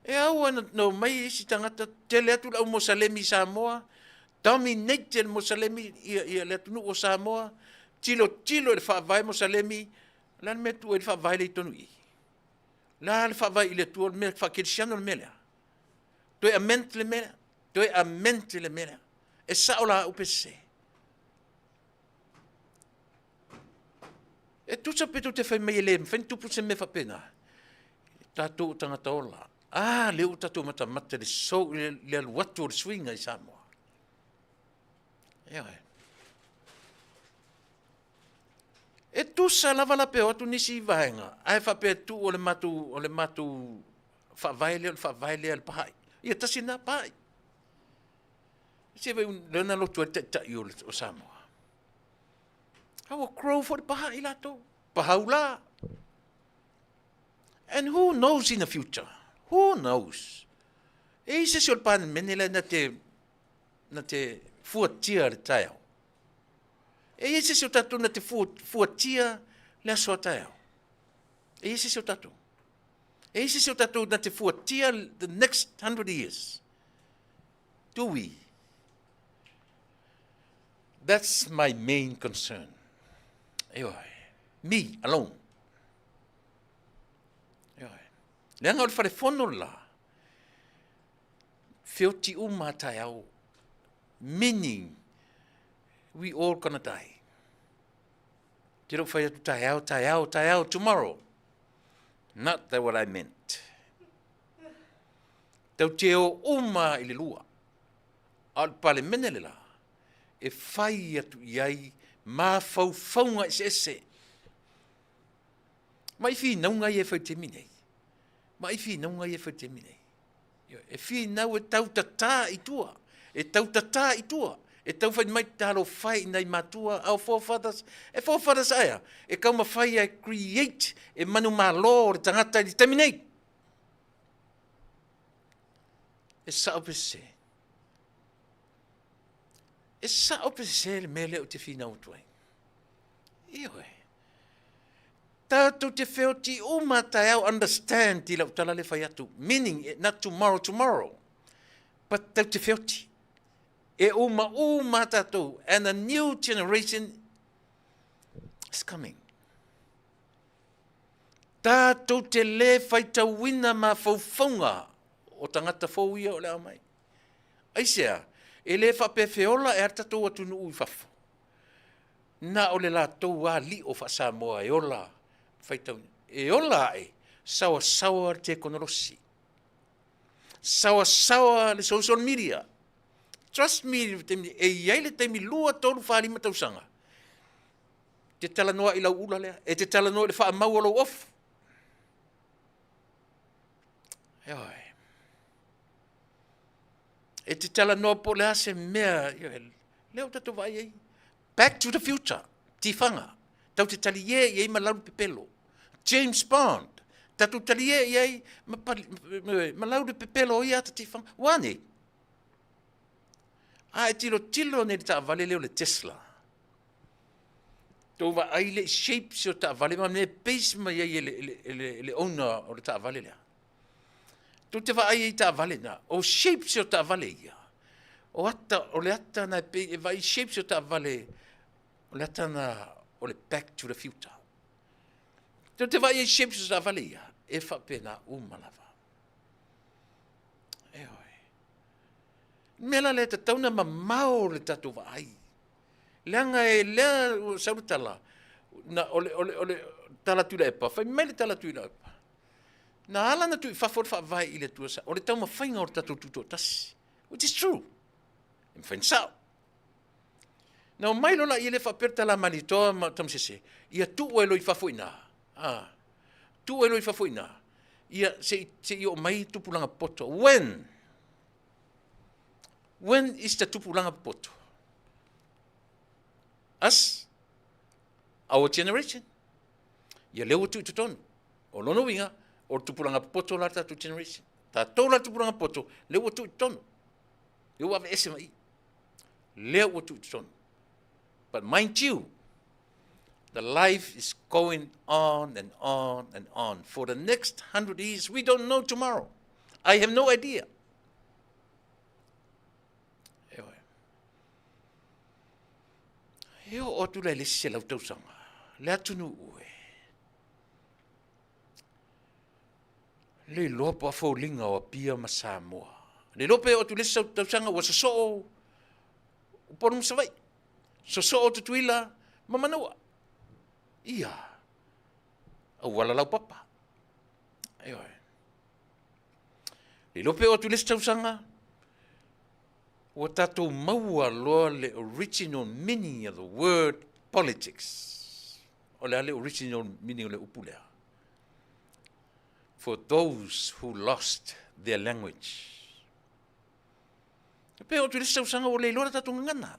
E aua ina omai isi tagata, tele atu le au Mosalemi i Samoa, dominate e le Mosalemi ia, ia le atunuu o Samoa, tilotilo i le faavae Mosalemi, o le a le mea e tuu ai le faavae lea i totonu i i? O le a le faavae i le Atua, o le mea faakerisiano le mea lea? Toe amend le mea lea, toe amend le mea lea. E sao la au pe sese? E tusa pe tou te fai mai e le mafai ona tupu se mea faapena. Tatou o tagata ola. A, lea ua tatou matamata i le sou, i le alu atu o le suiga i Samoa. Ioe. E tusa lava la pe o atu nisi vaega, ae faapea tuu o le matou, o le matou faavae lea, o le faavae lea a le Baha'i. Ia tasi lena Baha'i. Se vai lea na lotu ai le taitai o Samoa. A ua grow foi le Baha'i latou. Bahaula. And who knows in the future? Who knows? E i se isi o le Palemene lea na te, na te fuatia le taeao. E i ai se isi o tatou na te fuatia le aso a taeao. E i ai se isi o tatou. E i ai se isi o tatou na te fuatia the next 100 years. Do we? That's my main concern. Ioe. Me alone. Ioe. Leaga o le fale fono la, feoti uma a taeao, meaning we all gonna die. Te lou fai atu taeao, taeao, taeao, tomorrow. Not that what I meant. Tau te o uma i le lua. A o le Palemene le la, e fai atu i ai mafaufauga eseese. Ma i finauga ia e fai i le taimi nei. Ma i finauga ia e fai i le taimi nei. E finau e tau tatā i tua, e tau tatā i tua, e tau whai mai talofa e i nai matua, our forefathers, e forefathers aea, e taumafai e create e manumalo le tagata i le taimi nei. E sao pe sese? E sao pe sese le mea lea ou te finau atu ai? Ioe. Tatou te feoti uma taeao understand i lau tala le fai atu. Meaning, eh, not tomorrow, tomorrow. But tau te feoti. E uma uma tatou. And a new generation is coming. Tatou te le faitauina mafaufauga o tagata fou ia o le a omai. Aisea? E le faapea feola e a le tatou atunuu i fafo. Na o le latou lava lio faa-Samoa e ola faitauina. E ola ae saoasaoa le tekonolosi. Saoasaoa le social media. Trust me, e i ai le taimi 2, 3, 4, 5 tausaga te talanoa i lau ula lea, e te talanoa i le faamau o lou ofu. Ioe. E te talanoa po o le a se mea, ioe, lea ua tatou vaai ai. Back to the future, tifaga, tau te talie i ai ma lau pepelo. James Bond, tatou talie i ai ma, ma lau le pepelo o ia ata tifaga. Ua nei? A e tilotilo nei le taavale lea o le Tesla. Tou vaai le shape si o taavale ma mea base mai ai e le, le, le, le owner o le taavale lea. Tou te vaai ai taavale na, o shape si o taavale ia. O ata, o le ata na e pei e vaai shape si o taavale, o le ata na o le back to the future. Tou te vaai ai shape si o taavale ia. E faapena uma lava. Ioe. Mea la lea tatau na mamao le tatou vaai. Leaga e lea ua sau le tala, na, o le, o le, o le tala Tuilaepa, fai mai le tala Tuilaepa, na ala na tuu i fafo le faavae i le Atua sa, o le taumafaiga o le tatou tutoatasi, which is true, e mafai ona sao. Na omai loa laia lea faapea le tala a Malietoa ma Tamasese, ia tuu ai loa i fafo i ina, a, tuu ai loa i fafo i ina, ia se i, se i oo mai tupulaga popoto. When? When is the tupulaga popoto? Us? Our generation? Ia lea ua tuu i totonu. O lona uiga, o le tupulaga popoto la le tatou generation. Tatou la le tupulaga popoto, lea ua tuu i totonu. Lea ua aveese mai i. Lea ua tuu i totonu. But mind you, the life is going on and on and on. For the next 100 years, we don't know tomorrow. I have no idea. Eoe. E oo atu la i le isi 100 tausaga, le atunuu e. Le iloa po o a foliga o Apia ma Samoa. Le iloa pe oo atu i le isi tausaga ua sosoo Upolu ma Savaii, sosoo Tutuila ma Manua. Ia, auala laupapa. Ioe. Le iloa pe oo atu i le isi tausaga, ua tatou maua loa le original meaning of the word politics. O le a le original meaning o le upu lea? For those who lost their language. E pe oo atu i le isi tausaga ua le iloa le tatou gagana.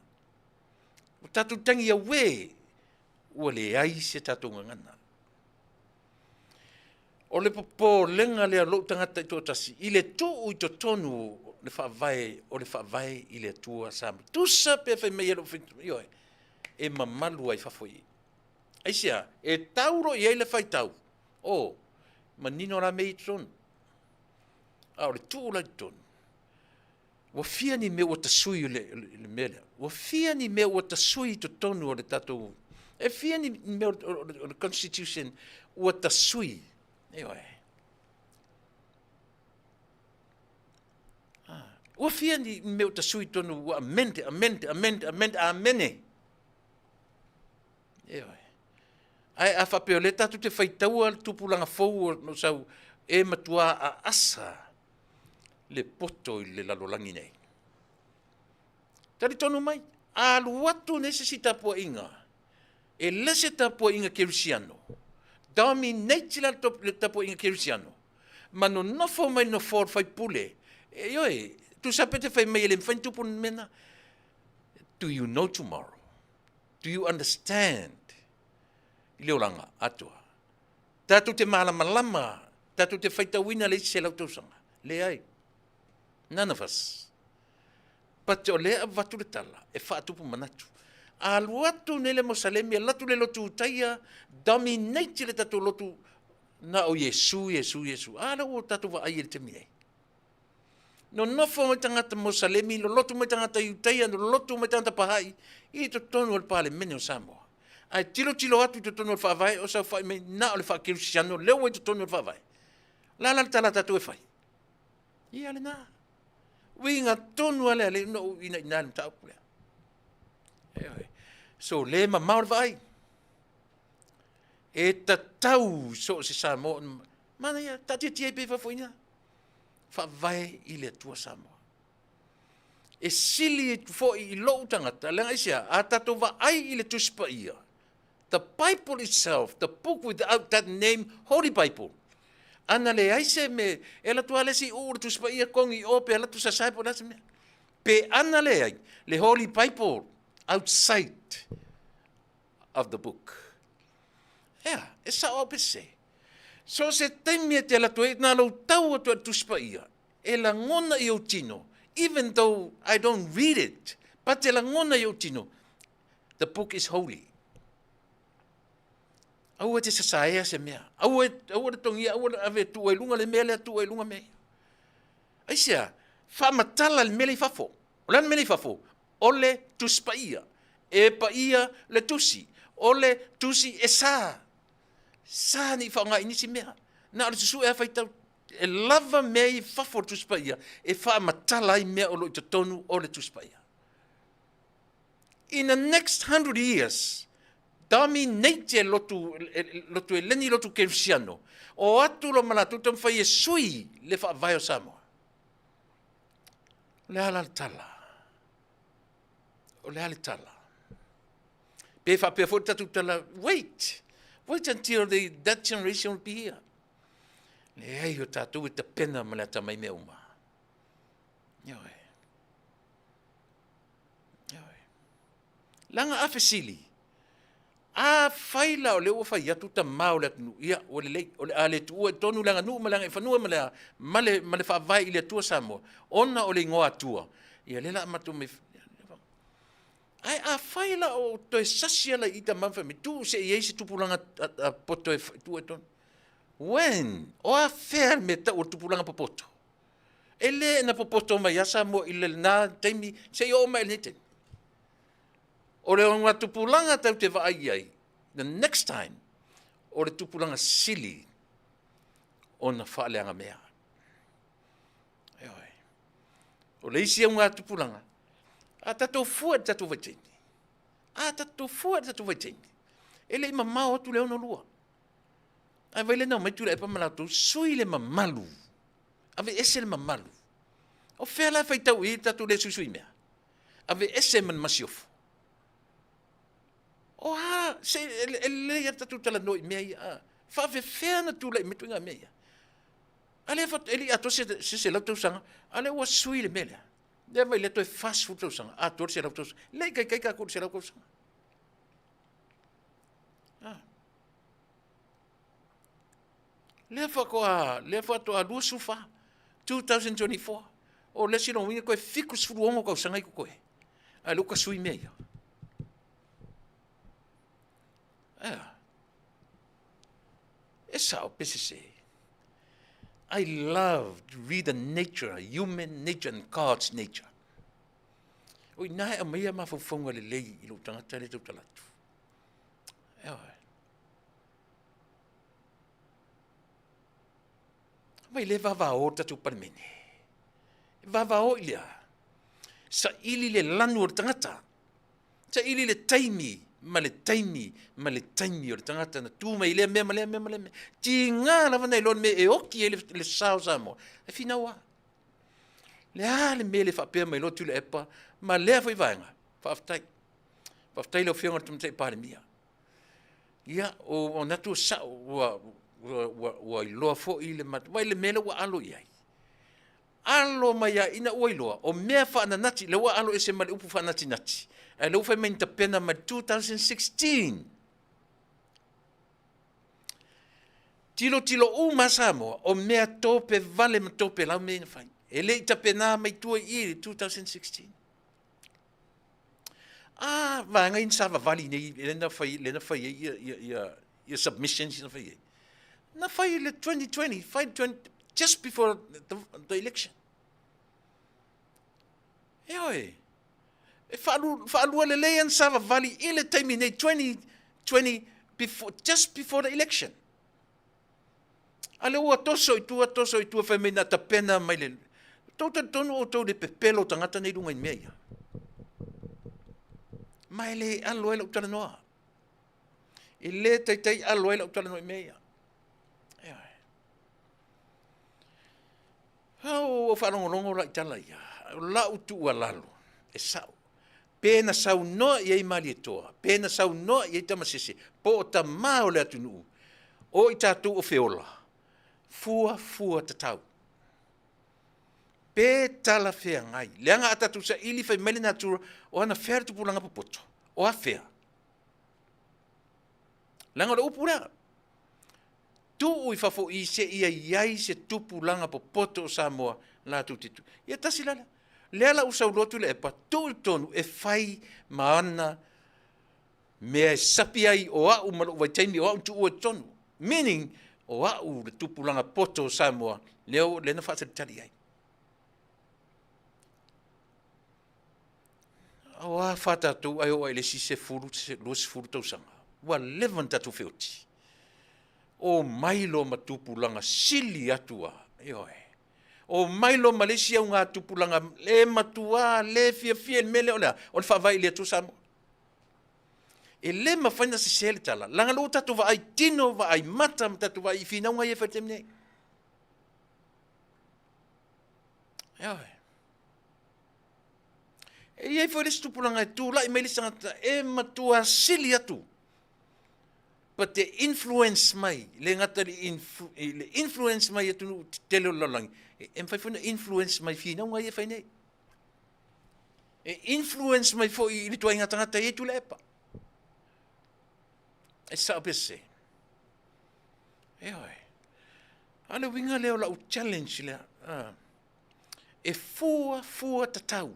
Ua tatou tangi auē, ua leai se tatou gagana. O le popolega lea o lou tagata taitoatasi i le tuu i totonu o le faavae o le Faavae i le Atua sa tusa pe fai mai e lou ioe, e mamalu ai fafo i i. Aisea? E tau loa i ai le faitau, o, manino la mea i totonu. A o le tuu la i totonu, ua fia ni mea ua tasui o le, le mea lea. Ua fia ni mea ua tasui i totonu o le tatou, e fia ni mea o le constitution ua tasui. Ioe. Ah, ua fia ni mea ua tasui i totonu, ua amend, amend, amend, amend, amene. Ioe. Ae a faapea o lea tatou te faitaua le tupulaga fou o sau e matua aasa le poto i le lalolagi nei. Talitonu mai, a alu atu nei se isi tapuaiga, e le se tapuaiga kerisiano, dominate la le tapuaiga kerisiano, ma nonofo mai le nofoa o le faipule, e, ioe, tusa pe te fai mai e le mafai ona tupu le mea lena. Do you know tomorrow? Do you understand i le olaga atoa? Tatou te malamalama, tatou te faitauina le isi 100 tausaga. Leai. None of us. But o lea e avatu le tala e faatupu manatu. A alu atu nei le Mosalemi, alu atu le lotu Utaia, dominate le tatou lotu na o Iesu, Iesu, Iesu. A lea ua tatou vaai i le taimi nei. Nonofo mai tagata Mosalemi, lolotu mai tagata Iutaia, lolotu mai tagata Paha'i i totonu o le Palemene o Samoa. Ae tilotilo atu i totonu o le Faavae, o saofai mai na o le faakerisiano lea ua i totonu o le Faavae. O le a la le tala a tatou e fai? Ia lena. Uiga tonu lava lea, lea na ou inaina i le mataupu lea. Ioe. So le mamao le vaai. E tatau i so o se Samoa, manaia, taatiatia ai pea i fafo i ina. Faavae i le Atua Samoa. E sili atu foi i lou tagata, leaga aisea, a tatou vaai i le Tusi Paia, the Bible itself, the book without that name, Holy Bible, ana leai se me, e alu atu lava le isi uu le Tusi Paia, kogi i o, pe alu atu sasae po o le a se mea. Pe ana leai le Holy Bible outside of the book. Ea, e sao au pe sese. So o se taimi e te alu atu ai, na lou tau atu ai i le Tusi Paia, e lagona i ou tino, even though I don't read it, but e lagona i ou tino, the book is holy. Aua e te sasaea se mea. Aua, aua le togia, aua le ave tuu ai lunga le mea lea, tuu ai lunga mea ia. Aisea, faamatala le mea lea i fafo. O le a le mea lea i fafo? O le Tusi Paia. E paia le Tusi. O le Tusi e sa. Sa ne i faaaoga i nisi mea. Na o le susue lava faitau, e lava mea i fafo o le Tusi Paia e faamatala ai mea o lo o i totonu o le Tusi Paia. In the next 100 years, dominate e lotu, lotu Eleni, lotu Kerisiano, o atu lo ma latou taumafai e sui le faavae o Samoa. O le a la le tala? O le a le tala? Pe faapea foi le tatou tala, wait, wait until the, that generation will be here. Leai, o tatou e tapena ma le atamai mea uma. Ioe. Ioe. Leaga a fesili, a fai la o lea ua fai atu tamā o le atunuu, ia, ua lelei, o le a le tuua i totonu le aganuu ma le agaifanua ma le, ma le, ma le faavae i le Atua Samoa, ona o le igoa Atua, ia lea la a matou mai, Ae afai la o toe sasi ala i tama ma fai mai, tuu se i ai se tupulaga poto e tuu ai totonu. When? O a fea le mea tau o le tupulaga popoto? E le na popoto mai a Samoa i lena taimi se i oo mai i lenei taimi. O le tupulaga tau te vaai i ai, the next time, o le tupulaga sili ona faaleaga mea. Ioe. O le isi auga tupulaga, a tatou fua i le tatou vaitaimi, a tatou fua i le tatou vaitaimi, e le i mamao atu le 62. Ae vai lea na omai Tuilaepa ma latou, sui le mamalu, ave ese le mamalu. O fea la e faitau i ai le tatou le suisui mea? Ave ese ma le masiofo. O a, se e lelei lava le tatou talanoa i mea ia, a faafefea ona tulai mai ituaiga mea ia? A lea e le i atoa se 100 tausaga, a lea ua sui le mea lea. Lea vai lea toe 40 tausaga, atoa le 100 tausaga. Le i taitai tatou i le 100 tausaga. Ah. Lea faatoa, lea faatoa 24, 2024. O le isi lona uiga toe 76 tausaga i totoe. A lea ua sui mea ia. Ah. E sao pe sese. I love to read the nature, human nature and God's nature. O ina e aumaia mafaufauga lelei i lou tagata lea tautala atu. Eoe. Vai le vavao le tatou Palemene. E vavao i lea. Saili le lanu o le tagata. Saili le taimi ma le taimi ma le taimi o le tagata na tu mai i lea mea ma lea mea ma lea mea. Tiga lava na iloa le mea e oti ai le sa o Samoa. E finau lava. Le a le mea le faapea mai loa Tuilaepa ma lea foi vaega. Faafetai. Faafetai i lau Afioga i le Tamaitai Palemia. Ia, o manatu o sao, ua, ua, ua, ua iloa foi le mat... Vai le mea lea ua alo i ai. Alo mai lava ina ua iloa, o mea faananati, lea ua alo ese ma le upu faanatinati, ae lea ua fai mai na tapena mai le 2016. Tilotilo uma lava Samoa, o mea tope vale ma tope lau mea na fai. E le i tapena mai tua i i le 2016. A, vaega ia na savavali nei, lea na fai, lea na fai ai ia, ia, ia, ia submissions na fai ai. Na fai i le 2020, fai 20, just before the, the election. Ioe, e faalua lelei ana savavali i le taimi nei, 2020, before, just before the election. A lea ua toso i tua, toso i tua, fai mai na tapena mai le... Tou talitonu outou i le pepelo o tagata nei i luga i mea ia. Ma e le alo ai lau talanoa. E le taitai alo ai lau talanoa i mea ia. Ioe. Ua ou faalogologo la i tala ia. O lau tuualalo, e sao. Pe na saunoa i ai Malietoa, pe na saunoa i ai Tamasese, po o tamā o le atunuu, o i tatou o Feola, fuafua tatau. Pe talafeagai. Leaga a tatou saili fai mai le natura, o anafea le tupulaga popoto? O afea? Leaga o le upu lea. Tuu i fafo i seia i ai se tupulaga popoto o Samoa latou te tu. Ia tasi la lea. Lea la ua saunoa Tuilaepa, tuu i totonu e fai ma ana mea e sapi ai o au ma lou vaitaimi o au na tuua i totonu. Meaning, o au le tupulaga poto o Samoa lea, lea na faatalitali ai. O a fa tatou ae oo ai i le isi 10, 20 tausaga, ua leva ona tatou feoti. Omai loa ma tupulaga sili atu a, ioe. Omai loa ma le isi augatupulaga le matuā le fiafia i le mea lea o le a? O le faavae i le Atua Samoa. E le mafai ona sese le tala, leaga o lea ua tatou vaai tino, vaai mata ma tatou vaai i finauga ia e fai i le taimi nei. Ioe. E i ai foi le isi tupulaga e tulai mai le isi tagata e matua sili atu but the influence mai, le gata i le influence mai i atunuu tetele o le lalolagi, e mafai foi ona influence mai i finauga ia e fai nei. E influence mai foi i le ituaiga tagata e i ai Tuilaepa. E sao pe sese? Ioe. A o le uiga lea o lau challenge lea. Ah. E fua fua tatau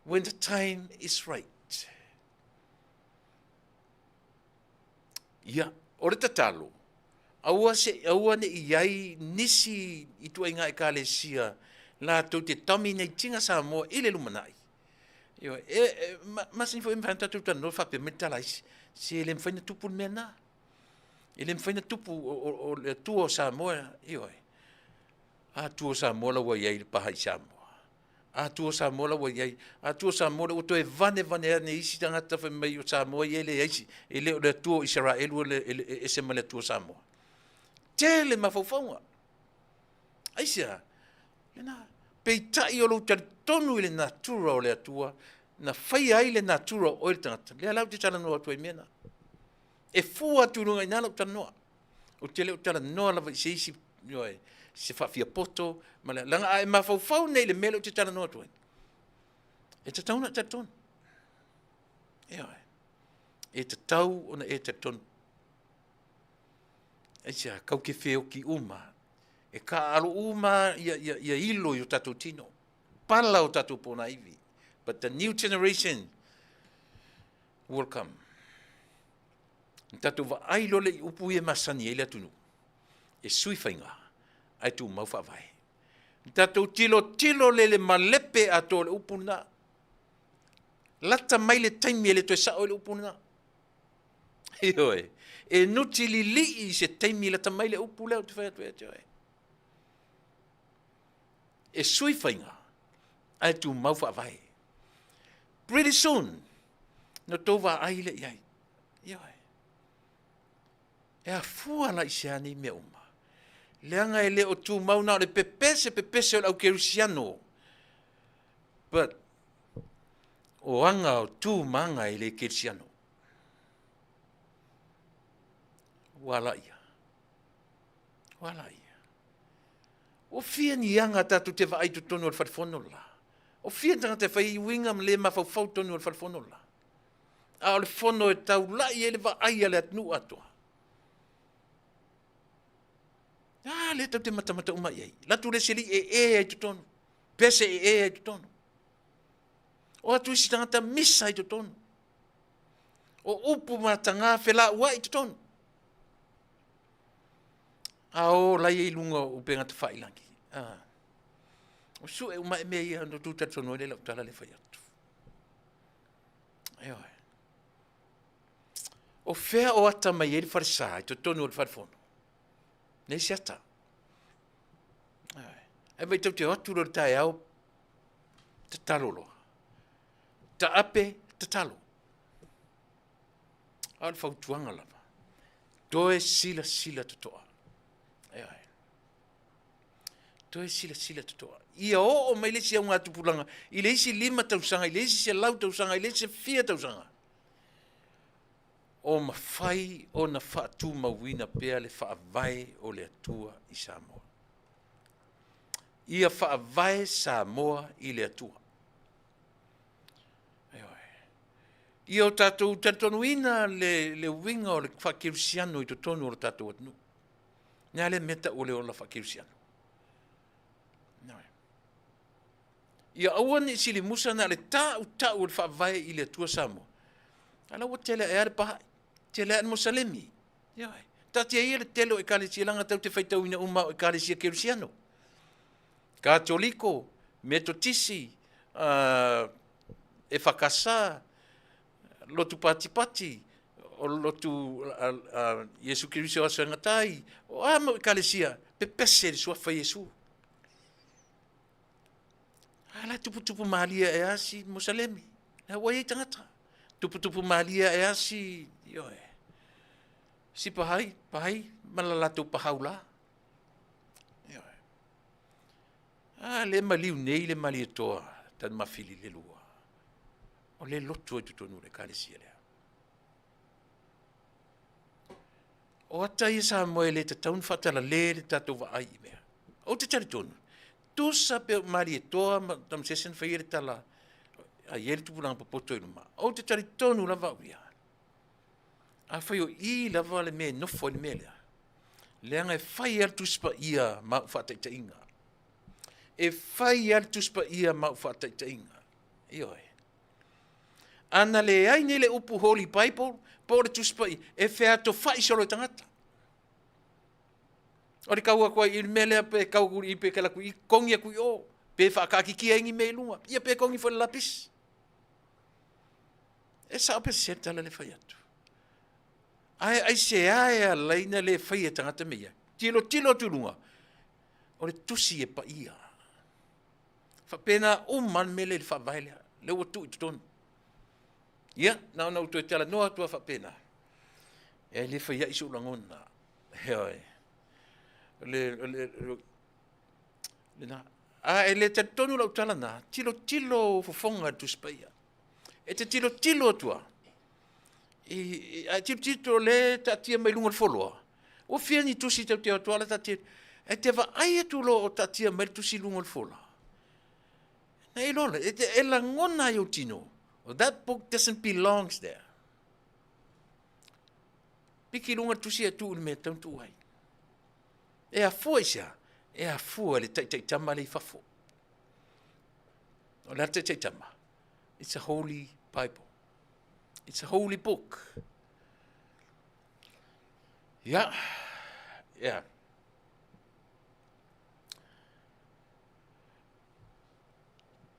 when the time is right. Ia, o le tatalo, aua se, aua ne i ai nisi ituaiga ekalesia latou te dominate-ina Samoa i le lumanai. Ioe, e, e, ma, masani foi e mafai ona tatou talanoa faapea mai le tala a isi, se e le mafai ona tupu le mea lena. E le mafai ona tupu o, o, o le Atua o Samoa, ioe. A Atua o Samoa la ua i ai le paha i Samoa. A Atua o Samoa la ua i ai. A Atua o Samoa la ua toe vanevane ane isi tagata fai mai o Samoa ia e leai se, e le o le Atua o Isaraelu ua e ese ma le Atua o Samoa. Tele mafaufauga. Aisea? Lena. Peitai o lou talitonu i le natura o le Atua, na faia ai le natura o oe le tagata. Lea la ou te talanoa atu ai i mea na. E fua atu i luga i ina lau talanoa. Ou te le o talanoa lava i se isi, ioe, se faafiapoto, ma le, leaga a e mafaufau nei i le mea lea ou te talanoa atu ai, e tatau ona e talitonu. Ioe. E tatau ona e talitonu. Aisea, kau ke feoki uma, e taaalo uma ia, ia, ia ilo i o tatou tino, pala o tatou ponaivi. But the new generation will come. Na tatou vaai loa lea i upu ia e masani ai le atunuu, e sui faiga ae tumau faavae. Na tatou tilotilo lea i le malepe atoa o le upu lena. Lata mai le taimi e le toe sao ai le upu lena. Ioe, e nuti lilii i se taimi lata mai le upu lea ou te fai atu ia te oe. E sui faiga ae tumau faavae. Pretty soon, na outou vaai lea i ai. Ioe. E afua la i se a nei mea uma? Leaga e le o tumau na o le pepese pepese o le aukerisiano. But o aga o tu ma aga e le kerisiano. Ua ala ia. Ua ala ia. Ua fia ni aga tatou te vaai i totonu o le fale fono le la. O fia ni tagata e fai uiga ma le mafaufau totonu o le fale fono le la. A o le fono e taulai ai le vaai a le atunuu atoa. A lea tatou te matamata uma i ai. Latu le seli e e ai totonu. Pese e e ai totonu. O atu isi tagata misa i totonu. O upu mataga felauai i totonu. A o la ia i luga o upega tafailangi. Ah. O sue uma e mea ia no tu talitonu ai le lau tala le fai atu. Ioe. O fea o ata mai ai le falesa i totonu o le falefono? Nei se ata. Ioe. Ai vai tau te o atu loa le taeao, tatalo loa. Taape, tatalo. A o le fautuaga lava, toe silasila totoa. Ioe. Toe silasila totoa. Ia oo mai le isi augatupulaga i le isi 5 tausaga, i le isi 100 tausaga, i le isi fia tausaga, o mafai ona faatumauina pea le faavae o le Atua i Samoa. Ia faavae Samoa i le Atua. Ioe. Ia o tatou talitonuina le, le uiga o le faakerisiano i totonu o le tatou atunuu. Le a lea mea tau o le ola faakerisiano? Ioe. Ia aua ne i silimusa na o le tautau o le faavae i le Atua Samoa. A la ua tele ae le Pahaʻi, tele ae le Mosalemi. Ioe. Taatia ia le tele o ekalesia leaga tatou te faitauina uma o ekalesia kerisiano. Katoliko, Metotisi, EFKS, Lotu Patipati, o lotu a Iesu Keriso aso e gata ai, o a mau ekalesia, pepese i le suafa Iesu. A la tuputupu malie ae asi Musalemi, la ua i ai tagata. Tuputupu malie ae asi, ioe, si pahai, pahai ma la latou pahau la. Ioe. A le maliu nei le Malietoa Tanumafili le lua. O le lotu ai totonu o le ekalesia lea. O ata ia Samoa e le tatau ona faatalale le tatou vaai i mea. Ou te talitonu, tusa pe o Malietoa ma Tamasese na faia le tala a i ai le tupulaga popoto i luma. Ou te talitonu lava au ia, afai o i lava le mea e nofo ai le mea lea, leaga e fai lava le Tusi Paia ma au faataitaiga. E fai lava le Tusi Paia ma au faataitaiga. Ioe. Ana leai nei le upu Holy Bible po o le Tusi Paia, e featofai solo i tagata. O le kau atu ai i le mea lea pe kau atu i pe kala atu i kongi atu i o, pe whaakaakikia ai ni mea i lunga, ia pe kongi foi le lapisi. E sao pe se tala le fai atu. Ae aisea e ala ai na le faia e tagata mea ia? Tilotilo atu i luga, o le tusi e paia. Faapena uma le mea lea i le faavae lea, lea ua tuu i totonu. Ia, na ona ou toe talanoa atu lava faapena, e le fai ai sou lagona. Ioe. O le, o le, lena. A e le talitonu lau tala na, tilotilo fofoga i le Tusi Paia. E te tilotilo atu lava, a e tilotilo o lea e taatia mai luga o le foloa, ua fia ni tusi tatou te o atu lava taatia, ae te vaai atu loa o taatia mai le tusi i luga o le fola, na e iloa lea, e lagona ai ou tino, that book doesn't belongs there. Piki i luga le tusi ae tuu i le mea e tatau ona tuu ai. E afua i se a? E afua i le taitaitama lea i fafo. O le a le taitaitama? It's a holy Bible. It's a holy book. Yeah. Yeah.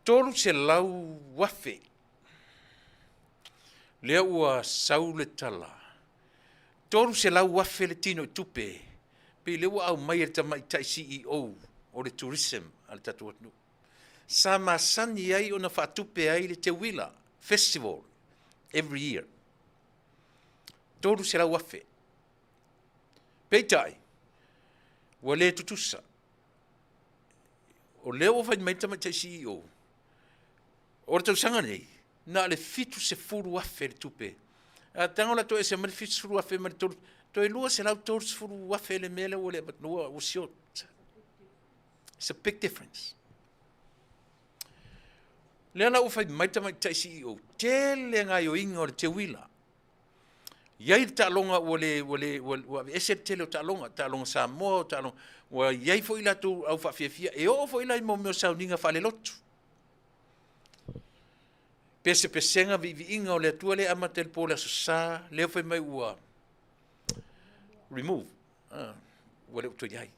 300,000. Lea ua sau le tala. 300,000 le tino i tupe. Pei lea ua aumai e le tamaitai CEO o le tourism a le tatou atunuu. Sa masani ai ona faatupe ai le Teuila Festival every year. 300,000. Peitai, ua le tutusa. O lea ua fai mai le tamaitai CEO, o le tausaga nei, na o le 70,000 le tupe. A tago la toe ese mai le 70,000 ma le 3, toe 230,000 le mea lea ua le ua, ua short. It's a big difference. Lea la ua fai mai le tamaitai CEO, tele gaoioiga o le teuila. I ai le taaloga ua le, ua le, ua, ua aveese le tele o taaloga, taaloga Samoa, o taaloga, ua i ai foi latou au faafiafia, e oo foi la i mea o sauniga faalelotu. Pesepesega viiviiga o le Atua lea e amata i le po o le Aso Sa, lea fai mai ua remove, ua le o toe i ai.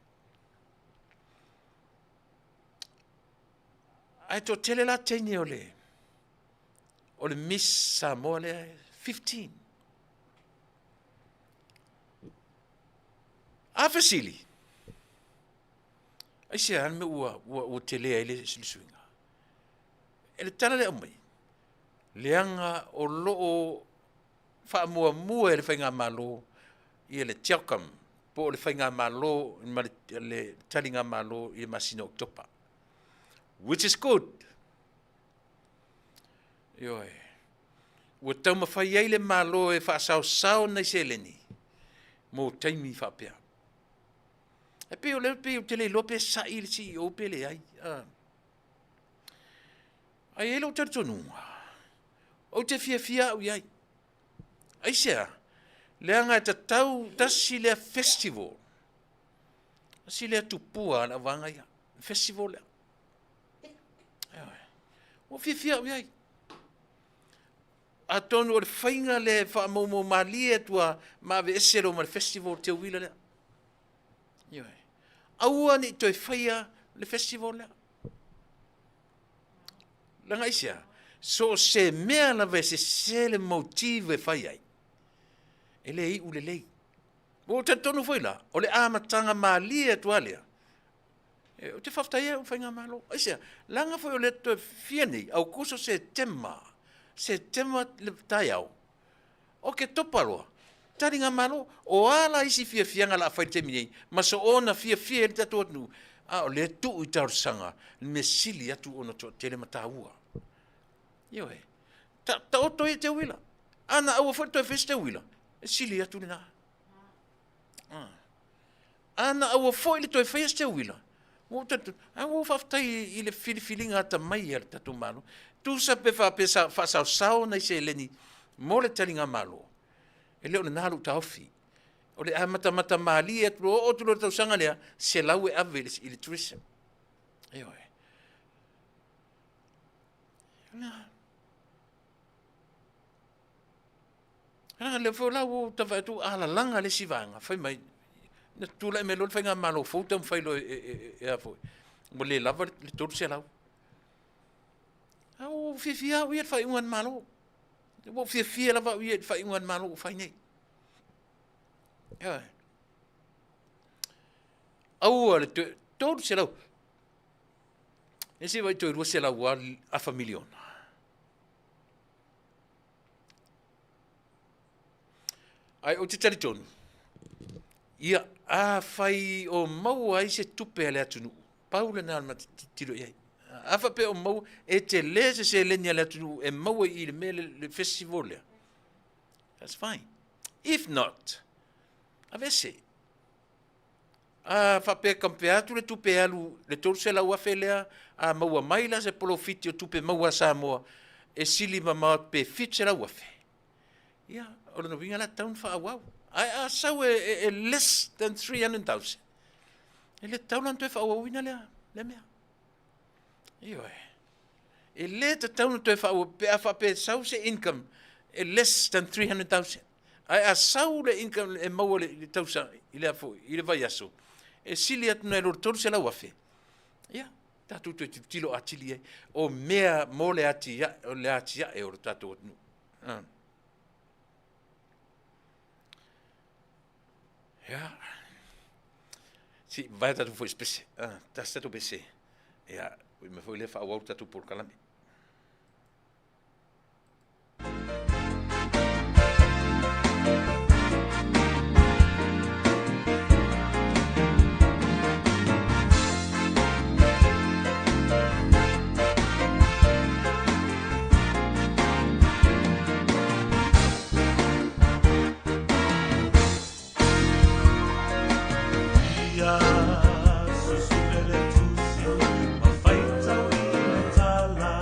Ae toatele la teine o le o le Miss Samoa lea 15. A fesili, aisea le mea ua, ua, ua tele ai le suiga? E le tala lea aumai, leaga o lo o faamuamua e le Faigamalo ia le CHOGM, po o le Faigamalo ma le taligamalo i le masina o Oketopa. Which is good. Ioe. Ua taumafai ai le Malo e faasaosao nai seleni mo taimi faapea. E pei o lea pei ou te le iloa pe sa'i le CEO pe leai. Ae i ai lou talitonuga, ou te fiafia au i ai. Aisea? Leaga e tatau tasi lea festival, tasi lea tupua a le auvaega ia, le festival lea. Ua fiafia au i ai. Atonu o le faiga lea e faamaumau malie atu lava ma aveese loa ma le festival teuila lea. Ioe. Aua ne i toe faia le festival lea. Leaga aisea? So o se mea lava e sese le motive e fai ai. E le iu lelei. Ua ou talitonu foi la, o le amataga malie atu lava lea, e, ou te faafetai ai au faigamalo. Aisea, leaga foi o lea toe fia nei, Aukuso, Setema, Setema le taeao, Oketopa loa, taligamalo, o a la isi fiafiaga o le a fai i le taimi nei, ma soona fiafia ai le tatou atunuu, a o lea e tuu i talosaga le mea sili atu ona toatele ma taua. Ioe. Ta, taoto ia te uila. A na aua foi le toe fai se teuila, e sili atu lena. Ah. A na aua foi le toe faia se teuila, ua ou talitonu, a ua ou faafetai i le filifiliga atamai a le tatou Malo. Tusa pe faapea sa faasaosao nai seleni mo le taligamalo, e le o lena lou taofi. O le amatamata malie atu loa, oo atu loa i le tausaga lea, $100 e ave i le tourism. Ioe. A lea foi la ua ou tau vaai atu ua alalaga le isi vaega, fai mai, na tulai mai loa le faigamalo fou taumafai loa e a foi, ua le lava le 300. A ua ou fiafia au ia i le faaiuga a le Malo. Ua ou fiafia lava au ia i le faaiuga a le Malo ua fai nei. Ioe. Aua le toe 300. E se vai toe 200 lava afa miliona. Ae ou te talitonu, ia, afai o maua ai se tupe a le atunuu, pau lena o le matou tilotilo i ai. A faapea o maua, e tele se seleni a le atunuu e maua i i le mea le festival lea, that's fine. If not, aveese. A faapea e compare atu le tupe e alu le $300,000 lea, a maua mai la se polofiti o tupe maua a Samoa e sili mamao atu pe $700,000, ia, o lona uiga la e tatau ona faaauau. Ae a sau e less than $300,000, e le tatau la ona toe faaauauina lea mea. Ioe. E le tatau ona toe faaauau pe a faapea e sau se income e less than $300,000. Ae a sau le income e maua i le tausaga, i le a foi, i le vaiaso, e sili atu nai lo le $300,000, ia, tatou toe tilotilo atili i ai. O mea mo le atiae, o le atiae o le tatou atunuu. Ia, se i vavae tatou foi i se pese. Tasi tatou pese. Ia, foi mai foi lea faaauau le tatou polokalame. Ia susue le tusi ma faitau i le tala.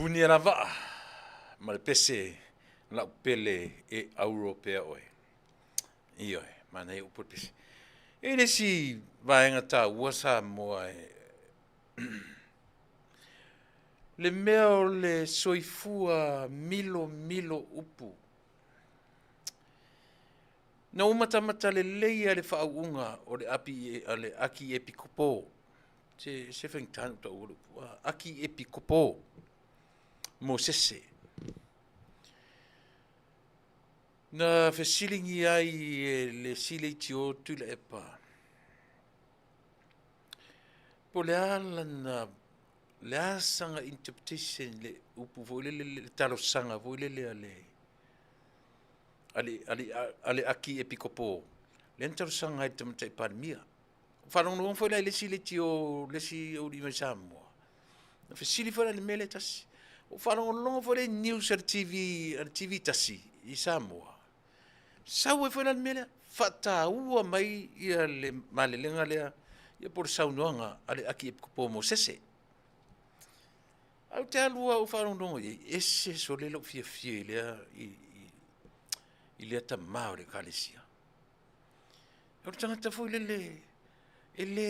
Punialavaa ma le pese lau pele e auro pea oe. Ioe, manaia upu o le pese. E i ai le isi vaega taua Samoa e le mea o le soifua milomilo upu. Na ou matamata lelei lava i le faauuga o le a le Akiepikopo, se se faigata ona ou taua le upu, Akiepikopo Mosese. Na fesiligia ai e le isi leitio Tuilaepa, po o le a lana, le a sana interpretation i le upu foi lele, le talosaga foi lele a le a le Akiepikopo, lea na talosaga ai i le Tamaitai Palemia. Faalogologo foi la i le isi leitio, le isi aualii mai Samoa, na fesili foi la i le mea lea e tasi. Ua faalogologo foi la i news a le TV, a le TV 1 i Samoa, sau ai foi la le mea lea, faataua mai le malelega lea ia po o le saunoaga a le Akiepikopo o Mosese. Ae ou te alu lava ou faalogologo i ai, e ese sole lou fiafia i lea, i lea tama o le Ekalesia. O le tagata foi lele e le...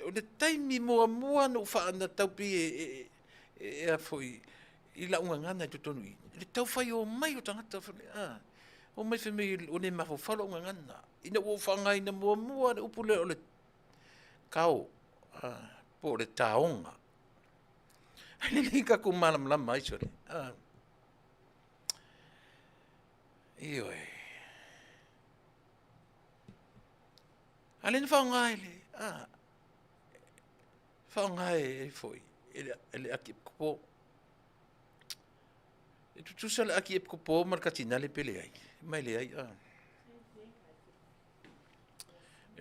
o le taimi muamua na ou faanatau pei e a foi i lau gagana i totonu i i, le tau fai o mai o tagata, omai fai mai ua le mafaufau lau gagana, ina ua ou faaaogaina muamua le upu lea o le kao, po o le taoga. Ae lelei tatou malamalama ai sole. Ioe. A o lea na faaaoga e le, a, faaaoga e foi, e le Akiepikopo. E tutusa le Akiepikopo ma le Katinale pe leai? Ma e leai, a.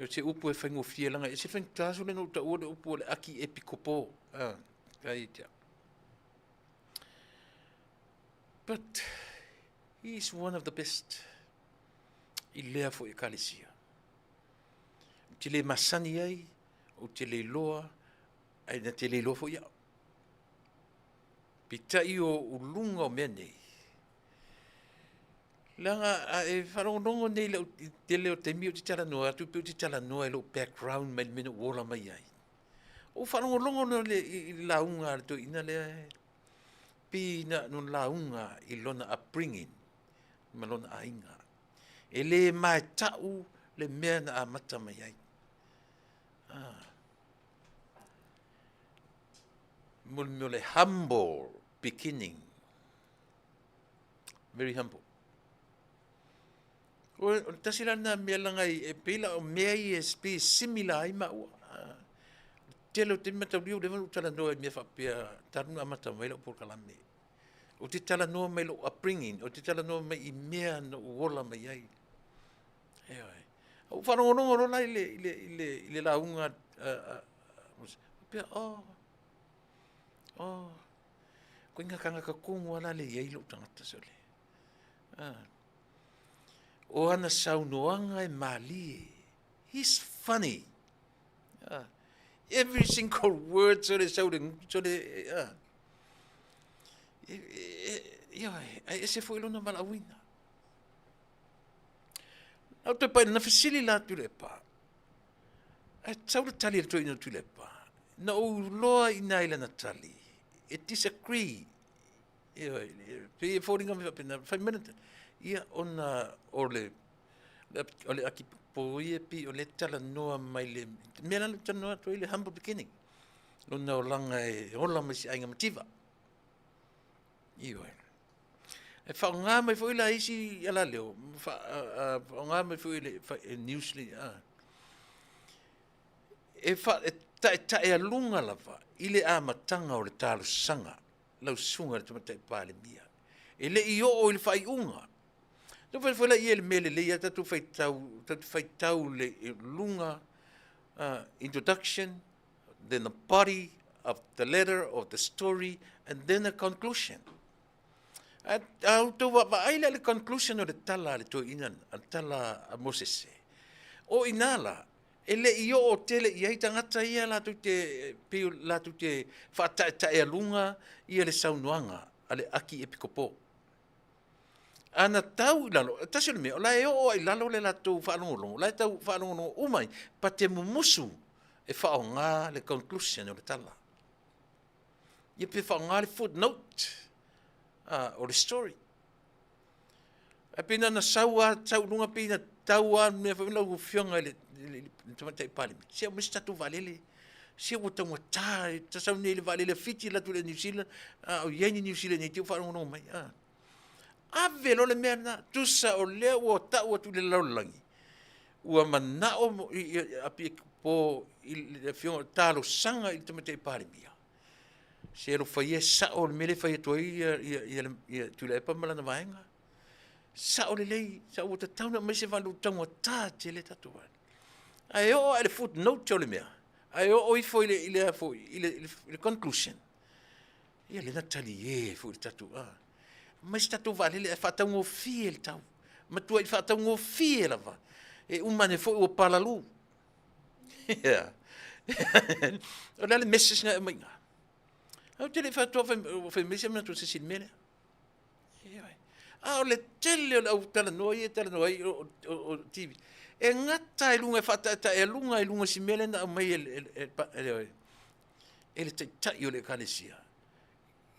O se upu e faigofie leaga e ese faigata sole ona ou taua le upu o le Akiepikopo. A, ai te au. But he is one of the best i lea foi Ekalesia. Ou te le masani ai, ou te le iloa, ae na te le iloa foi au. Peitai o uluga o mea nei, leaga a e faalogologo nei i lau tele o taimi ou te talanoa atu pei ou te talanoa i lou background mai le mea na ou ola mai ai. Ou faalogologo loa i le lauga a le toeaina lea, pei na ona lauga i lona upbringing ma lona aiga. E le maeta'u le mea na amata mai ai. Ah. Mo le mea o le humble beginning. Very humble. O le tasi la lena mea leaga e pei la o mea ia e pei e similar ai maua. Ah. Tele o taimi mataulia ua leva ona ou talanoa i mea faapea talu ona amata mai lau polokalame. Ou te talanoa mai lou upbringing, ou te talanoa mai i mea na ou ola mai ai. Ioe. Ou faalogologo loa la i le, i le, i le, i le lauga a, faapea, oh, oh, koe ngā kāngaka tonu a la le i ai lou tagata sole. Ah. O ana saunoaga e mālie. He's funny. Ah. Every single word sole sau le, sole, ah. Ioe, ae ese foi lona valaauina. Au toe pai, na fesili la Tuilaepa. Ae sau le tali a le toeaina o Tuilaepa. Na ou iloa i ina i lana tali, e disagree. Ioe, pei e foliga mai faapena, fai mai lana tali, ia ona o le o le akipo ia pei o lea e talanoa mai le mea la na ou talanoa atu ai le humble beginning. Lona olaga e ola mai se aiga mativa. Ioe. E faaaoga mai foi la isi alaleo, faaaoga mai foi le news le, e taetaealuga lava i le amataga o le talosaga lau susuga i le Tamaitai Palemia. E le i oo i le faaiuga. Taumafai foi la i ai le mea lelei lava tatou faitau, tatou te faitau i le luga, introduction, then the body of the letter or the story, and then a conclusion. A outou vaavaai la i le conclusion o le tala a le toeaina, a le tala a Mosese, o i ina la. E le i oo tele i ai tagata ia latou te, pei latou te faataetaealuga ia le saunoaga a le Akiepikopo. Ana tau i lalo, tasi o le mea, o la e oo lava i lalo le latou faalogologo, o la e tau faalogologo uma ai, pa te mumusu e faaaoga le conclusion o le tala. Ia pe faaaoga le footnote o le story. Ae pei na ona sau lava, sau i luga pei na tau lava mea foi lau Afioga i le Tamaitai Palemia, se aumai se tatou vaalele, se ua taugata, ta sau nei i le vaalele a Fiti alu atu i le Air New Zealand, a o i ai ni Niu Sila ne i te i ua faalogologo mai. Ave loa le mea lena, tusa o lea ua tau atu i le lalolagi, ua manao po i le afioga talosaga i le Tamaitai Palemia, se alofa ia e sao le mea lea e fai atu ai ia Tuilaepa ma lana vaega. Sao lelei, sao ua tatau ona aumai se vaalele ua taugata tele tatou vaalele. Ae oo lava i le footnote o le mea, ae oo ifo i le, i le, foi, i le, i le conclusion, ia lea na talie ai foi le tatou, a, aumai se tatou vaalele ae faataugofie le tau, matuai faataugofie lava, e uma ane foi ua palalu. Ia. O le a le message na e aumai i ina? Ou te le i fai atu ua fai mai se manatu o se isi i le mea lea. Ioe. A o le tele o le au talanoa ia e talanoa ai o TV, e gata i luga e faataetaealuga i luga o si mea lea na aumai e le taitai o le Ekalesia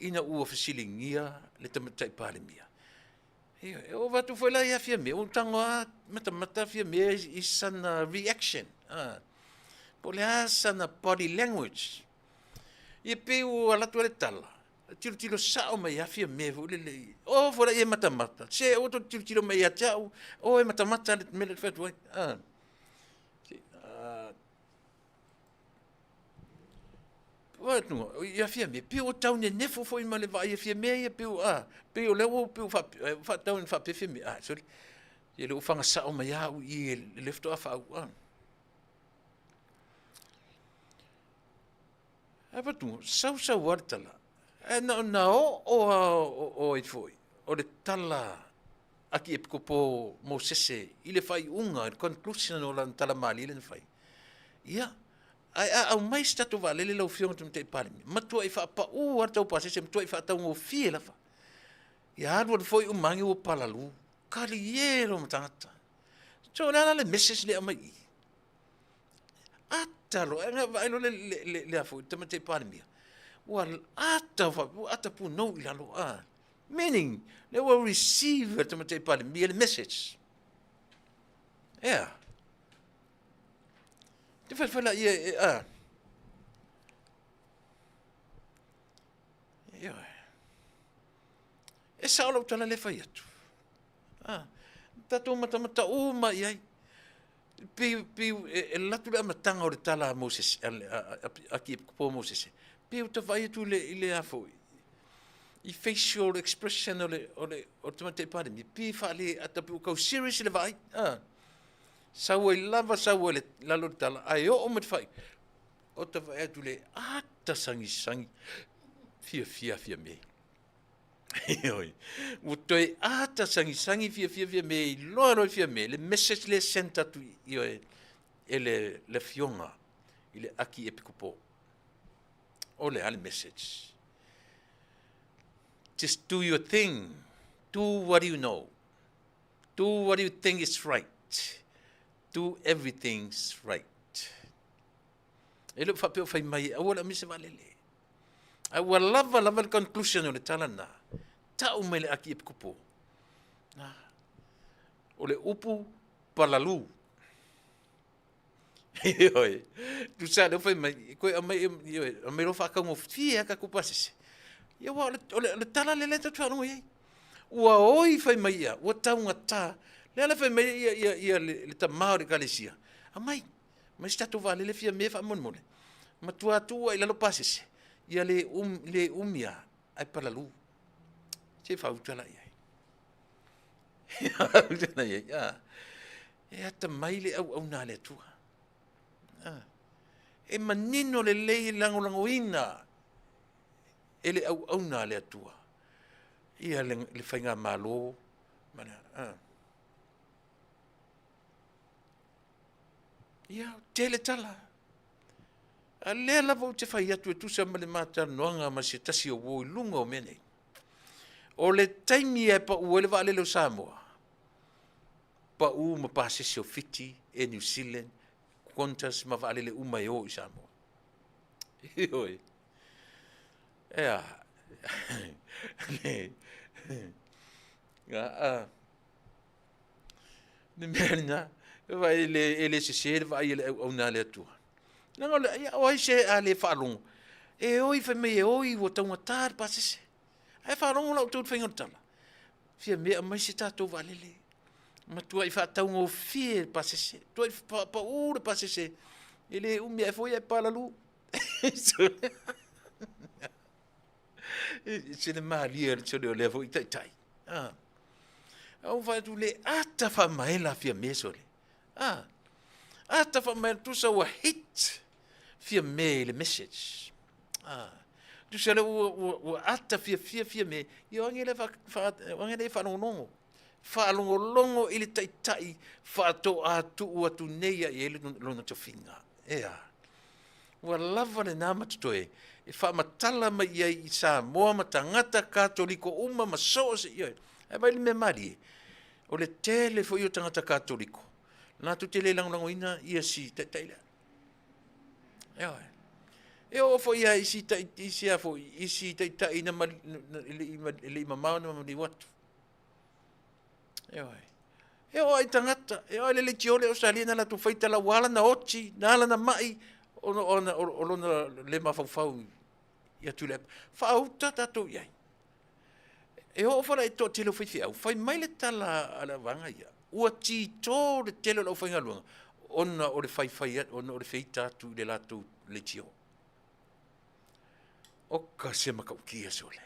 ina ua fesiligia le Tamaitai Palemia. Ioe, e ova atu foi la ia Fiame, ua tago lava matamata Fiame i sana reaction, po o le a sana body language. Ia pei ua alu atu ai le tala, tilotilo sao mai ia Fiame foi lele i, o foi la ia matamata, se aua tou te tilotilo mai ia te au, o e matamata le mea lea e fai atu ai. Ia Fiame, pei ua tau nenefu foi ma le vaai a Fiame ia, pei ua, pei o lea ua pei ua faatau ina faapea Fiame, ah, sorry, ia lea ua faga sao mai lava au i i lea faatoa faauu, ah. Ae avatu, sau sau lava le tala, ae na ona oo lava o ai foi, o le tala Akiepikopo Mosese i le faaiuga, i le conclusion o lana tala malie lea na fai. Ia, ae a aumai se tatou vaalele lau Afioga i le Tamaitai Palemia, matuai faapau lava le tau pasese, matuai faataugofie lava. Ia alu alu foi uma ane ua palalu, kalie loa ma tagata. So o le a la le message lea e aumai i i? Ata loa, ae vaai loa le a foi, le Tamaitai Palemia, ua ata, ua ata punou i lalo, a. Meaning, lea ua receive e le Tamaitai Palemia le message. Ea. Te whai whai la ia e, a. Ioe. E sao lau tala le fai atu. A. Tatou matamata uma i ai. Pei, pei e, e latu le amataga o le tala a Moses, a, a, a, a, a po Moses. Pei o ta vaai atu i le, i le a foi, i facial expression o le, o le, o le Tamaitai Palemia, pei faale, ata pei ua tau serious le vaai. A. Sau ai lava, sau ai le, lalo le tala, ae oo mai le fai, o ta vaai atu le ata sagisagi, fiafia Fiame. Ioe. Ua toe ata sagisagi fiafia Fiame, iloa loa e Fiame, le message lea sent atu ioe, e le, le afioga i le Akiepikopo. O le a le message? Just do your thing. Do what you know. Do what you think is right. Do everything's right. E le o faapea o fai mai, aua le aumai se vaalele. A ua lava lava le conclusion o le tala lena. Tau mai le Akiepikopo. Na. O le upu palalu. Ioe. Tusa lea fai mai, koe aumai, ioe, aumai loa faataugofie lava tatou pasese. Ia aua o le, o le, o le tala lea lea tatou te faalogo i ai. Ua oi fai mai ia, ua taugata. Lea la fai mai ia, ia, ia le, le tama o le ekalesia, aumai, aumai se tatou vaalele fia mea faamolemole. Matua tuu lava i lalo pasese, ia le um, le umi lava, ae palalu. Se i faauta la i ai. E atamai le auauna a le Atua. E manino lelei e lagolagoina e le auauna a le Atua ia le, le faigamalo ma le, Ia, tele tala. A lea lava ou te fai atu e tusa ma le ma talanoaga ma se tasi o uo i luga o mea nei. O le taimi e pau ai le vaalele o Samoa, pau ma pasese o Fiti, Air New Zealand, Qantas ma vaalele uma e o i Samoa. Ioe. Ea. A, le mea lena, e le, e le sese le vaai a le auauna a le Atua. Leaga o le, ia, o ai se a le faalogo, e oi fai mai e oi ua taugata le pasese. Ae faalogo la outou i le faiga o le tala, Fiame aumai se tatou vaalele, matuai faataugofie le pasese, matuai faapau le pasese, e le umi ae foi ae palalu. Se le malie sole o lea foi taitai. Ah. Au fai atu le ata faamaela Fiame sole. Ah. Ata faamaela tusa ua hit Fiame i le message. Ah. Tusa le ua, ua, ua ata fiafia Fiame, ia o age le fa, fa, o age le faalogologo. Faalogologo i le taitai faatoa tuu atu nei ia i ai lona tofiga. Ea. Ua lava lena ma totoe e faamatala mai i ai i Samoa ma tagata Katoliko uma ma so o se, ioe. Ae vaai le mea malie, o le tele foi o tagata Katoliko, latou te le lagolagoina ia si taitai lea. Ioe. E oo foi lava i isi tai, isi a foi, isi taitai na, e le i mamao na maliu atu. Ioe. E oo ai tagata, e oo ai le leitiole o Salia na latou faitala ua ala na oti, na ala na mai, ona, ona, o lona le mafaufau ia Tuilaepa. Faauta tatou i ai. E oo foi la i le toatele o faifeau, fai mai le tala a le vaega ia, ua tito le tele o le aufaigaluega ona o le faifai, ona o le feita atu i le latou leitio. Oka se matautia sole.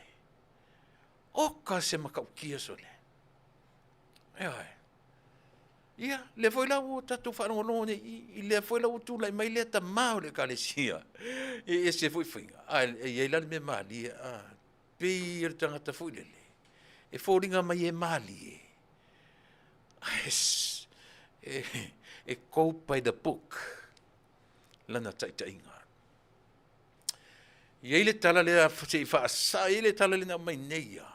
Oka se matautia sole. Ioe. Ia, lea foi la ua tatou faalogologo nei i, i lea foi la ua tulai mai lea tamā o le ekalesia. E ese foi faiga, ae e i ai la le mea malie, a, pei o le tagata foi lele, e foliga mai e malie, ae e, e go by the book lana taitaiga. I ai le tala lea se i faasaa, i ai le tala lea na aumai nei ia.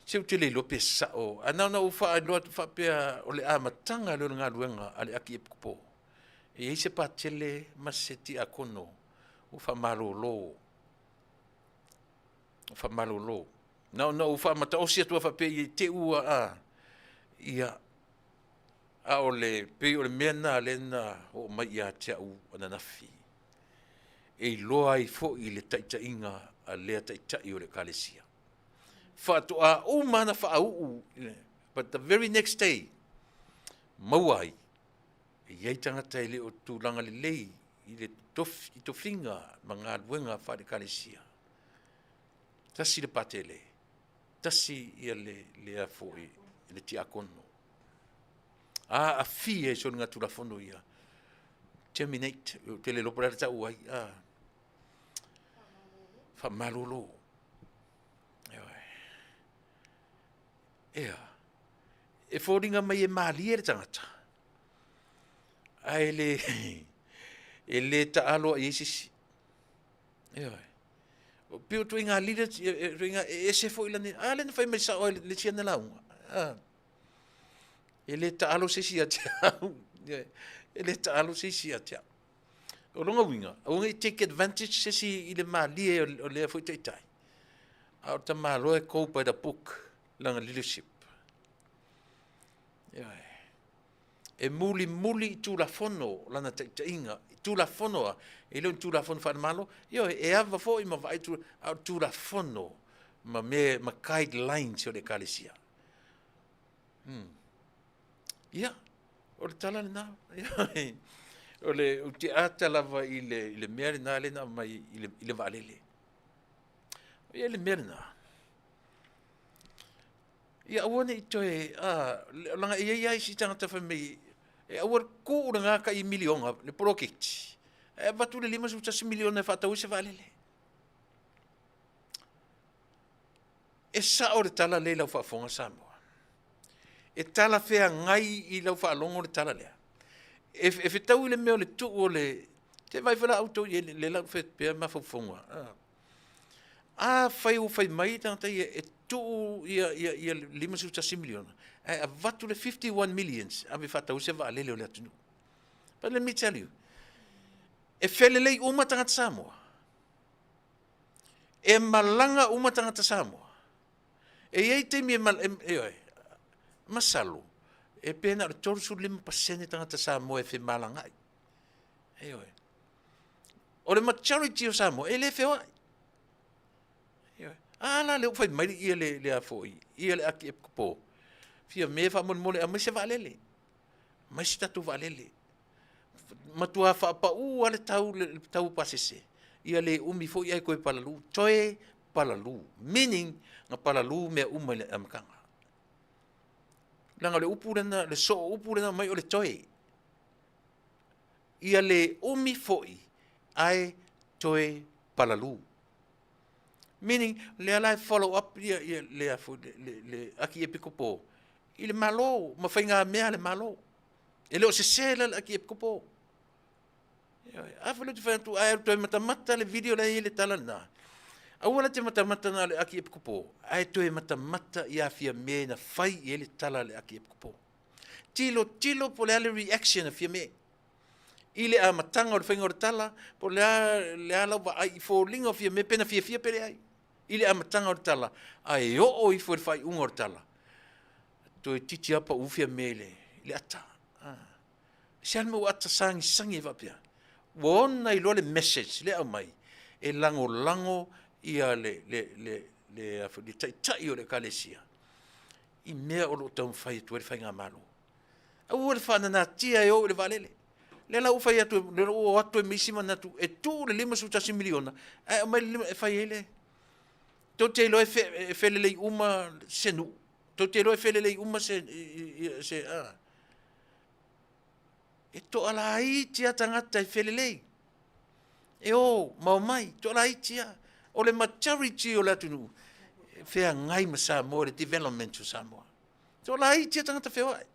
Se ou te le iloa pe sao, ae na ona ou faailoa atu faapea o le amataga lea o le galuega a le Akiepikopo, e i ai se patele ma se tiakono ua faamalolo, ua faamalolo. Na ona ou faamataosi atu lava faapea i te i ua, a, ia, a o le, pei o le mea lena lea na oo mai ia te au ananafi, e iloa ai foi le taitaiga a lea taitai o le Ekalesia. Faatoa uma ana faauu, but the very next day, maua ai, e i ai tagata e le o tulaga lelei i le tofi, i tofiga ma galuega faale-Ekalesia. Tasi le patele, tasi ia le, lea foi, le tiakono. Aafia i soligatulafono ia, terminate, ou te le iloa po o le a le tau ai, a, faamalolo. Ioe. Ea, e foliga mai e malie le tagata, ae le, e le taalo i ai se isi. Ioe. Pei o ituaiga leaders, ituaiga e ese foi lana, a lea na fai mai sao ai le isi ana lauga. A, e le taalo se isi ia te au. E le taalo se isi ia te au. O lona uiga, aua ne i take advantage se isi i le malie o lea foi taitai. A o le tamaloa e go by the book lana leadership. Ioe. E mulimuli i Tulafono lana taitaiga, i Tulafono a, e le o ni Tulafono faale-Malo, ioe, e ava foi ma vaai a o le Tulafono ma mea, ma guidelines o le Ekalesia. Ia, o le tala lena. O le, ou te ata lava i le, i le mea lena lea na aumai i le, i le vaalele. Ia le mea lena. Ia aua ne i toe, a, leaga e i ai lava isi tagata fai mai, e aua le tuu lena tai miliona, le poloketi, ae avatu le $51 miliona e faatau ai se vaalele. E sao le tala lea i lau faafofoga Samoa. E talafeagai i lau faalogo le tala lea. E, e fetaui le mea o le tuu o le... Te vaai foi la outou i le lau fai atu pea mafaufauga. Afai ua fai mai tagata ia e tuu ia, ia, ia $51 miliona, ae avatu le 51 millions ave faatau se vaalele o le atunuu. But let me tell you, e felelei uma tagata Samoa. E malaga uma tagata Samoa. E i ai taimi e, e, e, e masalo, e pe na o le 35% tagata Samoa e femalagai. Ioe. O le majority o Samoa e le feoai. Ioe. A la lea ua fai mai ia le, le a foi, ia le Akiepikopo. Fia me faamolemole aumai se vaalele. Aumai se tatou vaalele. Matua faapau lava le tau, le tau o pasese. Ia le umi foi ae toe palalu. Toe palalu. Meaning, na palalu mea uma i le amataga. Leaga o le upu lena, le soo upu lena mai o le toe. Ia le umi foi ae toe palalu. Meaning, lea la e follow up ia, ia le, le, le, le Akiepikopo i le Malo ma faigamea a le Malo. E le o sese la le Akiepikopo. A foi le te fai atu, ae toe matamata le video lea i le tala lena. Aua la te matamata na le Akiepikopo, ae toe matamata ia Fiame na fai i ai le tala a le Akiepikopo. Tilo tilo po o le a le reaction a Fiame. I le amataga o le faiga o le tala, po o le a, le a lau vaai i foliga o Fiame pe na fiafia pe leai. I le amataga o le tala, ae oo ifo i le faaiuga o le tala, toeitiiti lava pau Fiame i le, i le ata. Ah. Se a le mea ua ata sagisagi ai faapea? Ua ona iloa le message lea aumai e lagolago ia le, le, le, le, le, le taitai o le ekalesia i mea o lo o taumafai atu ai le faigamalo. Aua le faananatia e o i le vaalele. Lea la ua fai atu, lea ua o atu ai ma isi manatu e tuu le 51 miliona ae aumai le lima e fai ai le tou te iloa e, fe, e felelei uma se nuu. Tou te iloa e felelei uma se, se a. E toalaiti lava tagata e felelei. E o ma omai, toalaiti lava. O le majority o le atunuu, e feagai ma Samoa, le development o Samoa. Toalaiti lava tagata feoai.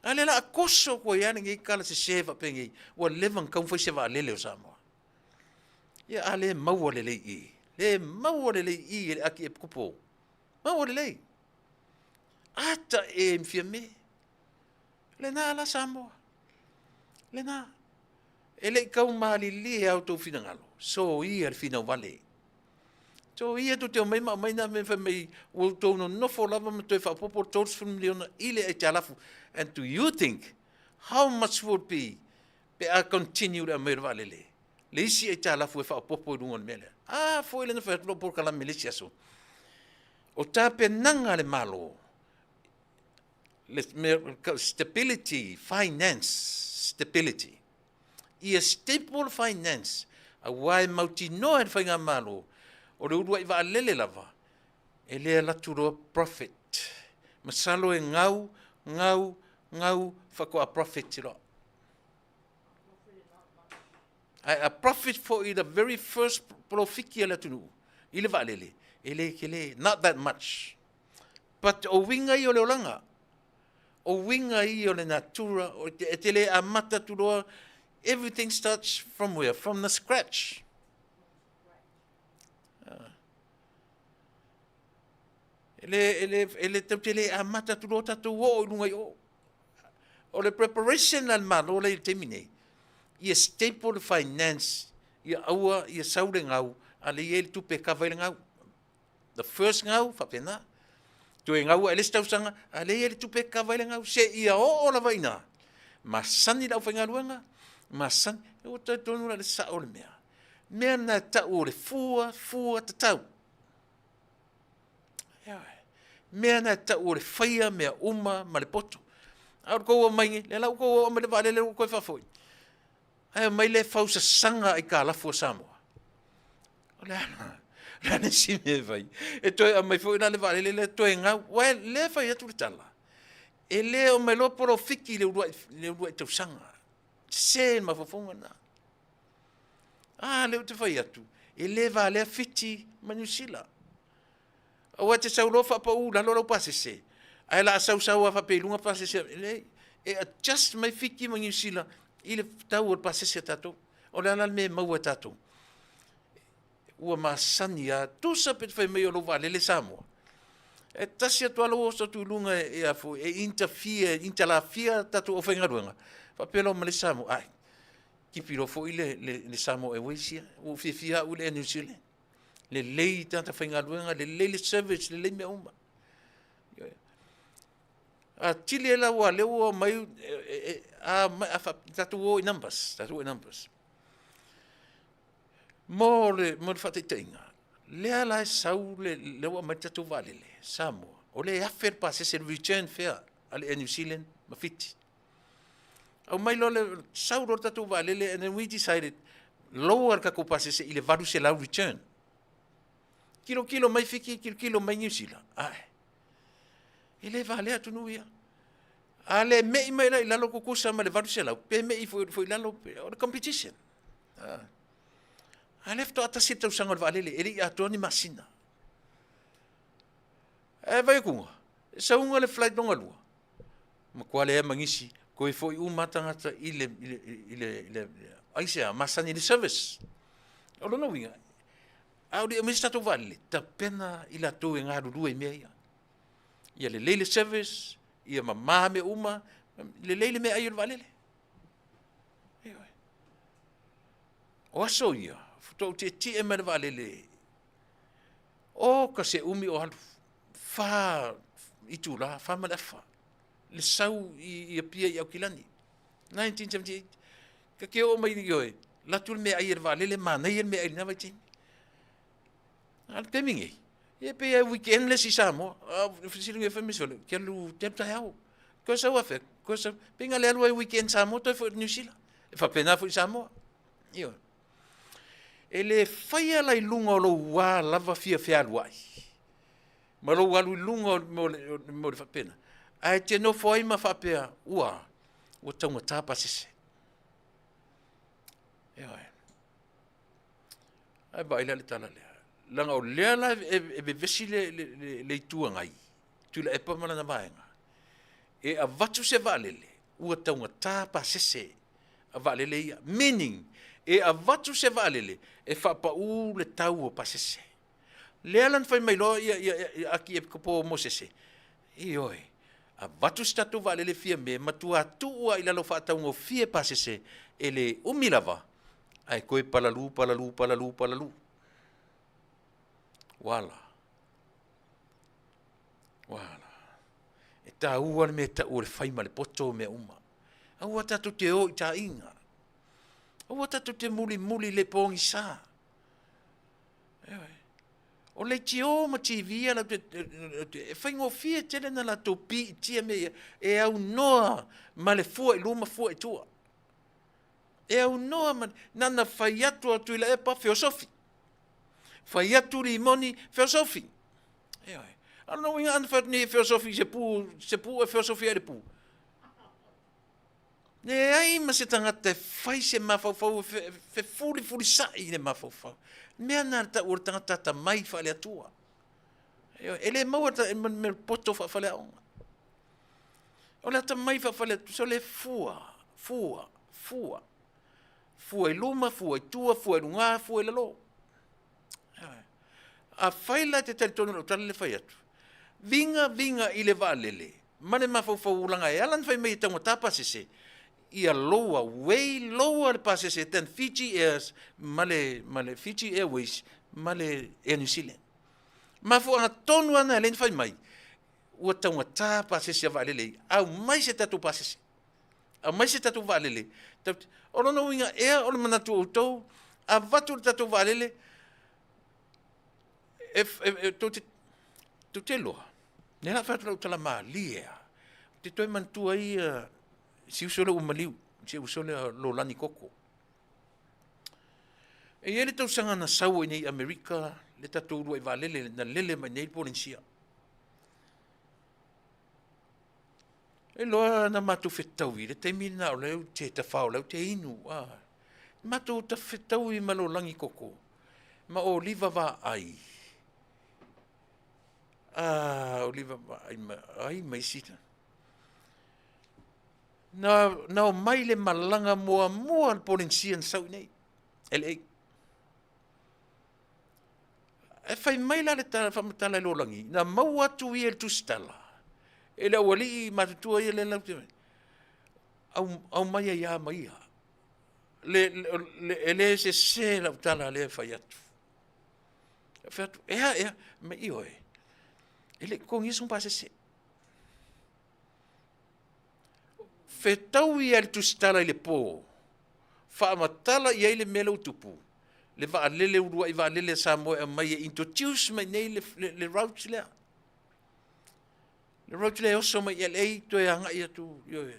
A lea la a koso koe ia lenei kala sese faapenei, ua leva ona taumafai se vaalele o Samoa. Ia a le maua lelei i. Le maua lelei i e le Akiepikopo. Maua lelei. Ata e Fiame. Lena la Samoa. Lena. E le i tau malilie a outou finagalo. Soia le finau vale. Soia tou te omai ma aumai na mea fai mai ua outou nonofo lava ma toe faaopoopo 30 miliona i le aitalafu. And do you think how much would be pe a continue le aumai o le vaalele? Le isi aitalafu e faaopoopo i luga o le mea lea. A foi lena fai atu lou polokalame i le isi aso. O tapenaga a le Malo le mea stability finance stability ia stable finance aua e mautinoa e le faigamalo o le uluai vaalele lava e le alu atu loa profit masalo e gau gau gau faatoa profit loa ae a profit foi the very first polofiki a le atunuu i le vaalele e le tele not that much But o uiga ia o le olaga. O uiga ia o le natura, e te le amata atu loa, everything starts from where? From the scratch. Ah. E le, e le, e le tau te le amata atu loa tatou oo i lunga i o. O le preparation a le Malo la i le taimi nei, ia stable finance, ia aua, ia sau le gau, a le i ai le tupe e kava ai le gau. The first gau, faapena. Toe gau ae le isi tausaga, a lea e i ai le tupe e kava ai le gau, seia oo lava i ina. Masani le aufaigaluega, masani, ua talitonu la i le sao o le mea. Mea lena e tau o le fua, fua tatau. Ioe. Mea lena e tau o le faia mea uma ma le poto. A o le tou omai nei, lea la ua tou oo mai le vaalele ua toe faafoi. Ae omai le fausasaga aitalafu a Samoa. O le a le a le isi mea e fai? E toe aumai foi la le vaalele lea toe gau. Uae lea e fai atu le tala, e le omai loa polofiki i le uluai, le uluai tausaga. Sese le mafaufauga lena. A, lea ou te fai atu, e le valea Fiti ma Niu Sila. Aua e te sau loa faapau i lalo lau pasese. Ae la sausau lava faapea i luga pasese, e leai, e adjust mai Fiti ma Niu Sila i le tau o le pasese a tatou. O le a la le mea e maua e tatou? Ua masani lava, tusa pe te fai mai o lou vaalele Samoa, e tasi atu lava lou oso atu i luga e, a foi, e interfere, e intalafia tatou aufaigaluega, faapea loa ma le isi Samoa, ai, tipi loa foi le, le, le Samoa Airways ia, ua ou fiafia au i le Air New Zealand. Lelei tagata faigaluega, lelei le service, lelei mea uma. Atili ai la ua lea ua omai, a, a, tatou o i numbers, tatou o i numbers. Mo le, mo le faataitaiga, lea la e sau le, lea ua aumai le tatou vaalele, Samoa, o lea e $1,000 le pasese, le return fare a le Air New Zealand ma Fiti. Aumai loa le, sau loa le tatou vaalele and then we decided, lower le tatou pasese i le 800 return. Tilotilo mai Fiti, tilotilo mai Niu Sila, ae, e le valea atunuu ia. A le mei mai la i lalo tutusa ma le 800, pe mei foi, foi i lalo, o le competition. Ah. A lea faatoa tasi le tausaga o le vaalele, e le i atoa ni masina. Ae vai atuga, sauga le flight lona lua, matua leai ma nisi, toe foi uma tagata i le, i le, i le, i le, aisea, masani i le service. O lona uiga, a o le i aumai se tatou vaalele, tapena i latou e galulue i mea ia. Ia lelei le service, ia mama mea uma, lelei le meaai o le vaalele. Ioe. O aso ia, faatoa ou tietie mai le vaalele, o ka se umi o alu, fa itula, fa ma le afa, le sau i, i Apia i Aukilani, 1978. Ka ke oo mai ioe, latu le meaai a le vaalele, manaia le meaai i lena vaitaimi. A o le taimi nei, ia pei lava e weekend le isi Samoa. A fesili nei fai mai sole, ke alu, te alu taeao. Koe sau afea, koe sau, pei na le alu ai weekend Samoa toe foi i Niu Sila. E faapena foi i Samoa. Ioe. E le faia la i luga o lou ua lava fia fealuai, ma lou alu i luga o le, o le faapena, ae te nofo ai ma faapea, ua, ua taugata pasese. Ioe. Ae vaai la i le tala lea. Leaga o lea la e, e vevesi le, le, le, le Itu Agai, Tuilaepa ma lana vaega, e avatu se vaalele ua taugata pasese a vaalele ia. Meaning, e avatu se vaalele e faapau le tau o pasese. Lea la na fai mai loa ia, ia, ia Akiepikopo Mosese, ioe, avatu se tatou vaalele fia me, matua tuu lava i lalo faataugofie pasese, e le umi lava, ae toe palalu, palalu, palalu, palalu. Ua ala. Ua ala. E taua le mea tau o le fai ma le poto mea uma. Aua tatou te o i taaiga. Aua tatou te mulimuli le pogisa. Ioe. O leitio ma TV a latou te, e faigofie tele na latou piitia mea ia, e aunoa ma le fua i luma fua i tua. E aunoa ma, nana fai atu a Tuilaepa feosofi. Fai atu Rimoni feosofi. Ioe. A o lona uiga ana fai atu nei e feosofi i se pu, se pu e feosofi ai le pu. Leai ma se tagata e fai se mafaufau e fefulifulisai i le mafaufau. Mea na le tau o le tagata atamai faale-Atua. E le maua ma le poto faafaleaoga. O le atamai faafaleatua, so le fua, fua, fua. Fua i luma, fua i tua, fua i luga, fua i lalo. Afai la e te talitonu i lau tala lea e fai atu, viga viga i le vaalele ma le mafaufau leaga e ala ona fai mai e taugata pasese, ia lower, way lower le pasese than Fiji Airs ma le, ma le Fiji Airways ma le Air New Zealand. Mafuaaga tonu lava na e ala ai ona fai mai, ua taugata pasese a vaalele ia, aumai se tatou pasese. Aumai se tatou vaalele. O lona uiga ea o le manatu o outou, avatu le tatou vaalele, e, e, e, tou te, tou te iloa, lea la fai atu lau tala malie lava, ou te toe manatua ai si uso lea ua maliu, si uso lea Lolani Koko. E i ai le tausaga na sau ai nei i Amerika le tatou uluai vaalele na lele mai nei i Polenisia. E iloa na matou fetaui i le taimi lena o lea ou te tafao o lea ou te inu, a. Matou fetaui ma Lolani Koko ma Oliva Vaai. Ah, Oliva, ai ma, ai ma isi ta. Na, na o mai le malaga muamua le Polensia na sau nei, LA. E fai mai la le tala, faamatala e Lolagi, na maua atu ia i le tusitala, e le aualii matutua ia le lau te, au, au mai ai a ma ia. Le, le, le, e le sese lau tala lea e fai atu. E fai atu, ea, ea, ma ioe, e le i totogia sona pasese. Fetau ia i le tusitala i le po, faamatala i ai le mea lea ua tupu, le vaalele uluai vaalele a Samoa e aumai e introduce mai nei le, le, le route lea. Le route lea e oso mai i LA toe agai atu, ioe.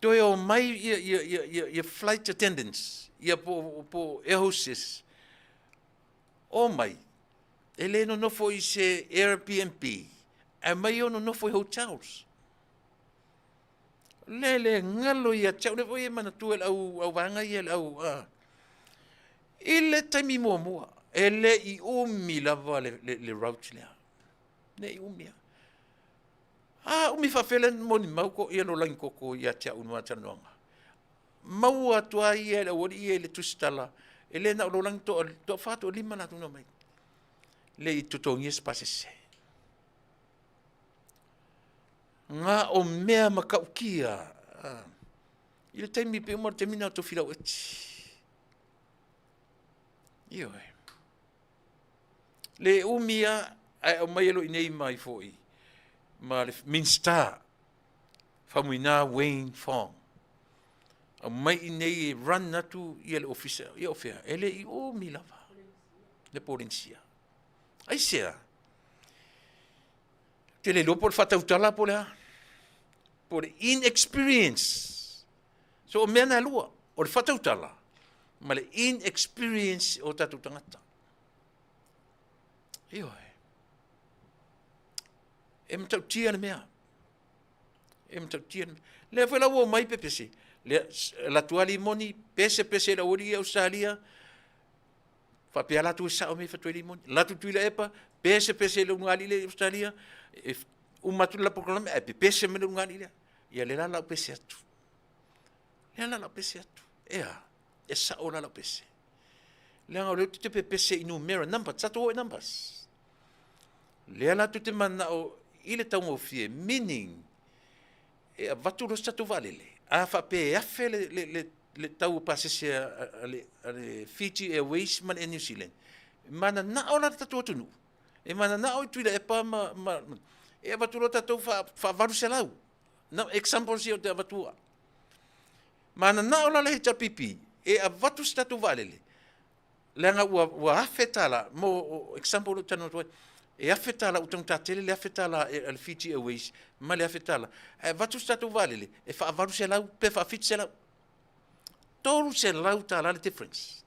Toe o mai ia, ia, ia, ia, ia flight attendants, ia po, po air hostess, o mai, e le nonofo i se Airbnb, ae mai o nonofo i hotels. Le le galo ia te au, le foi e manatua e le au, au vaega ia le au, i le taimi muamua, e le i umi lava le, le, le route lea. Le i umi lava. A umi faafefea le molimau ko ia lo lagi koko ia te au i le talanoaga. Maua atu ai ia e le aualii ia i le tusitala, e le na o lo lagi toa, toa fa toa lima latou na omai. Le i totogia se pasese. Nga o mea matautia i le taimi pe uma le taimi na o Tofilau Eti. Ioe. Le umi a ae aumai e loi nei mai foi ma le Minista Faumuina Wayne Fong. Aumai i nei e run atu ia le ofisa, ia o fea, e le i umi lava le Polenisia. Aisea? Te le iloa po o le faatautala po o le a? Po o le inexperience. So o mea na e lua, o le faatautala ma le inexperience o tatou tagata. Ioe. E matautia le mea. E matautia le mea. Lea foi la ua omai pepese. Lea, latu lava limoni, pese pese i le aualii i Ausetalia, faapea latou e sao mai fatoe limoni. Latu Tuilaepa, pese pese i le ulugalii lea i Ausetalia, e uma atu le la polokalame ae pepese mai le ulugalii lea. Ia lea la lau pese atu. Lea la lau pese atu. Ea, e sao la lau pese. Leaga o lea ou te pepese i numera, numbers, tatou o i numbers. Lea la tou te mananao i le taugofie, meaning, e avatu loa se tatou vaalele, a faapea e afe le, le, le, le tau o pasese a, a, le, a le Fiji Airways ma le Air New Zealand, e mananao la le tatou atunuu, e mananao i Tuilaepa ma, ma, ma e avatu loa tatou faa, faa 800. No, examples ia ou te avatua. Mananao la le HRPP e avatu se tatou vaalele, leaga ua, ua $1,000, mo example lea ou te talanoa atu ai, e $1,000, ua taugata tele le $1,000 a le Fiji Airways ma le $1,000, ae avatu se tatou vaalele e faa-800 pe faa-700. $300 le difference.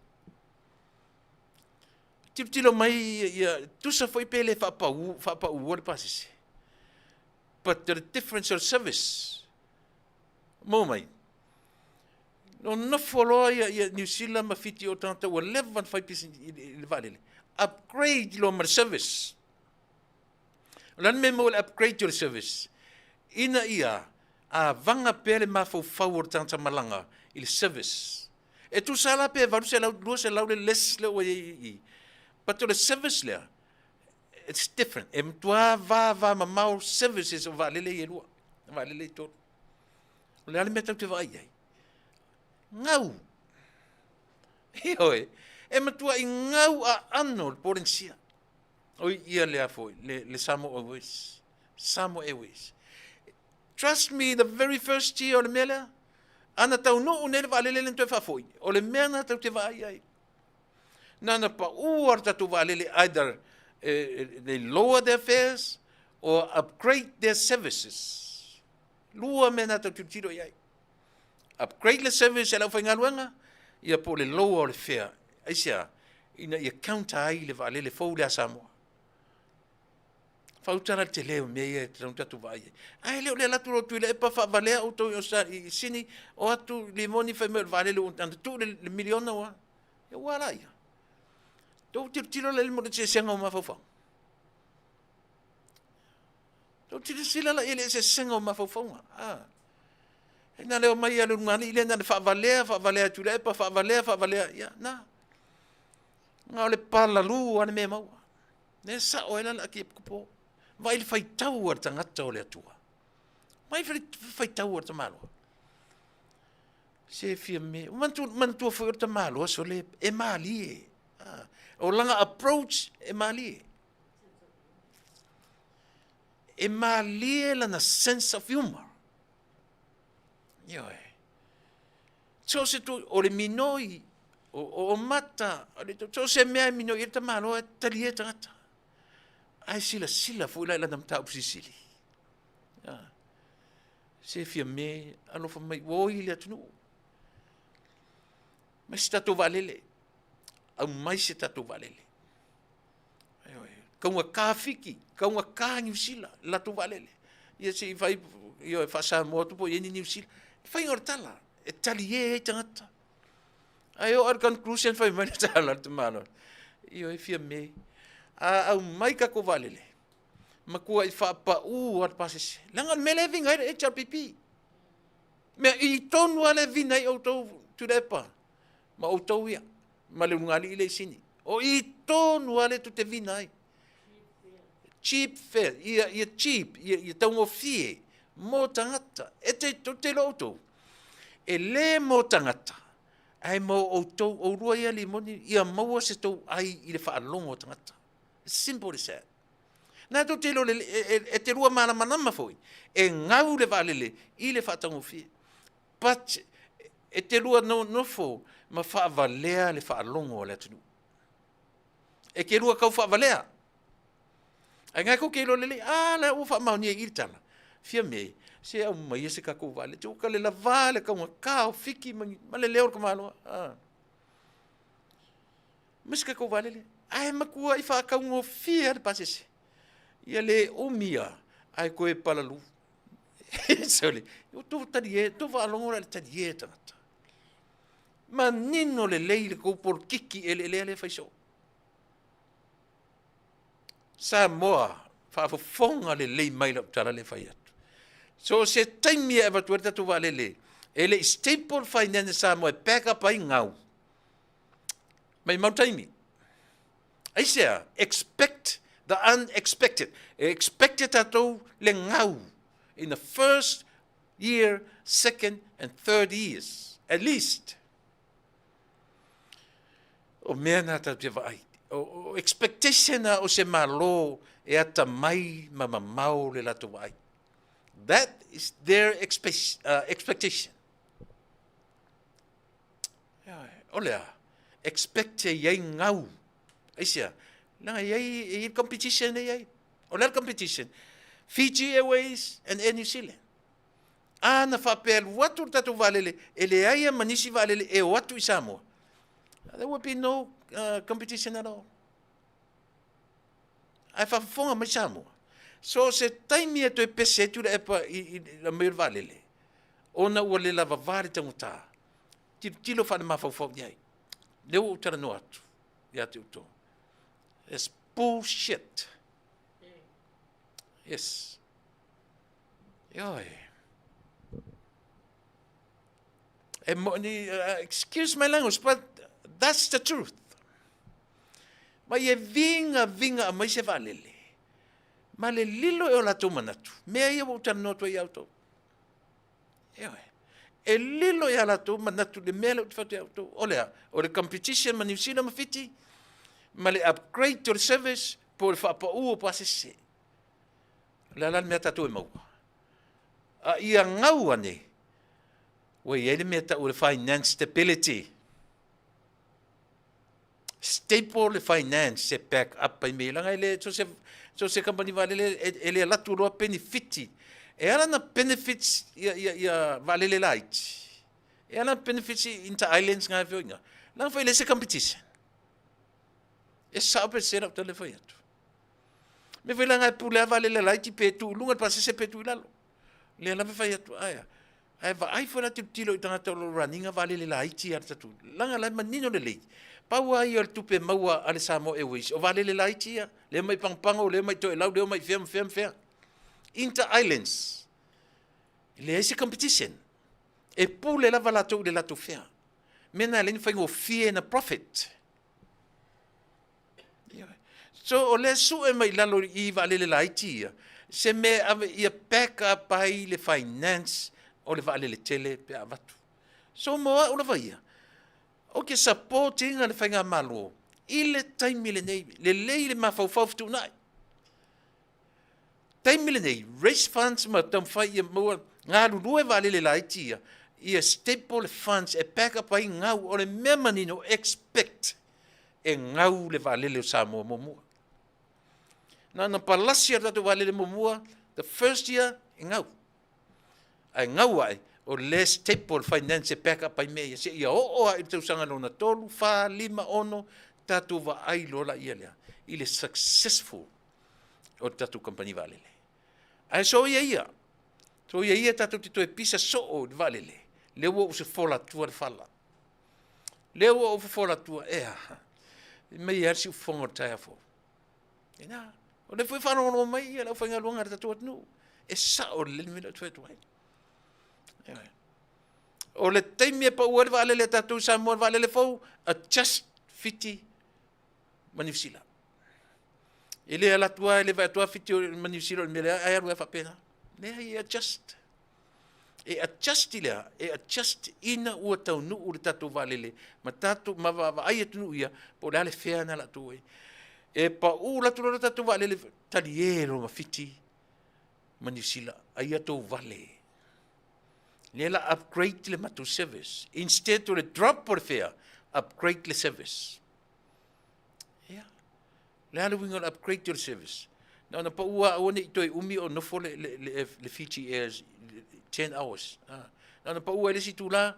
Tilotilo mai ia, tusa foi pe le faapau, faapaua le pasese. But the difference of service, maua mai. Nonofo loa ia, ia New Zealand ma Fiti o tagata ua leva ona fai pisinisi i le vaalele. Upgrade loa ma le service. O le a le mea e maua i le upgrade o le service? Ina ia avaga pea le mafaufau o le tagata malaga i le service. E tusa la pe 800, 200 le less lea ua i ai i i. But o le service lea, it's different. E matua vavamamao services o vaalele ia e lua, vaalele e tolu. O le a le mea tatou te vaai i ai? Gau. Ioe, e matuai gau aano le Polenisia. Oi ia lea foi, le, le Samoa Airways. Samoa Airways. Trust me, the very first year o le mea lea, ana taunuu nei le vaalele lea na toe faafoi, o le mea na tatou te vaai ai. Na na paua le tatou vaalele either they lower their fares or upgrade their services. Lua mea na tatou tilotilo i ai. Upgrade le service a le aufaigaluega, ia po o le lower o le fare. Aisea? Ina ia counter ai le vaalele fou lea a Samoa. Faautala le tele o mea ia e tatau ona tatou vaai ai. Ae le o le alu atu loa Tuilaepa faavalea outou i Australia, i Sini, o atu limoni fai mai o le vaalele ua ana tuu le, le miliona ua, ia ua ala ia. Tou tilotilo la i le eseesega o mafaufau. Tou silasila la i le eseesega o mafaufauga. A. E na leo mai a le lugalii lea na le faavalea, faavalea atu le epa, faavalea, faavalea. Ia, na. Na o le palalu a le mea maua. Ne sao ai la le akiepikopo. Vaai le faitau a le tagata o le Atua. Mai le faitau a le tamaloa. Se fia me. Manatua foi o le tamaloa sole e malie. O lana approach e malie. E malie lana sense of humor. Ioe. So se tu, o le minoi, o, o mata, o le, so se mea e minoi e le tamaloa e talie tagata. Ae silasila foi la i lana mataupu silisili. Ah. Se fia me alofa mai ua oi le atunuu. Mai se tatou vaalele. Aumai se tatou vaalele. Kaugata Fiti, kaugata Niu Sila, le latou vaalele. Ia se i fai, ia faa-Samoa atu po o i ai ni Niu Sila. Le faiga o le tala, e talie ai tagata. Ae oo lava i le conclusion fai mai le tala a le tamaloa, ioe, Fiame, a aumai tatou vaalele, matuai faapau lava le pasese. Leaga o le mea lea e viga ai le HRPP. Mea i tonu lava lea e viga ai outou Tuilaepa ma outou ia ma le ulugalii lea i Sini. O i tonu lava lea tou te vina ai. Cheap fare, ia, ia cheap, ia, ia taugofie mo tagata. E te, tou te iloa outou, e le mo tagata, ae mo outou, oulua ia limoni, ia maua se tou ai i le faalogo a tagata. Simple as that. Na tou te iloa lelei, e, e, e te lua malamalama foi, e gau le vaalele i le faataugofie. But e te lua nofo ma faavalea le faalogo a le atunuu. E te lua tau faavalea. Ae ngai kou te iloa lelei, a la ua faamaonia i i le tala. Fiame, se aumaia se tatou vaalele. Te ua le lavā le taugata o Fiti ma, ma le leo o le tamaloa. Ah. Ma se tatou vaalele. Ae matuai faataugofie lava le pasese. Ia le umi lava, ae toe palalu. Sole, ua tou talie, tou faalogo la i le talie tagata. Manino lelei le tou polokiki eleelea lea e fai soo. Samoa, faafofoga lelei mai lau tala lea e fai atu. So se taimi e avatu ai le tatou vaalele, e le i stable finance Samoa e back up ai gau. Maimau taimi. Aisea? Expect the unexpected. E expect e tatou le gau in the first year, second and third years, at least. O mea na tatou te vaai. O, o expectation a o se Malo e atamai ma mamao le latou vaai. That is their expectation. O le a? Expect e i ai gau. Aisea? Leaga e i ai, e i ai competition e i ai. O le a le competition? Fiji Airways and Air New Zealand. A na faapea alu atu le tatou vaalele, e leai ma nisi vaalele e o atu i Samoa. There will be no competition at all. Ae faafofoga mai Samoa. So se taimi e toe pese atu le epa i, i, i mai o le vaalele, ona ua le lavava le taugata, tilotilo faale-mafaufau i ai. Lea ua ou talanoa atu ia te outou. It's bullshit. Yes. Ioe. E mo, ni, excuse my language, but that's the truth. Ma e viga viga aumai se vaalele, ma le lilo e o latou manatu, mea ia ua ou talanoa atu ai ia outou. Ioe. E lilo ia latou manatu le mea lea ou te fai atu ia outou. O le a? O le competition ma Niu Sila ma Fiti, ma le upgrade o le service, po o le faapau o pasese. O le a la le mea tatou e maua? A ia gau ane, ua i ai le mea tau o le finance stability. Staple le finance e back up ai mea leaga e le so se so se company vaalele e, e le alu atu loa penefiti. E ala na benefits ia ia ia vaalele laiti. E ala na benefits i inter islands ngā whioinga. Leaga foi le se competition. E sao pe se lau tala e fai atu. Me foi leaga e pule a vaalele laiti pe tuu i luga le pasese pe tuu i lalo. Lea lava e fai atu aea. Ae vaai foi la tilotilo i tagata o lo o run ina vaalele laiti a le tatou. Leaga la e manino lelei. Pau lava ia o le tupe maua a le Samoa Airways, o vaalele laiti ia, lea mai Pagopago, lea mai Toelau, lea mai fea ma fea ma fea. Inter Islands, e leai se competition. E pule lava latou i le latou fea. Mea na e leai ni faigofie na profit. So o lea sue mai lalo i vaalele laiti ia, se mea e ave ia back up ai le finance o le vaalele tele pe a avatu. So mo au lava ia, ou te support ina le Faigamalo i le taimi lenei, lelei le mafaufau fetuunai. Taimi lenei, raise funds ma taumafai ia maua galulue vaalele laiti ia, ia stable funds e back up ai gau. O le mea manino, expect e gau le vaalele o Samoa muamua. Na ona palasi o le tatou vaalele muamua, the first year, e gau. Ae gau ae, o le stable finance e back up ai mea ia, seia oo lava i le tausaga lona 3, 4, 5, 6, tatou vaai loa laia lea i le successful o le tatou kamupani vaalele. Ae soia ia, soia ia tatou te toe pisa soo i le vaalele, lea ua ou fofola atua le fala. Lea ua ou fofola atua, e aha, mai e lava le siufofoga o le taeao fou. Ina, o lea foi e faalogologo mai ia le aufaigaluega a le tatou atunuu, e sao lelei le mea lea ou te fai atu ai. O le taimi e pau ai le vaalele a tatou i Samoa, le vaalele fou, adjust Fiti ma Niu Sila. E le alu atu lava, e le vaai atu lava Fiti ma Niu Sila o le mea lea, ae alu ai faapena. Leai, e adjust. E adjust i le a? E adjust ina ua taunuu le tatou vaalele ma tatou ma vaavaai atunuu ia po o le a le fea na latou ai. E pau atu loa le tatou vaalele, talie loa ma Fiti ma Niu Sila, ai ia tou vale. Lea la upgrade le matou service. Instead o le drop o le fea, upgrade le service. Ia. Le a le uiga o le upgrade o le service? Na ona pau lava aua ne i toe umi o nofo le, le, le, le Fiji Air 10 hours. Ah. Na ona pau ai le isi itula,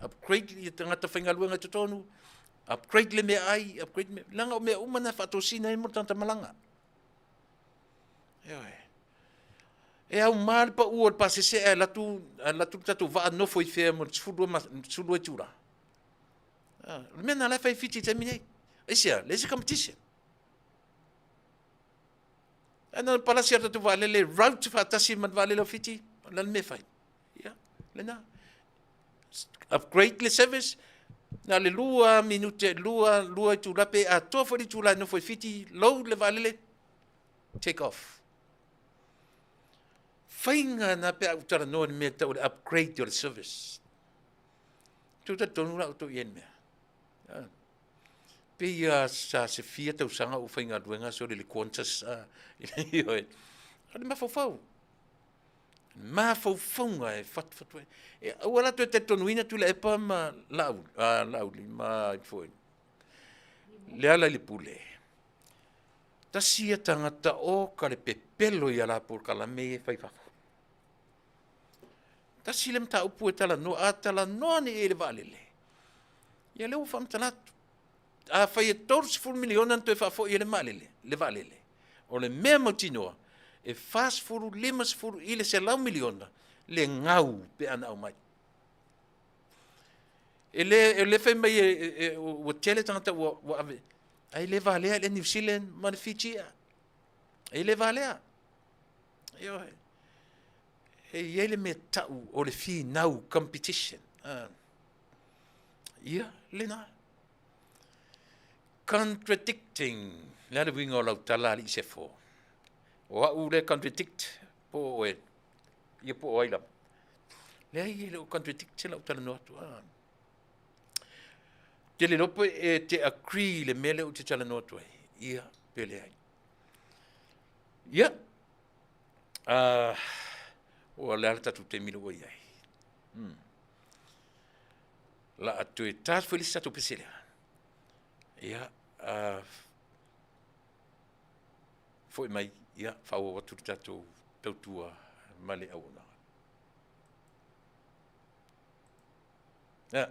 upgrade ia tagata faigaluega i totonu, upgrade le meaai, upgrade me... Leaga o mea uma na e faatosina ai mo le tagata malaga. Ioe. E auma le pau o le pasese ae alu atu, alu atu le tatou vaa nofo i fea mo le 12 itula. Ah, o le mea lena la e fai i Fiti i le taimi nei. Aisea? Leai se competition. Ae na palasi atu vaalele route faatasi ma le vaalele o Fiti, o le a le mea e fai? Ia, lena. Upgrade le service, na le 2 minute, 2 itula pe atoa foi le itula e nofo i Fiti, load le vaalele, take off. Faiga na pe a ou talanoa i le mea tau o le upgrade o le service. Tou talitonu la outou i ai le mea. Ah. Pei a sa se fia tausaga ou faigaluega sole le Qantas. Ah. Ioe. O le mafaufau. Mafaufauga e fatufatu ai. E aua la toe talitonuina Tuilaepa ma Laauli, ah, Laauli ma foi. Leala i le pule. Tasi ia tagata o ka le pepelo ia la polokalame e fai fafo. Tasi le mataupu e talanoa, a talanoa nei i le vaalele, ia lea ua faamatala atu. Afai e 30 miliona na toe faafoi ai le vaalele, le vaalele, o le mea mautinoa, e 40, 50 i le 100 miliona le gau pe a na aumai. E le, e le fai mai e, e, ua tele tagata ua, ua ave, ae le valea i le New Zealand ma le Fiji. E le valea. Ioe. E i ai le mea tau o le finau, competition. Ia, lena. Contradicting. Le a le uiga o lau tala alii Sefo? O au le contradict po o oe? Ia po o ai lava? Leai, e le o contradict se lau talanoa atu. Te le iloa pe e te agree i le mea lea ou te talanoa atu ai? Ia, pe leai. Ia, ua le a le tatou taimi lea ua i ai. La a toe ta atu foi le isi tatou pese lea. Ia, foi mai, ia, faaauau atu le tatou tautua ma le auaunaga. Ia.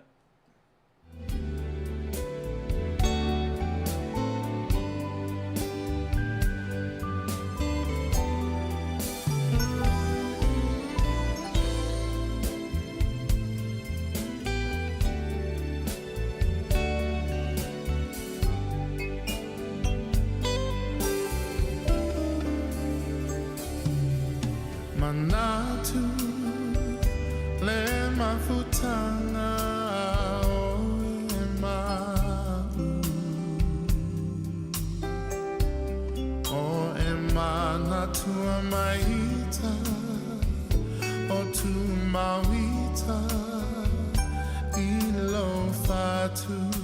Manatu le mafutanga o e ma'u O e manatua maita o Tumauita i lou fatu.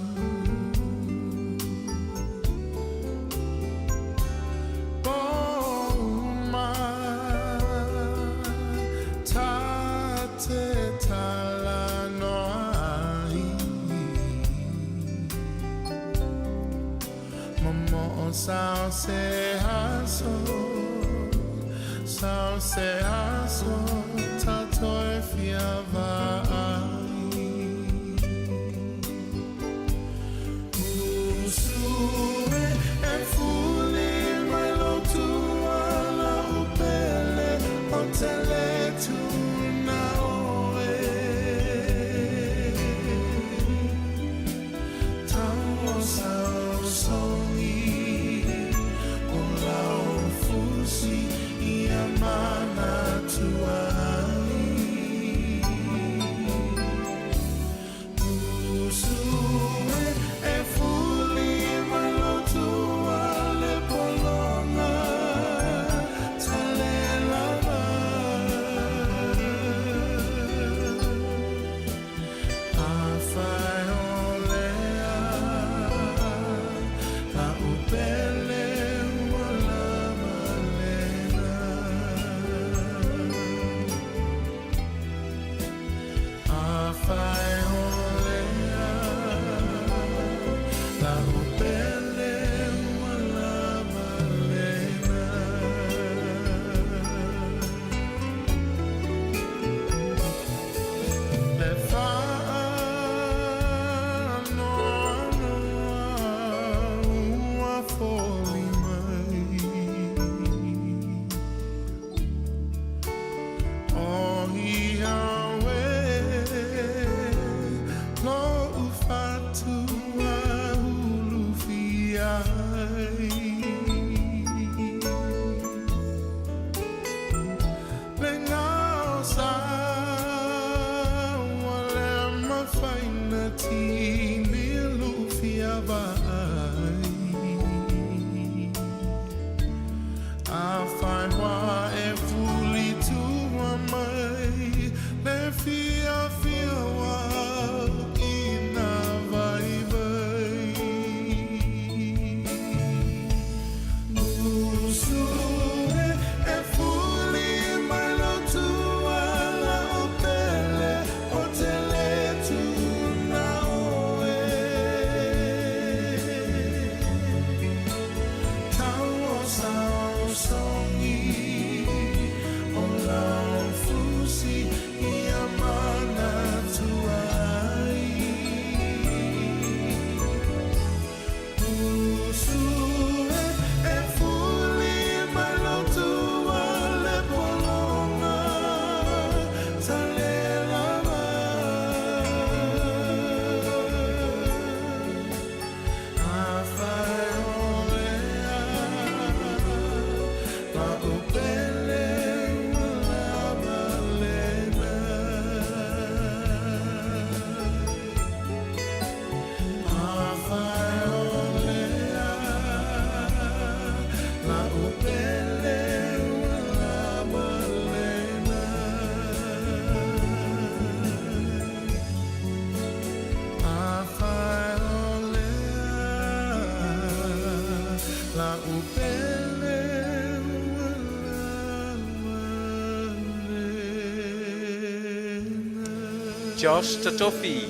Josh Tatofi.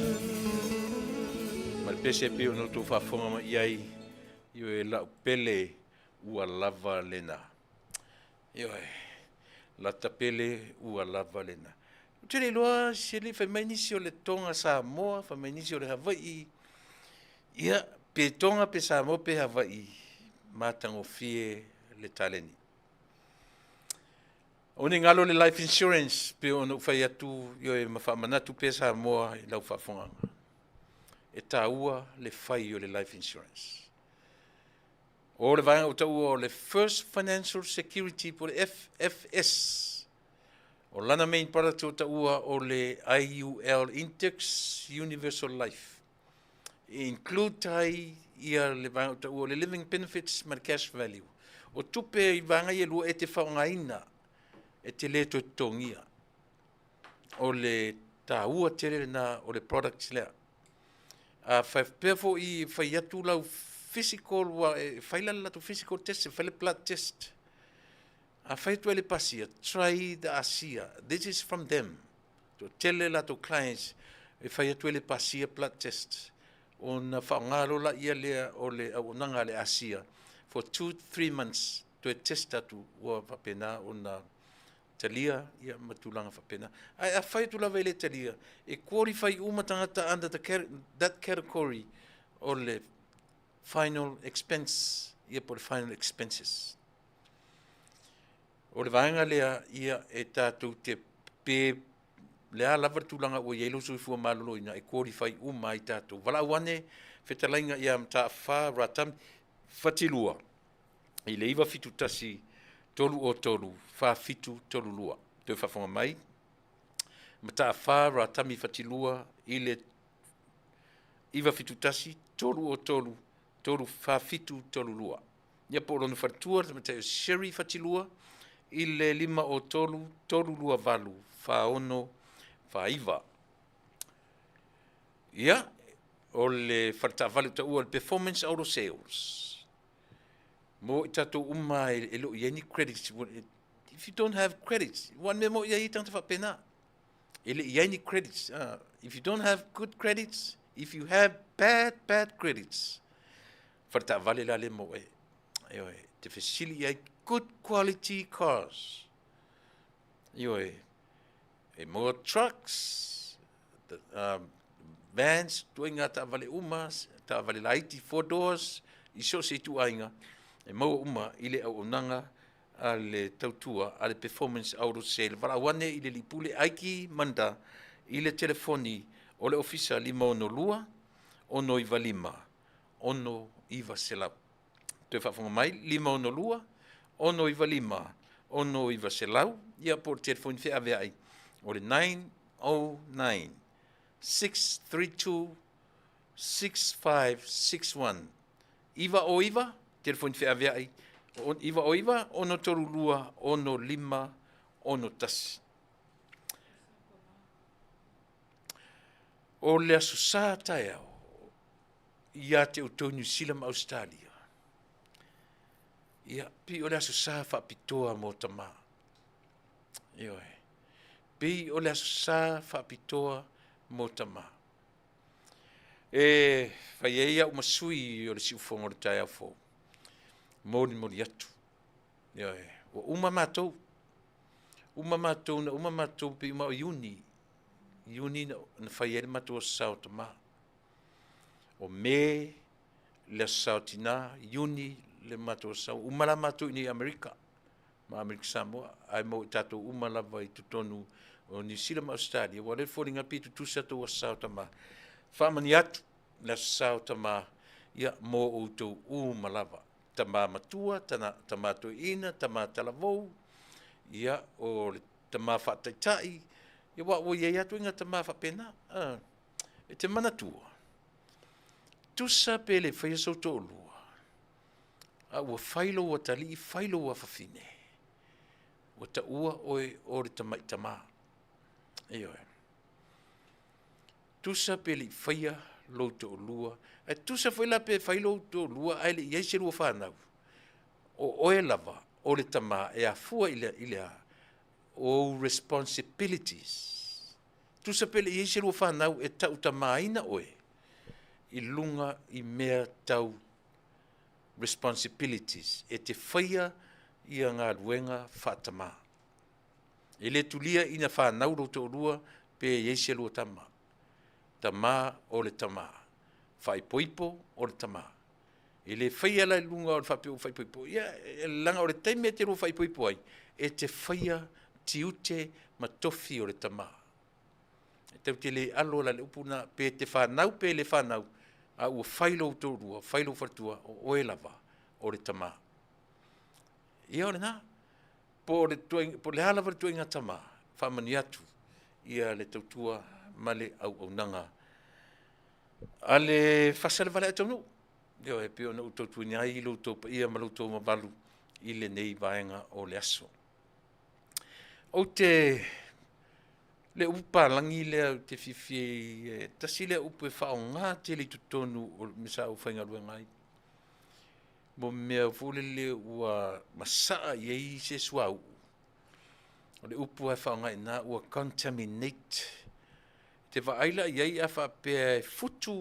Ma le pese e pei ona outou faafofoga mai i ai, ioe, lau pele ua lava lena. Ioe, lata pele ua lava lena. Ou te le iloa se le fai mai nisi o le Toga Samoa, fai mai nisi o le Havaii. Ia, pe Toga pe Samoa pe Havaii, matagofie le taleni. O ni galo le life insurance pe ona ou fai atu ioe ma faamanatu pea Samoa i lau faafofogaaga. E taua le fai o le life insurance. O le vaega ua taua o le First Financial Security po o le FFS. O lana main product o taua o le IUL Index Universal Life. E include ai ia le vaega o taua o le living benefits ma le cash value. O tupe i vaega ia e lua e te faaaogaina e te le toe totogia. O le taua tele lena o le product lea. A faapea foi e fai atu lau physical, ua e fai la le latou physical test, e fai le blood test. A fai atu e le pasia, try the ASEA. This is from them. Toatele latou clients e fai atu e le pasia blood test. Ona faaaoga loa laia lea o le auaunaga a le ASEA for 2-3 months toe test atu ua faapena ona talia ia ma tulaga faapena. Ae a fai atu lava e le talia, e qualify uma tagata under the, that category o le final expense ia po o le final expenses. O le vaega lea ia e tatou te pe le a lava le tulaga ua i ai lou soifua maloloina e qualify uma ai tatou. Valaau ane fetalaiga ia Mataafa Ratami Fatilua i le 971 303 4732. Toe faafofoga mai, Mataafa Ratami Fatilua i le 971 303 4732. Ia po o lona faletua le tamaitai o Sherry Fatilua i le 503 328 4649. Ia, o le faletaavale o taua o le Performance Auto Sales. Mo i tatou uma e le o i ai ni credits. If you don't have credits, ua mea mo i ai tagata faapena. E le i ai ni credits. If you don't have good credits, if you have bad, bad credits, faletaavale la le mo e. Ioe, te fesili i ai good quality cars. Ioe, e mo trucks, the, vans, tuaiga taavale uma, taavale laiti, four doors, i so o se ituaiga, e maua uma i le auaunaga a le tautua a le Performance Auto Sale. Valaau ane i le Lipule Aiki Manda i le telefoni o le Ofisa 562 695 6900. Toe faafofoga mai, 562 695 6900, ia po o le telefoni feaveai o le 909 632 6561. Iva o iva, telefoni feaveai, iva o iva, ono tolu lua, ono lima, ono tasi. O le Aso Sa taeao, ia te outou Niu Sila ma Ausetalia, ia, pei o le Aso Sa faapitoa mo tama. Ioe. Pei o le Aso Sa faapitoa mo tama. E fai ai au ma sui o le siufono o le taeao fou. Molimoli atu. Ioe. Ua uma matou. Uma matou, na uma matou pei uma o Iuni. Iuni na, na fai ai le matou Aso Sa o tama. O Me le Aso Sa o tina, Iuni le matou Aso Sa. Uma la matou i nei Amerika ma Amerika Samoa, ae maua i tatou uma lava i totonu o Niu Sila ma Ausetalia. Ua le foliga pei tutusa tou Aso Sa o tama. Faamani atu le Aso Sa o tama, ia, mo outou uma lava. Tama matua, tana, tama toeaina, tama talavou, ia, o le tama faataitai, ia, ua, ua iai atu inga tama faapena. E te manatua, tusa pe le faia sou toalua, a ua fai lou atalii, fai lou afafine, ua taua oe o le tamai tama. Ioe. Tusa pe le i faia lou toalua, ae tusa foi la pe fai lou toalua ae le i ai se lua fanau, o oe lava o le tama e afua i le, i le a? Ou responsibilities. Tusa pe le i ai se lua fanau e tautamaina oe i luga i mea tau responsibilities e te faia ia galuega faatamā. E le tulia ina fanau lou toalua pe i ai se lua tama. Tama o le tama. Faaipoipo o le tama. E le faia la i luga o le faapea ua faaipoipo. Ia, leaga o le taimi e te lua faaipoipo ai, e te faia tiute ma tofi o le tama. E tau te le alo la le upu na, pe te fanau pe le fanau, a ua fai lou toalua, fai lou faletua, o oe lava o le tama. Ia o lena. Po o le, po le a lava le tuaiga tama, Faamanuia atu ia le tautua ma le auaunaga a le Faasalevale'a Taunuu. Ioe, e pei ona ou tautuaina ai lo outou paia ma lo outou mamalu i lenei vaega o le aso. Ou te le upu palagi lea ou te fiafia ai, e tasi lea upu e faaaoga tele i totonu o le mea sa ou faigaluega ai, mo mea foi lele ua masaa i ai se suauu, o le upu lava e faaaoga i ina ua contaminate. E te vaai la i ai a faapea e futu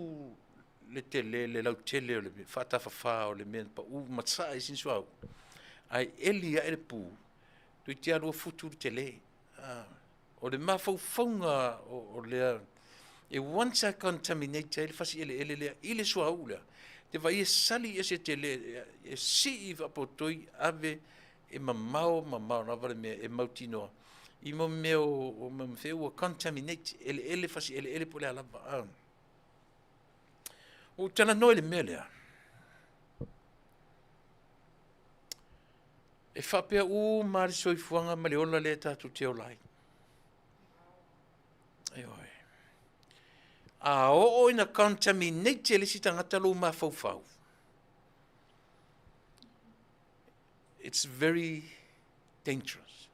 le tele, le lautele o le faatafafa o le mea na pau ma masaa ai sina suauu, ae eli ae le pu, toeitiiti lava 2 futu le tele. O le mafaufauga o lea, e once a contaminate ai le fasi eleele lea i le suauu lea, e te vaai e sali ese tele, e sii faapootoi ave e mamao mamao lava le mea e mautinoa i mo mea o mea ua contaminate eleele, fasi eleele po o le a lava. Ua ou talanoa i le mea lea, e faapea uma lava le soifuaga ma le ola lea tatou te ola ai. Ioe. A oo ina contaminate e le isi tagata lou mafaufau, it's very dangerous.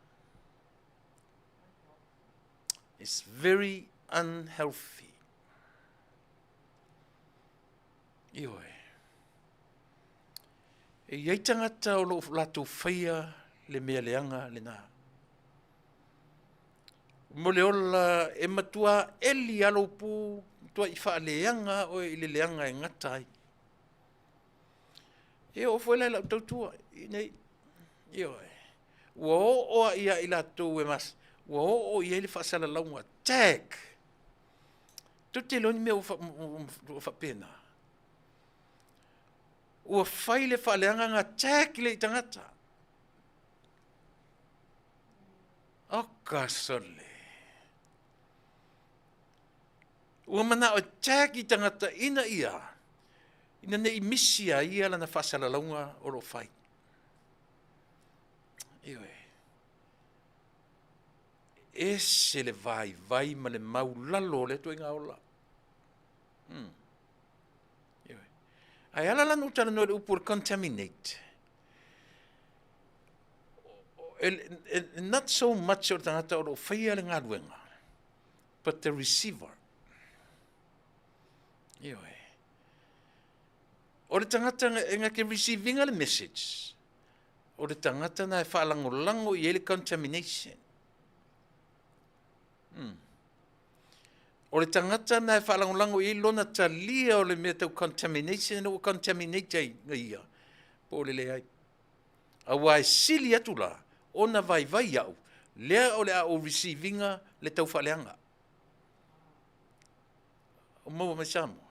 It's very unhealthy. Ioe. E i ai tagata o lo o latou faia le mea leaga lena. Mo le ola e matua eli lava lou pu, matuai faaleaga oe i le leaga e gata ai. E oo foi la i lau tautua i nei, ioe, ua oo lava ia i latou e mas, ua oo i ai le faasalalauga, tag. Tou te iloa ni mea ua faapena? Ua fai le faaleaga na tag lea i tagata. Oka sole. Ua manao e tag i tagata ina ia, ina ne i misi a ia lana faasalalauga o lo o fai. Ioe. Ese le vaivai ma le maulalo o lea ituaiga ola. Ioe. Ae ala la ona ou talanoa i le upu o le contaminate, not so much o le tagata o lo o faia le galuega, but the receiver. Ioe. O le tagata e na te receive ina le message, o le tagata na e faalagolago i ai le contamination. O le tagata na e faalagolago i ai lona talia o le mea tau contamination ua contaminate ai ia, po o le leai. Aua e sili atu la ona vaivai au, lea o le a ou receive ina le tau faaleaga. O maua mai Samoa.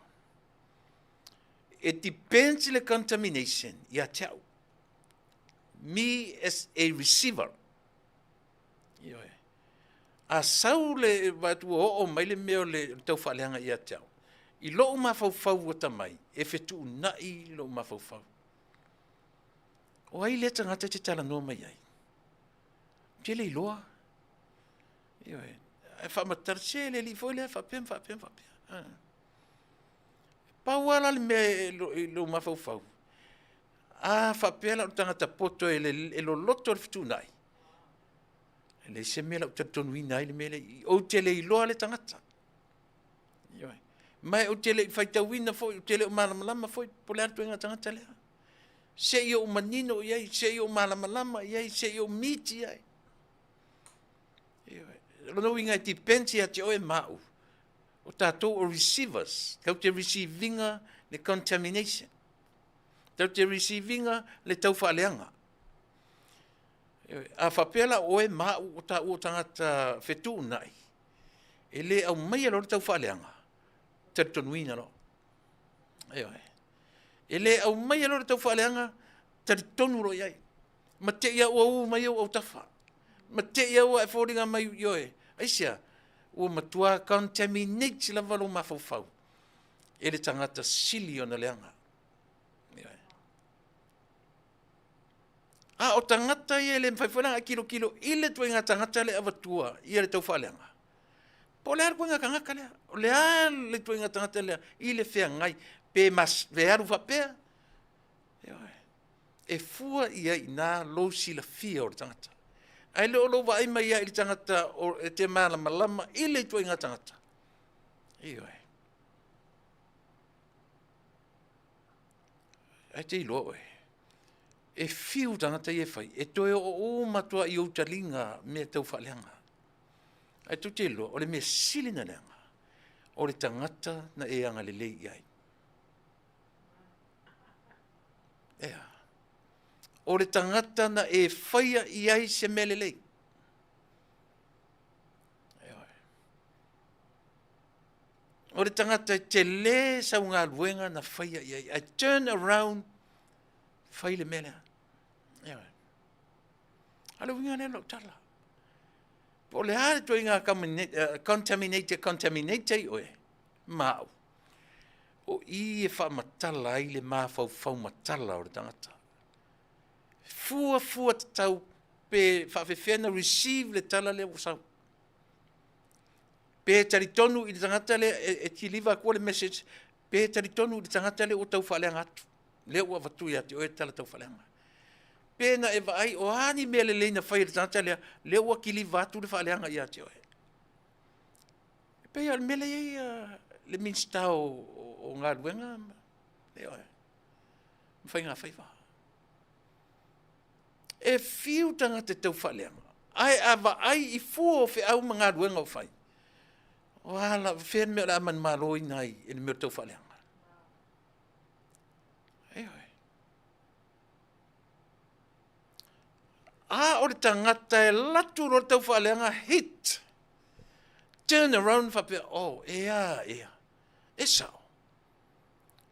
It depends le contamination ia te au. Me as a receiver. Ioe. A sau le vaeatu ua oo mai le mea o le tau faaleaga ia te au, i lou mafaufau ua tamai, e fetuunai lou mafaufau. O ai lea tagata e te talanoa mai ai? Ou te le iloa. Ioe. Ae faamatala, se le alii foi lea, faapea ma faapea ma faapea. Ah. Pau lava la le mea i lou mafaufau, a faapea la o le tagata poto e loloto le fetuunai, e leai se mea la ou talitonuina ai le mea lea. Ou te le iloa le tagata. Ioe. Ma ou te le i faitauina foi, ou te le o malamalama foi po o le a le ituaiga tagata lea. Se i ou manino i ai, se i ou malamalama i ai, se i ou meet i ai. Ioe. O lona uiga e depends ia te oe ma au. O tatou o receivers, tau te receive ina le contamination. Tau te receive ina le tau faaleaga. A faapea la oe ma au o taua o tagata fetuunai, e le aumaia loa le tau faaleaga, talitonuina loa. Ioe. E le aumaia loa le tau faaleaga, talitonu loa i ai. Ma te i ua u mai ou autafa. Ma te i ua e foliga mai, ioe. Aisea, ua matua contaminate lava lou mafaufau e le tagata sili ona leaga. Ioe. A o tagata ia e le mafai foi la ona tilotilo i le ituaiga tagata lea e avatua ia le taufaaleaga. Po o le a le ituaiga tagata lea? O le a le ituaiga tagata lea i le feagai pe mas, pe alu faapea? Ioe. E fua i ai i ina lou silafia o le tagata. Ae le o lou vaai mai lava i le tagata o, e te malamalama i le ituaiga tagata. Ioe. Ae te iloa oe, e fiu tagata ia e fai, e toe oo uma atu lava i ou taliga mea tau faaleaga. Ae tou te iloa, o le mea sili ona leaga, o le tagata na e agalelei i ai. Ea. O le tagata na e faia i ai se mea lelei. O le tagata e tele sau galuega na faia i ai. I turn around, fai le mea lea. Ioe. A o le uiga lea o lau tala. Po o le a le ituaiga contaminate e contaminate ai oe ma au, o i e faamatala ai le mafaufau matala o le tagata. Fuafua tatau pe faapefea ona receive le tala lea ua sau. Pe talitonu i le tagata lea e kiliva atua le message, pe talitonu i le tagata lea ua tau faaleaga atu, lea ua avatu ia te oe le tala tau faaleaga. Pe na e vaai o a ni mea lelei na fai e le tagata lea, lea ua kiliva atu le faaleaga ia te oe. E pei lava o le mea lea e i ai le Minisita o Galuega ma Faigafaiva. E fiu tagata e tau faaleaga, ae a vaai i fua o feau ma galuega o fai, o a la, fea le mea o le a manumaloina ai i le mea o le tau faaleaga? Ioe. A o le tagata e alu atu loa le tau faaleaga, hit, turn around faapea, oh, e a ea, e sao.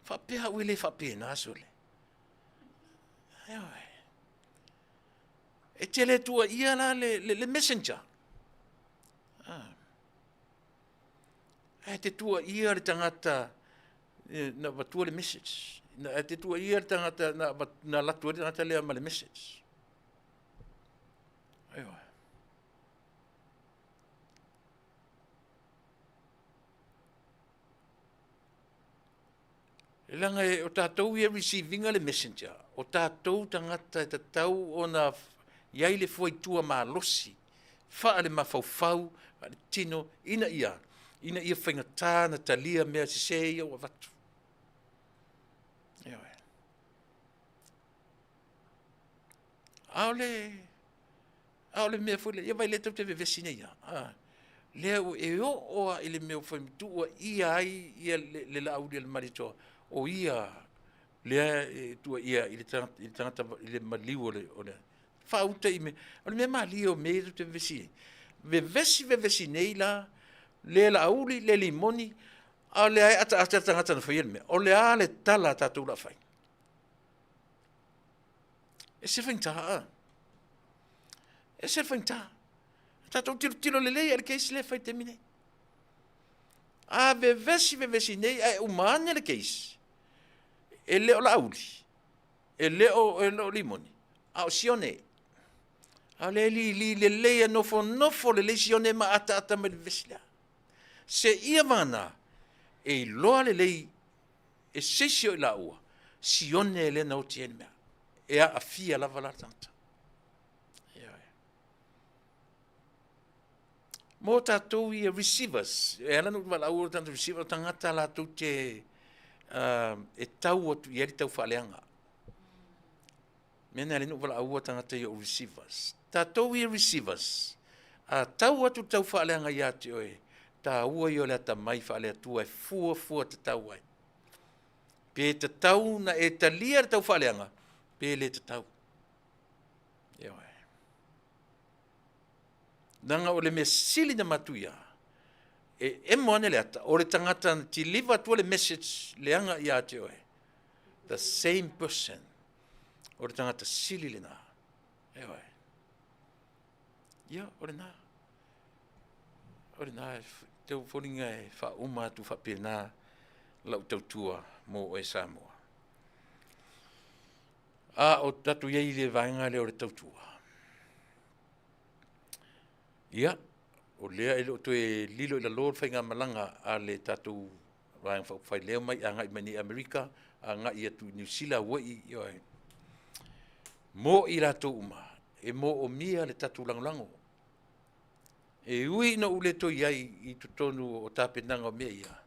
Faapea au e le faapena sole. Ioe. E te le tuuaia la le, le, le messenger. Ah. Ae te tuuaia le tagata eh, na avatua le message. Na, te tuuaia le tagata na, na alu atu ai le tagata lea ma le message. Ioe. Leaga o tatou ia receive ina le messenger, o tatou tagata e tatau ona i ai le fuaitua malosi faale-mafaufau, faale-tino, ina ia, ina ia faigata ona talia mea sese ia ua avatu. Ioe. A o le, a o le mea foi lea, ia vaai lea tou te vevesi nei lava, a, lea ua e oo lava i le mea ua fai tuuaia ai ia le, le Laauli a le Malietoa, o ia lea e tuuaia i le tagata, i le tagata i le maliu o le, o le faauta i mea, o le mea malie o mea ia tou te vevesi ai. Vevesi vevesi nei la, le Laauli, le Limoni, a o lea e ataata le tagata na faia le mea. O le a le tala a tatou o le a fai? E se faigata, a? E se faigata. Tatou tilotilo lelei i le case lea e fai i le taimi nei. A vevesi vevesi nei ae uma ane le case, e le o Laauli, e le o, e le o Limoni, a o Sione. A o lea e lili lelei e nofonofo lelei Sione ma ataata mai le vevesi lea. Seia vagana e iloa lelei e se isi o i laua, Sione lea na oti ai le mea. E aafia lava la le tagata. Ioe. Mo tatou ia receivers, e ala ona ou valaau o tagata receiver, o tagata latou te e tau atu i ai le taufaaleaga. Mea na ala ai ona ou valaau tagata ia o receivers. Tatou ia receivers, a tau atu le taufaaleaga ia te oe, taua ia o le atamai faale-Atua e fuafua tatau ai. Pe tatau na e talia le taufaaleaga, pe le tatau. Ioe. Leaga o le mea sili na matuia, e emo ane le ata, o le tagata na deliver atua le message leaga ia te oe. The same person. O le tagata sili lena. Ioe. Ia, o lena. O lena, tau foliga e faauma atu faapena lau tautua mo oe Samoa. A o tatou i ai i le vaega lea o le tautua. Ia, o lea e le o toe lilo i lalo le faigamalaga a le tatou Vaega Faaupufai lea mai agai mai nei i Amerika, agai atu i Niu Sila, Hawaii, ioe. Mo i latou uma, e moomia le tatou lagolago. E ui ina ou le toe i ai i totonu o tapenaga o mea ia,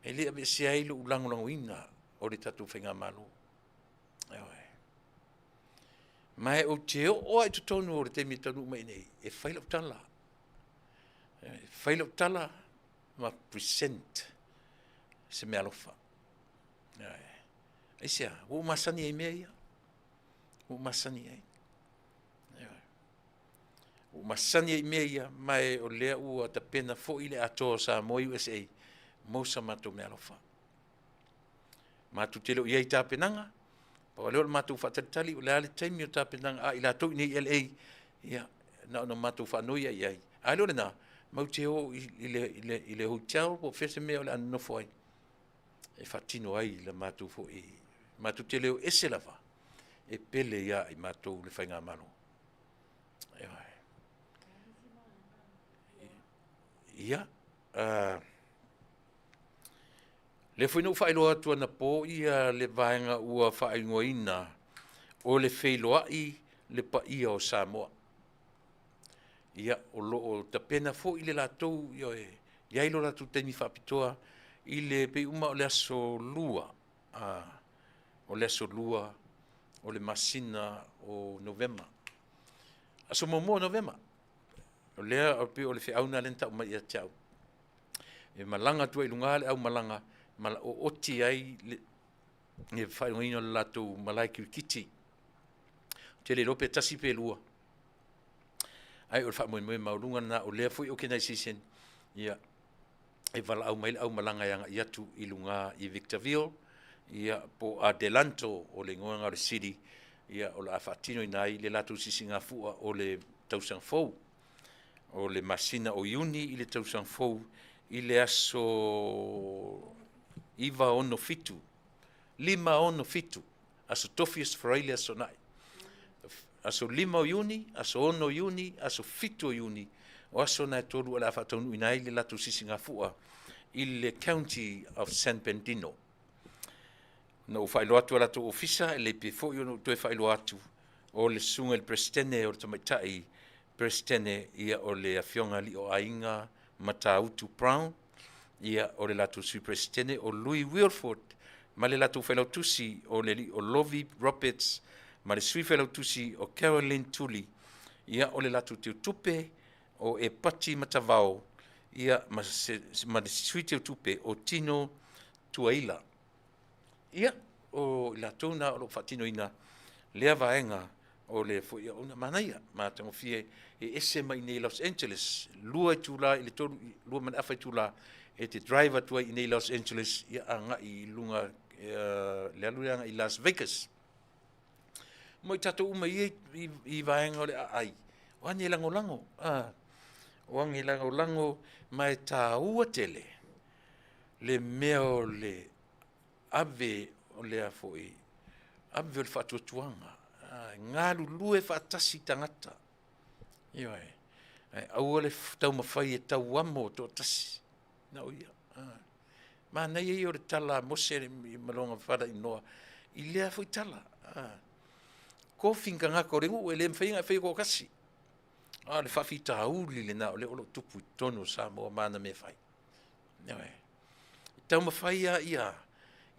e le aveesea ai lou lagolagoina o le tatou faigamalo. Ioe. Ma ou te oo lava i totonu o le taimi e taunuu mai nei, e fai lau tala. E fai lau tala ma present se meaalofa. Ioe. Aisea? Ua ou masani ai i mea ia. Ua ou masani ai. Ioe. Ua ou masani ai i mea ia, ma e o lea ua tapena foi le atoa o Samoa USA mo sa matou meaalofa. Matou te le o i ai i tapenaga, pau lava lea o le matou faatalitali o le a le taimi o tapenaga a i latou i inei i LA, ia, na ona matou faanoi lava i ai. A le o lena, matou te o i le hotel po o fea se mea o le a nonofo ai e faatino ai le matou foi, matou te le o ese lava, e pele ia i matou le faigamalo. Ioe. Ia, lea foi na ou faailoa atu anapo ia le vaega ua faaigoaina o le feiloai le paia o Samoa. Ia, o lo o tapena foi le latou, ioe, i ai lo latou taimi faapitoa i le pei uma o le aso 2, o le aso 2 o le masina o Novema. Aso muamua o Novema. O lea pei o le feau lena lea na tau mai ia te au. E malaga atu ai i luga le aumalaga, ma ooti ai le faaigoaina o le latou malae kirikiti. Ou te le iloa pe tasi pe lua, ae o le faamoemoe maualuga lena, o lea foi organization, ia, e valaau mai le aumalaga e agai atu i luga i Victorville, ia, po o Adelanto o le igoa lena o le city, ia, o le a faatinoina ai le latou sisigafua o le tausaga fou. O le masina o Iuni i le tausaga fou i le aso 9, 6, 7, 5, 6, 7, aso Tofi, aso Faraile, aso Toonai. Aso 5 o Iuni, aso 6 o Iuni, aso 7 o Iuni, o aso na e tolu o le a faataunuuina ai le latou sisigafua i le County of San Bernardino. Na ou faailoa atu a latou ofisa, e le pei foi ona ou toe faailoa atu, o le susuga i le Peresetene o le Tamaitai Peresetene, ia o le Afioga Lioaiga Matautu Brown, ia o le latou Sui Peresetene o Louis Wilford, ma le latou Failautusi o le alii o Lovi Roberts, ma le Sui Failautusi o Caroline Tuli, ia o le latou Teutupe o Epati Matavao, ia ma, se, ma le Sui Teutupe o Tino Tuaila. Ia, o i latou na o lo o faatinoina lea vaega o le foi auauna. Manaia, matagofie, e ese mai i inei i Los Angeles, 2 itula i le 3, 2 ma le afa itula e te drive atu ai i inei i Los Angeles, ia agai i luga, le alu lea agai i Las Vegas. Mo i tatou uma i, i, i vaega o le aai, o age lagolago, o age lagolago, ma e tāua tele le mea o le ave o lea foi, ave o le faatuatuaga, galulue faatasi tagata. Ioe. Ae aua le taumafai e tauamo toatasi na o ia. Manaia ia o le tala a Mose ma lona falainoa i lea foi tala. Kofi ni tagata o le nuu e le mafai ona e faia toatasi. A o le faafitauli lena o lea o lo o tupu i totonu o Samoa ma ana mea fai. Ioe. Taumafai lava ia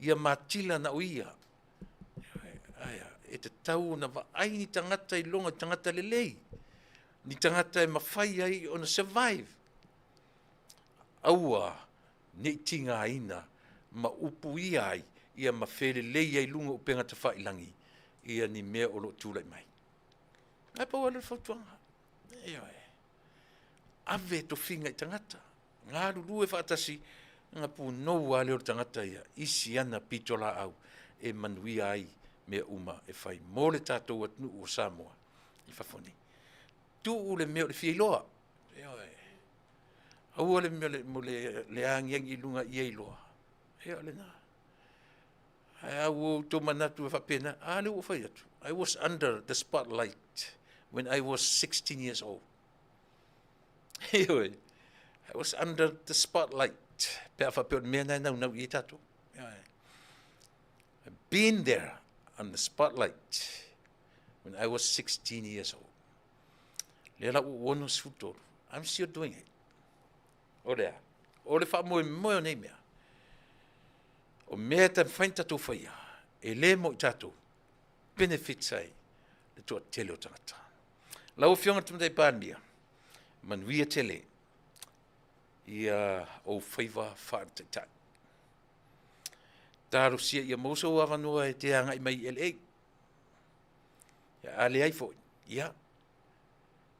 ia matila na o ia. Ioe. E tatau ona vaai ni tagata i lona tagata lelei, ni tagata e mafai ai ona survive. Aua ne i tigaina ma upuia ai ia ma felelei ai luga o upega tafailagi ia ni mea o lo o tulai mai. Ae pau lava lea o le fautuaga. Ioe. Ave tofiga i tagata. Galulue faatasi, ona punou lava lea o le tagata ia i si ana pitolaau e manuia ai mea uma e fai mo le tatou atunuu o Samoa i fafo nei. Tuu le mea o le fia iloa. Ioe. Aua le mea mo le agiagi i luga ia iloa. Ia o lena. Ae a ua outou manatu e faapena, a lea ua fai atu, I was under the spotlight when I was 16 years old. Ioe, I was under the spotlight. Pe a faapea o le mea na e naunau i ai tatou. Ioe. I've been there on the spotlight when I was 16 years old. Lea la ua 63. I'm still doing it. O le a? O le faamoemoe o nei mea. O mea e taumafai ona tatou faia, e le mo i tatou, benefits ai le toatele o tagata. Lau Afioga i le Tamaitai Palemia, manuia tele ia ou faiva faale-taitai. Talosia ia maua sou avanoa e te agai mai i LA. Ia, a leai foi, ia,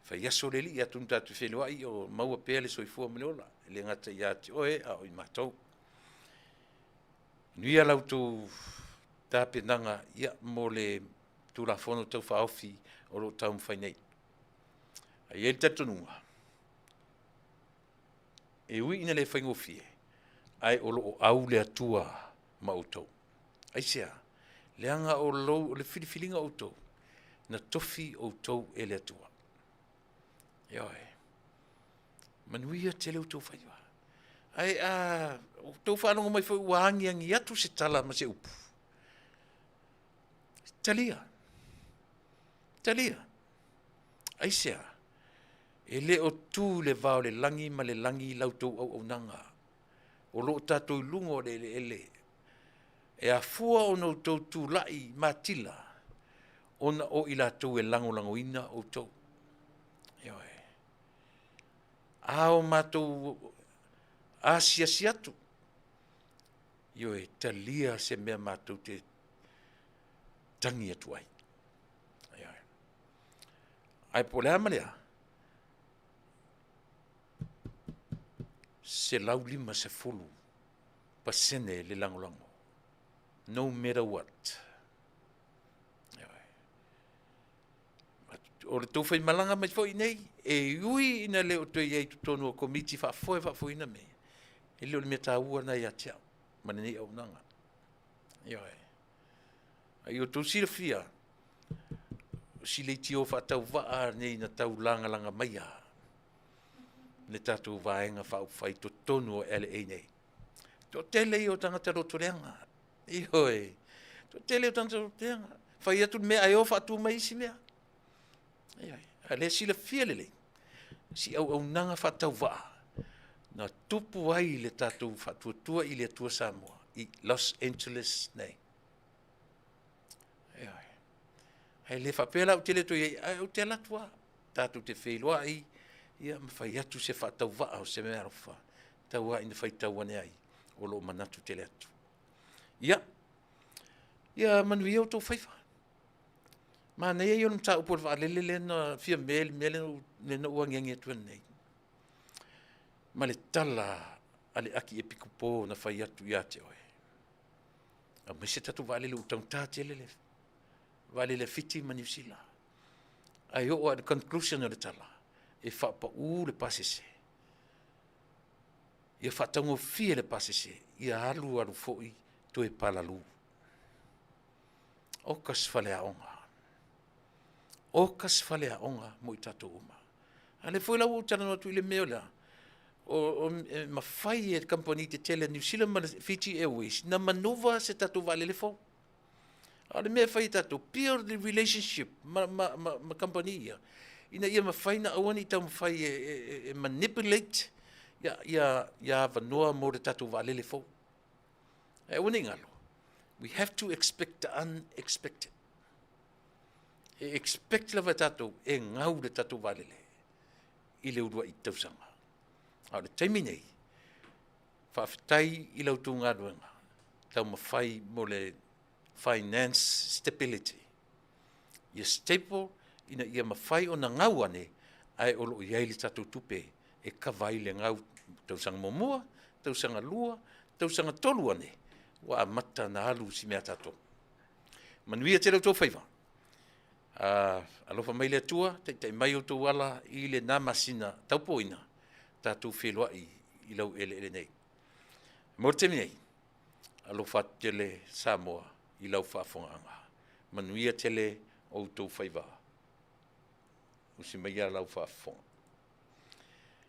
fai aso le alii atonu tatou te feiloai o maua pea le soifua ma le ola, e le gata ia te oe a o i matou. Manuia la outou tapenaga ia, mo le Tulafono Tau Faaofi o lo o taumafai nei. Ae i ai le talitonuga, e ui ina le faigofie, ae o lo o au le Atua ma outou. Aisea? Leaga o, lou, o le filifiliga o outou, na tofi outou e le Atua. Ioe. Manuia tele outou faiva. Ae a outou faalogo mai foi ua agiagi atu se tala ma se upu, talia, talia. Aisea? E le o tu i le va o le lagi ma le lagi la outou auaunaga. O lo o tatou i luga o le eleele. E afua ona outou tulai matila ona o i latou e lagolagoina outou. Ioe. A o matou asiasi atu, ioe, talia se mea matou te tagi atu ai. Ioe. Ae po o le a ma le a, 150% le lagolago. No matter what. Ioe. O le tou faimalaga mai foi nei, e ui ina le o toe i ai i totonu o komiti faafoe faafoeina mea, e le o le mea taua lena ia te au ma lenei auaunaga. Ioe. A ia outou silafia, o si leitio faatauvaa nei na taulagalaga maia le tatou Vaega Faaupufai i totonu o LA nei. Toatele ia o tagata lotoleaga. Ioe. Toatele ia o tagata lotoleaga. Fai atu le mea ae o faatu mai isi mea. Ioe. A lea silafia lelei, si auaunaga faatauvaa na tupu ai le tatou faatuatua i le Atua Samoa i Los Angeles nei. Ioe. Ae le faapea la ou te le toe i ai, ae ou te alu atu lava. Tatou te feiloai, ia ma fai atu se faatauvaa o se meaalofa, tau lava ina faitau ane ai, o lo o manatu tele atu. Ia, ia manuia outou faiva. Manaia ia o le mataupu o le vaalele lea na fia mea i le mea lea na ou agiagi atu ai nei. Ma le tala a le Akiepikopo na fai atu ia te oe. Aumai se tatou vaalele ua taugata tele le vaalele a Fiti ma Niu Sila. Ae oo lava i le conclusion o le tala, e faapau le pasese. Ia faataugofie le pasese, ia alu alu foi toe palalu. Oka se faleaoga. Oka se faleaoga mo i tatou uma. A lea foi la ua ou talanoa atu i le mea o le a, o, e mafai e kamupani tetele a Niu Sila ma le Fiji Airways na manuva se tatou vaalele fou. A o le mea e fai e tatou, build the relationship ma, ma, ma, ma kamupani ia, ina ia mafai na aua ne i taumafai e, e, e, e manipulate ia, ia, ia avanoa mo le tatou vaalele fou. Ae aua ne i galo, we have to expect the unexpected. E expect lava e tatou e gau le tatou vaalele i le uluai tausaga. A o le taimi nei, faafetai i la outou galuega taumafai mo le finance stability. Ia stable ina ia mafai ona gau ane, ae o lo o i ai le tatou tupe e kava ai le gau tausaga muamua, tausaga lua, tausaga tolu ane, ua amata ona alu si mea tatou. Manuia tele outou faiva. Alofa mai le Atua, taitai mai outou ala i lena masina taupoina, tatou feiloai i lau eleele nei. Mo le taimi nei, Alofa atu tele Samoa i lau faafofogaaga. Manuia tele outou faiva. Usi maia lau faafofoga.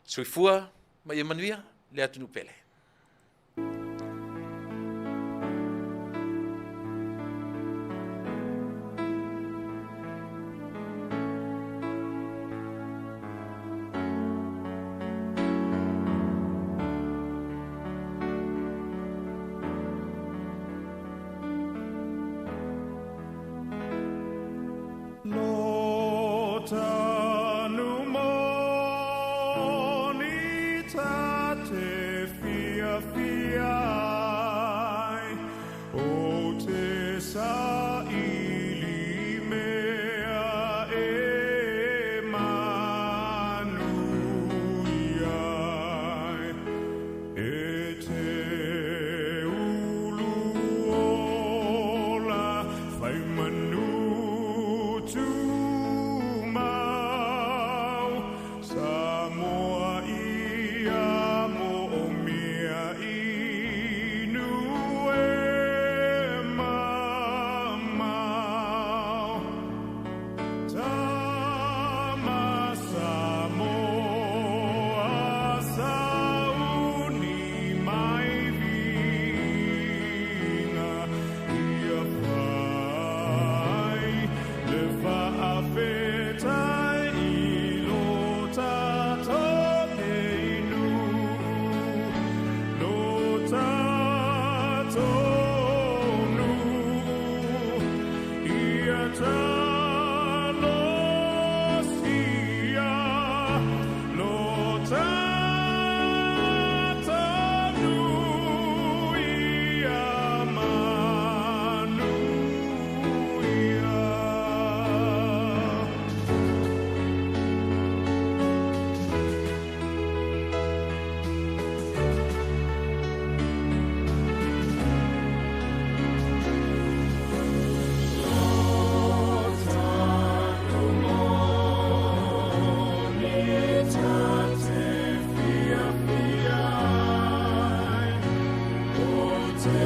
Soifua ma ia manuia le atunuu pele. Lo tanu moni ta te fia fia ai, o te sa ili mea e manu iai. E te ulu ola whai manu tumau, Samoa ia mo o mea inu e mamau. Tama Samoa sauni mai viga ia fai le faafetai i lo tatou nei nuu, lo tatou nuu, ia talosia lo tatou nuu ia manuia. Te